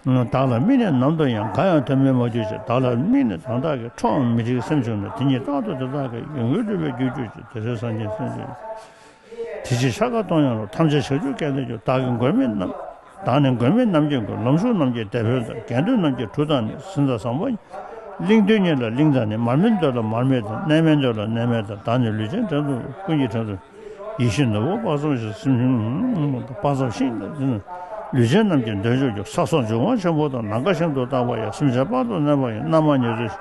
བདག་ལ་དམིགས་ནས་ནམ་དུ་ཡང་། གང་ཡང་དོན་སྨིན་མ་གྱུར་ཅིག། བདག་ལ་དམིགས་ནས་གང་དག་གིས། ཁྲོའམ་མི་འགྲིག་སེམས་བྱུང་ན། དེ་ཉིད་རྟག་ཏུ་དེ་དག་གི། ཡོན་གྱིས་བསྒྲུབས་པའི་རྒྱུར་གྱུར་ཅིག། དེ་ཚེ་སངས་རྒྱས་སེམས་ཅན། དེ་ཕྱིར་ཤ་ཁ་གཏོང་ཡང་རུང་། ཐམས་ཅད་བྱང་ཆུབ་སྐལ་ལྡན་ཀྱང་། བདག་གི་མགོན་མེད་རྣམས། བདག་ནི་མགོན་མེད་རྣམས་ཀྱི་མགོན། ལམ་ཞུགས་རྣམས་ཀྱི་དེད་དཔོན་དང་། དགེ་འདུན་རྣམས་ཀྱི་གྲུ་དང་ནི། གཟིམ་དང་བཟང་པོ་གླིང་དུས་ཉིད་ལ་གླིང་དང་ནི། མར་མེ་མདོས་ལ་མར་མེ་དང་། གནས་མལ་མདོས་ལ་གནས་མལ་དང་། བདག་ནི་ལུས་ཅན་བྲན་གཡོག་ཀུན་གྱི་བྲན་གཡོག། ཡིད་བཞིན་ནོར་བུ་དཔག་བསམ་ཤིང་། སེམས་བཞིན་དཔག་བསམ་ཤིང་དང་། ལུས་ཅན་རྣམས་ཀྱི་འདོད་འཇོ་རྒྱུ། ས་སོགས་འབྱུང་བ་ཆེན་པོ་དང་། ནམ་མཁའ་བཞིན་དུ་རྟག་པ་ཡང་། སེམས་ཅན་དཔག་ཏུ་མེད་པ་ཡི། རྣམ་མང་ཉེར་འཚོའི།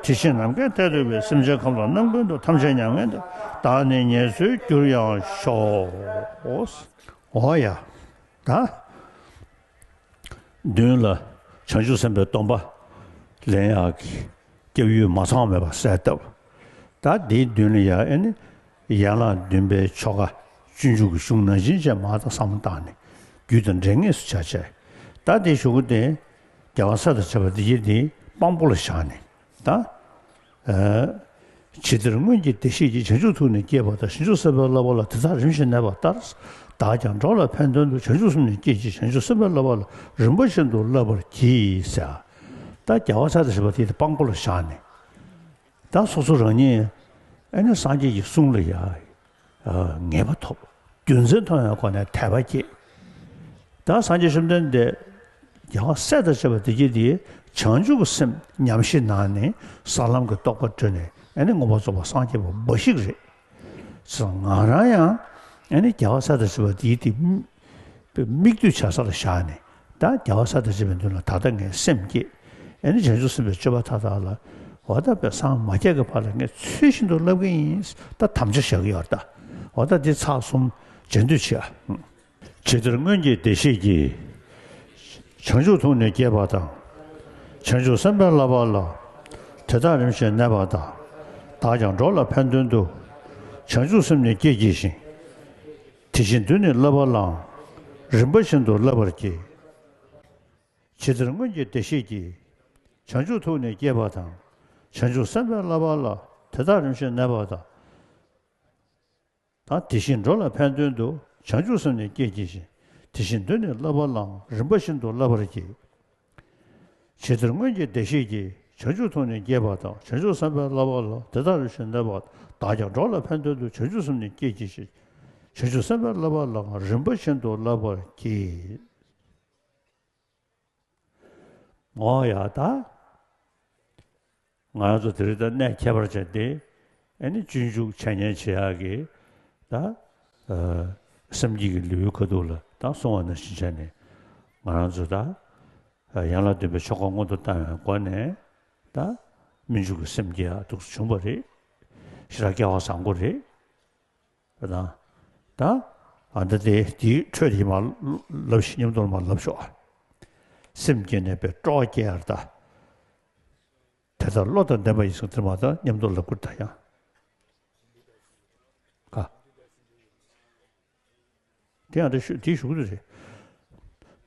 དེ་བཞིན་ནམ་མཁའི་མཐས་གཏུགས་པའི། སེམས་ཅན་ཁམས་དང་རྣམ་ཀུན་ཏུ། ཐམས་ཅད་མྱ་ངན་འདས། བདག་ནི་ཉེར་འཚོའི་རྒྱུར་ཡང་ཤོག། འོ་ཡ། ད། མདུན་ལ་བྱང་ཆུབ་སེམས་དཔའི་སྡོམ་པ་ལེན་ཡག་གི་སྐྱབས་ཡུལ་མ་ཚང་མེད་པ་གསལ་བཏབ། ད་འདིའི་མདུན་ལ་ཡ་ཨེ་ནི་ཡན་ལག་བདུན་པའི་ཆོ་ག་སྤྱོད་འཇུག་གི་གཞུང་ནང་བཞིན་བྱས་མར་དང་བསམ་བློ་བཏང་ནས་རྒྱུད་དང་འབྲེལ་ངེས་སུ་བྱ་བྱས། ད་དེའི་གཞུག་གུ་དེ་རྒྱལ་བ་སྲས་དང་བཅས་པ་དེ་ཡིས་དེ་དཔང་པོ་ལ་བཞག་ནས་ད། ཇི་ལྟར་སྔོན་གྱི་བདེ་གཤེགས་ཀྱིས། བྱང་ཆུབ་ཐུགས་ནི་བསྐྱེད་པ་དང་། བྱང་ཆུབ་སེམས་དཔའི་བསླབ་པ་ལ། དེ་དག་རིམ་བཞིན་གནས་པ་ལྟར། བདག་ཀྱང་འགྲོ་ལ་ཕན་དོན་དུ། བྱང་ཆུབ་སེམས་ནི་བསྐྱེད་ཅིང་། བྱང་ཆུབ་སེམས་དཔའི་བསླབ་པ་ལ། རིམ་པ་བཞིན་དུ་བསླབ་པར་གྱིས་ཟེར། ད་རྒྱལ་བ་སྲས་དང་བཅས་པ་དེ་དཔང་པོ་ལ་བཞག་ནས། ད་སོ་སོ་རང་ཉིད་ཨེ་ནི་སངས་རྒྱས་ཀྱི་གསུང་ལ་ཡ། ངེས་པ་ཐོབ། རྒྱུ་མཚན་མཐོང་བའི་སྒོ་ནས་དད་པ་སྐྱེས། ད་སངས་རྒྱས་བཅོམ་ལྡན་འདས་རྒྱལ་བ་སྲས་དང་བཅས་པ་དེ་གྱིས་དེ་བྱང་ཆུབ་ཀྱི་སེམས་ཉམས་བཞེས་གནང་ནས་ས་ལམ་གྱི་རྟོགས་པ་གྲོལ་ནས་ཨེ་ནི་མངོན་པར་རྫོགས་པར་སངས་རྒྱས་པ་འབའ་ཞིག་རེད། ང་རང་ཡང་ཨེ་ནི་རྒྱལ་བ་སྲས་དང་བཅས་པ་དེ་དེ་མིག་ལྟོས་བྱ་ས་ལ་བཞག་ནས། ད་རྒྱལ་བ་སྲས་དང་བཅས་པའི་མདུན་ལ་ད་ལྟ་ངས་སེམས་བསྐྱེད། ཨེ་ནི་བྱང་ཆུབ་སེམས་དཔའི་སྤྱོད་པ་མཐའ་དག་ལ། འོ་ད་དཔེ་སངས་མ་རྒྱས་ཀྱི་བར་ལ་ངས་ཚུལ་བཞིན་དུ་བསླབ་ཀྱི་ཡིན། ད་དམ་བཅའ་བཞག་གི་ཡོད་རེད་ད། འོ་ད་འདི་ཚར་གསུམ་རྗེས་ཟློས་བྱེད་ཨ། ཇི་ལྟར་སྔོན་གྱི་བདེ་གཤེགས་ཀྱིས། བྱང་ཆུབ་ཐུགས་ནི་བསྐྱེད་པ་དང་། བྱང་ཆུབ་སེམས་དཔའི་བསླབ་པ་ལ། དེ་དག་རིམ་བཞིན་གནས་པ་དང་། བདག་ཀྱང་འགྲོ་ལ་ཕན་དོན་དུ། བྱང་ཆུབ་སེམས་ནི་བསྐྱེད་བགྱི་ཞིང་། དེ་བཞིན་དུ་ནི་བསླབ་པ་ལའང་། རིམ་པ་བཞིན་དུ་བསླབ་པར་བགྱི། ཇི་ལྟར་སྔོན་གྱི་བདེ་གཤེགས་ཀྱིས། བྱང་ཆུབ་ཐུགས་ནི་བསྐྱེད་པ་དང་། བྱང་ཆུབ་སེམས་དཔའི་བསླབ་པ་ལ། དེ་དག་རིམ་བཞིན་གནས་པ་དང་། དང་། དེ་བཞིན་འགྲོ་ལ་ཕན་དོན་དུ། བྱང་ཆུབ་སེམས་ནི་བསྐྱེད་བགྱི་ཞིང་། དེ་བཞིན་དུ་ནི་བསླབ་པ་ལའང་། རིམ་པ་བཞིན་དུ་བསླབ་པར་བགྱི། ཇི་ལྟར་སྔོན་གྱི་བདེ་གཤེགས་ཀྱིས། བྱང་ཆུབ་ཐུགས་ནི་བསྐྱེད་པ་དང་། བྱང་ཆུབ་སེམས་དཔའི་བསླབ་པ་ལ། དེ་དག་རིམ་བཞིན་གནས་པ། བདག་ཀྱང་འགྲོ་ལ་ཕན་དོན་དུ། བྱང་ཆུབ་སེམས་ནི་བསྐྱེད་བགྱི་ཞིང་། བྱང་ཆུབ་སེམས་དཔའི་བསླབ་པ་ལའང་། རིམ་པ་བཞིན་དུ་བསླབ་པར་བགྱི། འོ་ཡ་ད། ང་རང་ཚོ་དེ་རིང་ད་གནས་ཁྱད་པར་ཅན་དེ། ཨ་ནི་སྤྱོད་འཇུག་འཆད་ཉན་བྱེད་ཡག་གི་ད། ཨ། སེམས་བསྐྱེད་ཀྱི་ལེའུའི་ཁ་ཐུག་ལ་ད་གསུངས་པ་ནང་བཞིན་བྱས་ནས། ང་རང་ཚོ་ད། ཨ། ཡན་ལག་བདུན་པའི་ཆོ་ག་སྔོན་དུ་བཏང་བའི་སྒོ་ནས། ད་སྨོན་འཇུག་གི་སེམས་བསྐྱེད་ཡག་འདུག་སེ་བྱུང་བ་རེད། ཞེ་དྲག་སྐལ་བ་བཟང་པོ་རེད། དང་། ད། ཨ། འདི་དེ་དེའི་འཕྲོས་དེ་མར་ལབ་ཤིག་མཉམ་དུ་མར་ལབ་ཤོག། སེམས་བསྐྱེད་ནས་པའི་སྤྲོ་བ་སྐྱེ་ཡར་ད། དེ་ལྟར་བློ་དང་ལྡན་པ་ཡིས་ཟེར་དེ་མ་ད་མཉམ་དུ་ལབ་དགོས་ད་ཡང་། ག། དེ་ཡང་དེ་ཞུ་དེའི་གཞུག་ཏུ་རེད།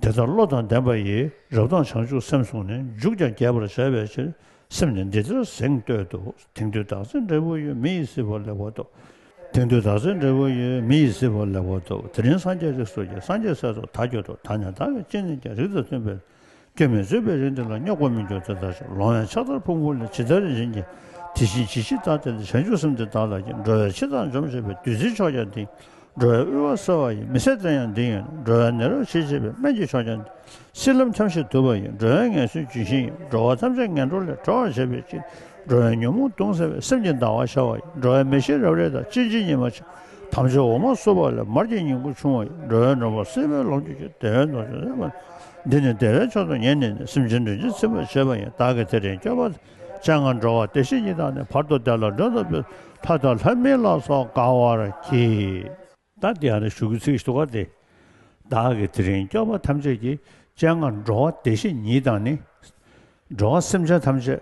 དེ་ལྟར་བློ་དང་ལྡན་པ་ཡིས། རབ་དང་བྱང་ཆུབ་སེམས་བཟུང་ནས། འཇུག་ཀྱང་རྒྱས་པར་བྱ་བའི་ཕྱིར། སེམས་ནི་འདི་ལྟར་གཟེངས་བསྟོད་དོ། དེང་དུས་བདག་འཛིན་འབྲས་བུ་ཡོད། མི་ཡི་སྲིད་པ་ལེགས་པར་ཐོབ། དེང་དུས་བདག་འཛིན་འབྲས་བུ་ཡོད། མི་ཡི་སྲིད་པ་ལེགས་པར་ཐོབ། དེ་རིང་སངས་རྒྱས་རིགས་སུ་སྐྱེས། སངས་རྒྱས་སྲས་སུ་བདག་གྱུར་ཏོ། ད་ནི་བདག་གིས་ཅི་ནས་ཀྱང་རིགས་དང་མཐུན་པའི། སྐྱོན་མེད་བཟོད་པའི་རིགས་འདི་ལ། རྙོག་པ་མི་འབྱུང་དེ་ལྟར་ཤོག། ལོང་བས་ཕྱག་དར་ཕུང་པོ་ལས། ཇི་ལྟར་རིན་ཆེན་གྱི། དེ་བཞིན་ཇི་ཞིག་བདག་བསྟེན་ཏེ། བྱང་ཆུབ་སེམས་འདི་བདག་ལ་བསྐྱེད། འགྲོ་བའི་འཆི་བདག་འཇོམས་བྱེད་པའི། བདུད་རྩིའི་མཆོག་ཀྱང་འདི་ཡིན། འགྲོ་བའི་དབུལ་བ་སེལ་བ་ཡི། མི་ཟད་བརྟན་ཡང་འདི་ཡིན། འགྲོ་བའི་ནད་རབ་ཞི་བྱེད་པའི། སྨན་གྱི་མཆོག་ཀྱང་འདི། སྲིད་ལམ་འཁྱམས་ཤིང་དུབ་པ་ཡི། འགྲོ་བའི་ངལ་གསོའི་ལྗོན་ཤིང་ཡིན། འགྲོ་བ་ཐམས་ཅད་ངན་འགྲོ་ལས། སྒྲོལ་བར་བྱེད་པའི་ཕྱིར། འགྲོ་བའི་ཉོན་མོངས་གདུང་སེལ་བའི། སེམས་ཀྱི་ཟླ་བ་ཤར་བ་ཡི། འགྲོ་བའི་མེ་ཤེལ་རབ་རིབ་དང་། གཅིན་རྗེའི་ཉི་མ་ཆེ། དམ་ཆོས་འོ་མ་བསྲུབས་པ་ལས། མར་གྱི་ཉིང་ཁུ་ཕྱུང་བ་ཡི། འགྲོ་བའི་ནོར་བུ་སྲིད་པའི་ལོངས་སྤྱོད་ཀྱི། བདེ་བའི་ནོར་ཕྱུགས་ཟད་པ། འདི་ནི་བདེ་བའི་མཆོག་ཏུ་ངེས་ནས་ནི། སེམས་ཅན་སྒྲོན་ཅིང་ཚིམ་པར་བྱེད་པ་ཡིན། བདག་གིས་དེ་རིང་སྐྱོབ་པ། སྤྱན་སྔར་འགྲོ་བ་བདེ་གཤེགས་ཉིད་དང་ནི། བར་དུ་བདེ་ལ་མགྲོན་དུ་བོས། ལྷ་དང་ལྷ་མིན་ལ་སོགས་དགའ་བར་གྱིས། ད་འདི་ཡང་ནི་གཞུག་གི་ཚིག་ཞིག་འདུག་ག་སྟེ། བདག་གིས་དེ་རིང་སྐྱོབ་པ་ཐམས་ཅད་ཀྱི། སྤྱན་སྔར་འགྲོ་བ་བདེ་གཤེགས་ཉིད་དང་ནི། འགྲོ་བ་སེམས་ཅན་ཐམས་ཅད་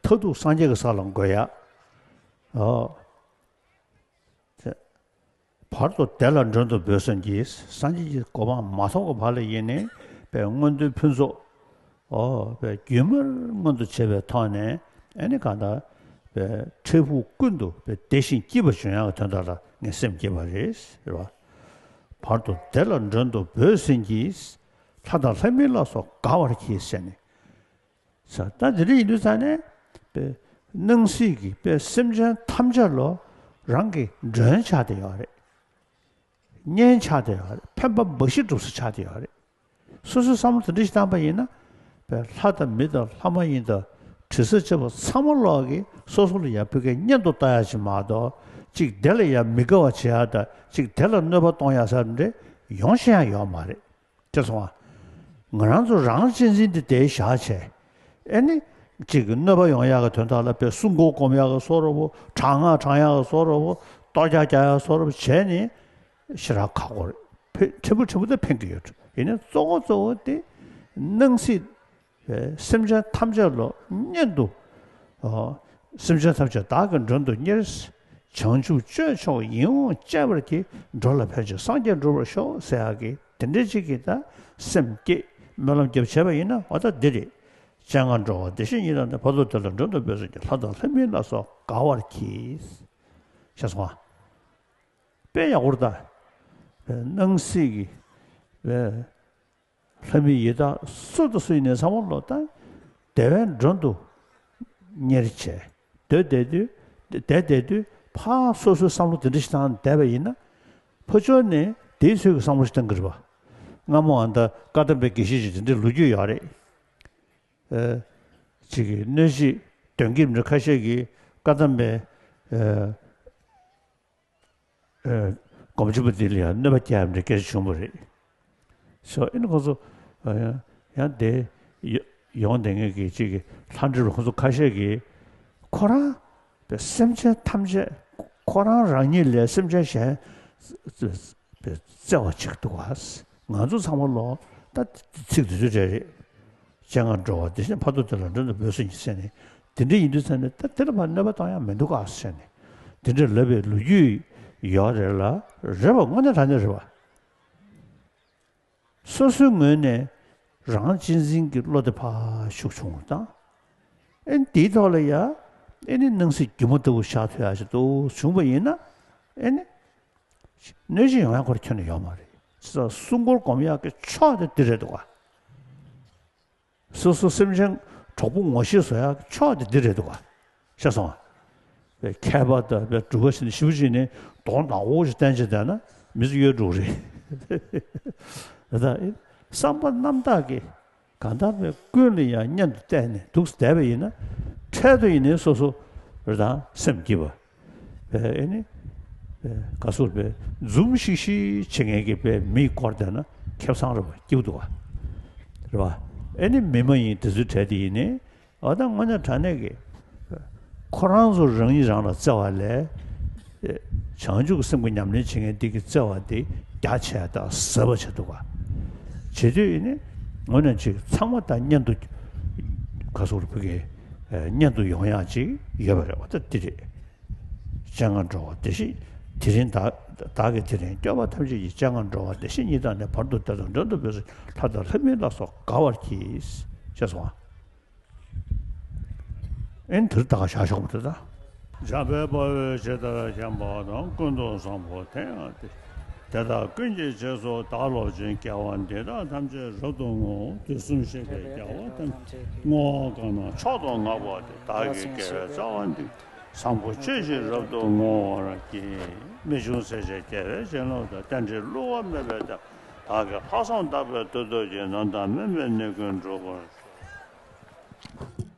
མཐར་ཐུག་སངས་རྒྱས་ཀྱི་ས་ལ་འགོད་ཡ། ཨོ། བར་དུ་བདེ་ལ་མགྲོན་དུ་བོས་ཟེར་གྱིས། སངས་རྒྱས་ཀྱི་གོ་འཕང་མ་ཐོབ་ཀྱི་བར་ལ་ཡིན་ནའི་པའི་མངོན་མཐོའི་ཕུན་ཚོགས། ཨོ། པའི་རྒྱུན་མར་མངོན་དུ་བྱེད་པའི་ཐོག་ནས། ཨ་ནི་གང་ལྟར་པའི་འཕྲལ་ཕུགས་ཀུན་ཏུ་པའི་བདེ་ཞིང་སྐྱིད་པ་འབྱུང་ཡག་གི་དོན་དག་ལ་ངས་སེམས་བསྐྱེད་པ་རེད་ཟེར་བ། བར་དུ་བདེ་ལ་མགྲོན་དུ་བོས་ཟེར་གྱིས། ལྷ་དང་ལྷ་མིན་ལ་སོགས་དགའ་བར་གྱིས་ཟེར་ནས། ས་ད་དེ་འདྲ་ཡིན་དུས་ཙང་ནས། པའི་སྣང་སྲིད་ཀྱི་པའི་སེམས་ཅན་ཐམས་ཅད་ལ་རང་གི་མགྲོན་ཆགས་བསྡད་ཡོད་རེད། གཉེན་ཆགས་བསྡད་ཡོད་རེད། ཕན་པ་འབའ་ཞིག་སྒྲུབ་ས་ཆགས་བསྡད་ཡོད་རེད། སོ་སོའི་བསམ་བློ་དེ་འདྲ་ཞིག་བཏང་པ་ཡིན་ན། པའི་ལྷ་དང་མི་དང་ལྷ་མ་ཡིན་དང་དྲི་ཟ་བཅས་པ་ཚང་མ་ལོག་གིས་སོ་སོ་ལ་ཡ་ཕ་གིའི་གཉེན་དུ་ལྟ་ཡ་ཅིག་མ་གཏོགས། ཅིག་དེ་ལ་ཡ་མི་དགའ་བ་བྱེད་ཡ་དང་ཅིག་དེ་ལ་གནོད་པ་གཏོང་ཡ་ཟེར་འདྲ་ཡོང་ཤེས་ཡ་ཡོད་མ་རེད། དེ་སོང་བ། ང་རང་ཚོ་རང་གཅེས་འཛིན་དེ་དེ་བཞག་བྱས། ཨེ་ནི། གཅིག་གི་གནོད་པ་ཡོང་ཡག་གི་དོན་དག་ལ་དཔེ་སྲུང་འཁོར་སྒོམ་ཡག་གི་བཟོ་འདྲ་པོ། དྲག་སྔགས་བགྲང་ཡག་གི་བཟོ་འདྲ་པོ། གཏོར་རྒྱག་རྒྱག་ཡག་བཟོ་འདྲ་པོ་བྱས་ནས། ཞེ་དྲག་ཁག་པོ་རེད། ཕན་ཕྲན་བུ་ཕྲན་བུ་དེ་ཕན་གྱི་ཡོད། ཡིན་ནའི་གཙོ་བོ་གཙོ་བོ་དེ། སྣང་སྲིད་པའི་སེམས་ཅན་ཐམས་ཅད་ལ་གཉེན་དུ། ཨོ། སེམས་ཅན་ཐམས་ཅད་བདག་གི་མགྲོན་དུ་གཉེར། བྱང་ཆུབ་སྤྱོད་མཆོག་ཡིད་འོང་སྤྱད་པར་གྱིས། འགྲོ་ལ་ཕན་ཕྱིར་སངས་རྒྱས་འགྲུབ་པར་ཤོག་ཟེར་ཡག་གི་དེ་འདྲའི་ཅིག་གི་ད་སེམས་བསྐྱེད་སྨོན་ལམ་རྒྱབ་བྱས་པ་ཡིན་ན། འོ་ད་འདི་རེད། སྤྱན་སྔར་འགྲོ་བ་བདེ་གཤེགས་ཉིད་དང་ནི། བར་དུ་བདེ་ལ་མགྲོན་དུ་བོས་ཟེར་གྱིས། ལྷ་དང་ལྷ་མིན་ལ་སོགས་དགའ་བར་གྱིས། ཤེས་སོང་ང་། དཔེ་ཡག་པོ་རེད་ད། སྣང་སྲིད་ཀྱི། ལྷ་མི་ཡི་དྭགས་སུ་དང་སུ་ཡིན་ནའི་ཚང་མ་ལོག་ད། བདེ་བའི་མགྲོན་དུ་གཉེར་བྱས། སྡོད་བསྡད་དུས། བསྡད་བསྡད་དུས་ཕར་སོ་སོའི་བསམ་བློ་དེ་འདྲ་ཞིག་བཏང་བསྡད་པ་ཡིན་ན། ཕར་ཕྱོགས་ནས་དེའི་ཚོད་ཀྱི་བསམ་བློ་ཞིག་བཏང་གི་རེད་པ། སྔ་མོ་ཨ་ད་བཀའ་གདམས་པའི་དགེ་བཤེས་ཅིག་དེ་འདྲའི་ལོ་རྒྱུས་ཡོད་རེད། ཨ། གཅིག་གིས་གནོད་བྱེད་གདོན་བགེགས་མི་ཁ་ཤས་ཀྱིས་བཀའ་གདམས་པའི། ཨ། ཨ། སྒོམ་ཆེན་པོ་འདི་ལ་ཡང་གནོད་པ་བསྐྱལ་ཡག་འདྲ་སྐད་ཆ་བྱུང་བ་རེད། སོ་ཨེ་ནི་ཁོ་ཚོ། ཨ། ཡང་དེ་ཡོ་ཡོང་བསྡད་མཁན་གྱི་གཅིག་གི་ལྷ་འདྲེ་རུ་ཁོ་ཚོ་ཁ་ཤས་ཀྱིས་ཁོ་རང་པའི་སེམས་ཅན་ཐམས་ཅད། ཁོ་རང་རང་ཉིད་ལས་སེམས་ཅན་གཞན་བརྩེ་བ་ཅིག་འདུག་ག་ང་ཚོ་ཚང་མ་ལོག་ད་ཚིག་དེ་ཚོ་རེད་རེད། སྤྱན་སྔར་འགྲོ་བ་བདེ་གཤེགས། བར་དུ་བདེ་ལ་མགྲོན་དུ་བོས་ཟེར་གྱིས་ཟེར་ནས། དེ་འདྲ་ཡིན་དུས་ཙང་ནས་ད་དེ་ལ་ཕར་གནོད་པ་གཏོང་ཡག་མི་འདུག་ག་ཟེར་ནས་དེ་འདྲ་ལབ་པའི་ལོ་རྒྱུས་ཡོད་རེད་ལ། རེད་པ། དངོས་གནས་དྲང་གནས་རེད་པ། སོ་སོའི་ངོས་ནས་རང་གཅེས་འཛིན་གྱི་བློ་དེ་ཕར་ཤུགས་བྱུང་བ་དང་། ཨེ་ནི་དེའི་ཐོག་ལ་ཡ་ཨེ་ནི་སྣང་སྲིད་སྒྱུ་མ་ལྟ་བུ་ཤར་ཐུབ་ཡག་ཅིག་འདུག་བྱུང་བ་ཡིན་ན། ཨེ་ནི་གནོད་གཞི་ཡོང་ཡག་ཁོ་རང་ཁྱོན་ནས་ཡོད་མ་རེད། ཅི་ཙམ་སྲུང་འཁོར་སྒོམ་ཡག་གི་ཕྱོགས་དེ་འདི་རེད་འདུག་ག་སོ་སོ་སེམས་ཅན་གྲོགས་པོ་ངོ་ཤེས་བཟོ་ཡག་ཕྱོགས་དེ་འདི་རེད་འདུག་ག་ཤེས་སོང་ང་། པའི་མཁས་པ་དང་པའི་གྲུབ་པ་ཞིག་ནི་ཞིབ་ཅིག་ནི་གདོང་ནག་པོ་ཞིག་བསྟན་བྱས་བསྡད་ན་མི་ཚོ་གཡོལ་འགྲོ་གི་རེད། ད་བསམ་པ་རྣམ་དག་གིས་གང་ལྟར་པའི་ཀུན་ལ་ཡང་གཉེན་དུ་བལྟས་ནས་འདུག་བསྡད་པ་ཡིན་ན། འཕྲལ་དུ་ཡིན་ནའི་སོ་སོ་རེ་དང་སེམས་སྐྱིད་པ། པའི་ཨེ་ནི། པའི་ག་སོར་པའི་འཛུམ་ཤིག་ཤིག་བྱེད་མཁན་གྱི་པའི་མི་སྐོར་བསྡད་ན་ཁེ་བཟང་རེད་པ། སྐྱིད་པོ་འདུག་ག་རེད་པ། ཨེ་ནི་མི་མ་ཡིན་དེ་ཚོའི་གྲས་དེ་ཡིན་ནའི། འོ་ད་དངོས་གནས་དྲང་གནས་ཀྱི་ཁོ་རང་ཚོ་རང་ཉིད་རང་ལ་བརྩེ་བ་ལས། བྱང་ཆུབ་ཀྱི་སེམས་ཀྱི་ཉམས་ལེན་བྱེད་མཁན་འདི་གི་བརྩེ་བ་འདི་རྒྱ་ཆེ་དང་ཟབ་པ་བྱེད་འདུག་ག་བྱེད་དུས་ནི་དངོས་གནས་ཅིག་ཚང་མ་དང་གཉེན་དུ་ག་སོགས་ཕ་གི་གཉེན་དུ་ཡོང་ཡག་ཅིག་ཡོད་པ་རེད་པ། ད་འདི་རེད། སྤྱན་སྔར་འགྲོ་བ་བདེ་གཤེགས། དེ་རིང་བདག་བདག་གིས་དེ་རིང་སྐྱོབ་པ་ཐམས་ཅད་ཀྱི། སྤྱན་སྔར་འགྲོ་བ་བདེ་གཤེགས་ཉིད་དང་ནི། བར་དུ་བདེ་སོགས་མགྲོན་དུ་བོས་སོ་ཅིག། ལྷ་དང་ལྷ་མིན་ལ་སོགས་དགའ་བར་གྱིས། ཅེས་སོ། ཨེ་ནི་དེར་ད་ག་བཞག་ཆོག་པ་དེ་ད། འཇམ་དཔལ་དཔའ་བོས་ཇི་ལྟར་མཁྱེན་པ་དང་། ཀུན་ཏུ་བཟང་པོ་དེ་ཡང་དེ། དེ་དག་ཀུན་གྱི་རྗེས་སུ་བདག་སློབ་ཅིང་། དགེ་བ་འདི་དག་ཐམས་ཅད་རབ་ཏུ་བསྔོ། དུས་གསུམ་གཤེགས་པའི་རྒྱལ་བ་ཐམས་ཅད། བསྔོ་བ་གང་རུང་མཆོག་ཏུ་བསྔགས་པ་དེ། བདག་གི་དགེ་བའི་རྩ་བ་འདི། བཟང་པོ་སྤྱོད་ཕྱིར་རབ་ཏུ་བསྔོ་བར་བགྱི། རྨད་བྱུང་སྲས་བཅས་རྒྱལ་བའི་བྱིན་རླབས་དང་། རྟེན་འབྲེལ་བསླུ་བ་མེད་པའི་བདག་བདག་གི་ལྷག་བསམ་དག་པས་ཐུགས་རྗེ་ཆེ། ནམ་དུ་དམན་པའི་ནད་ཀུན་འགྲུབ་པར་ཤོག།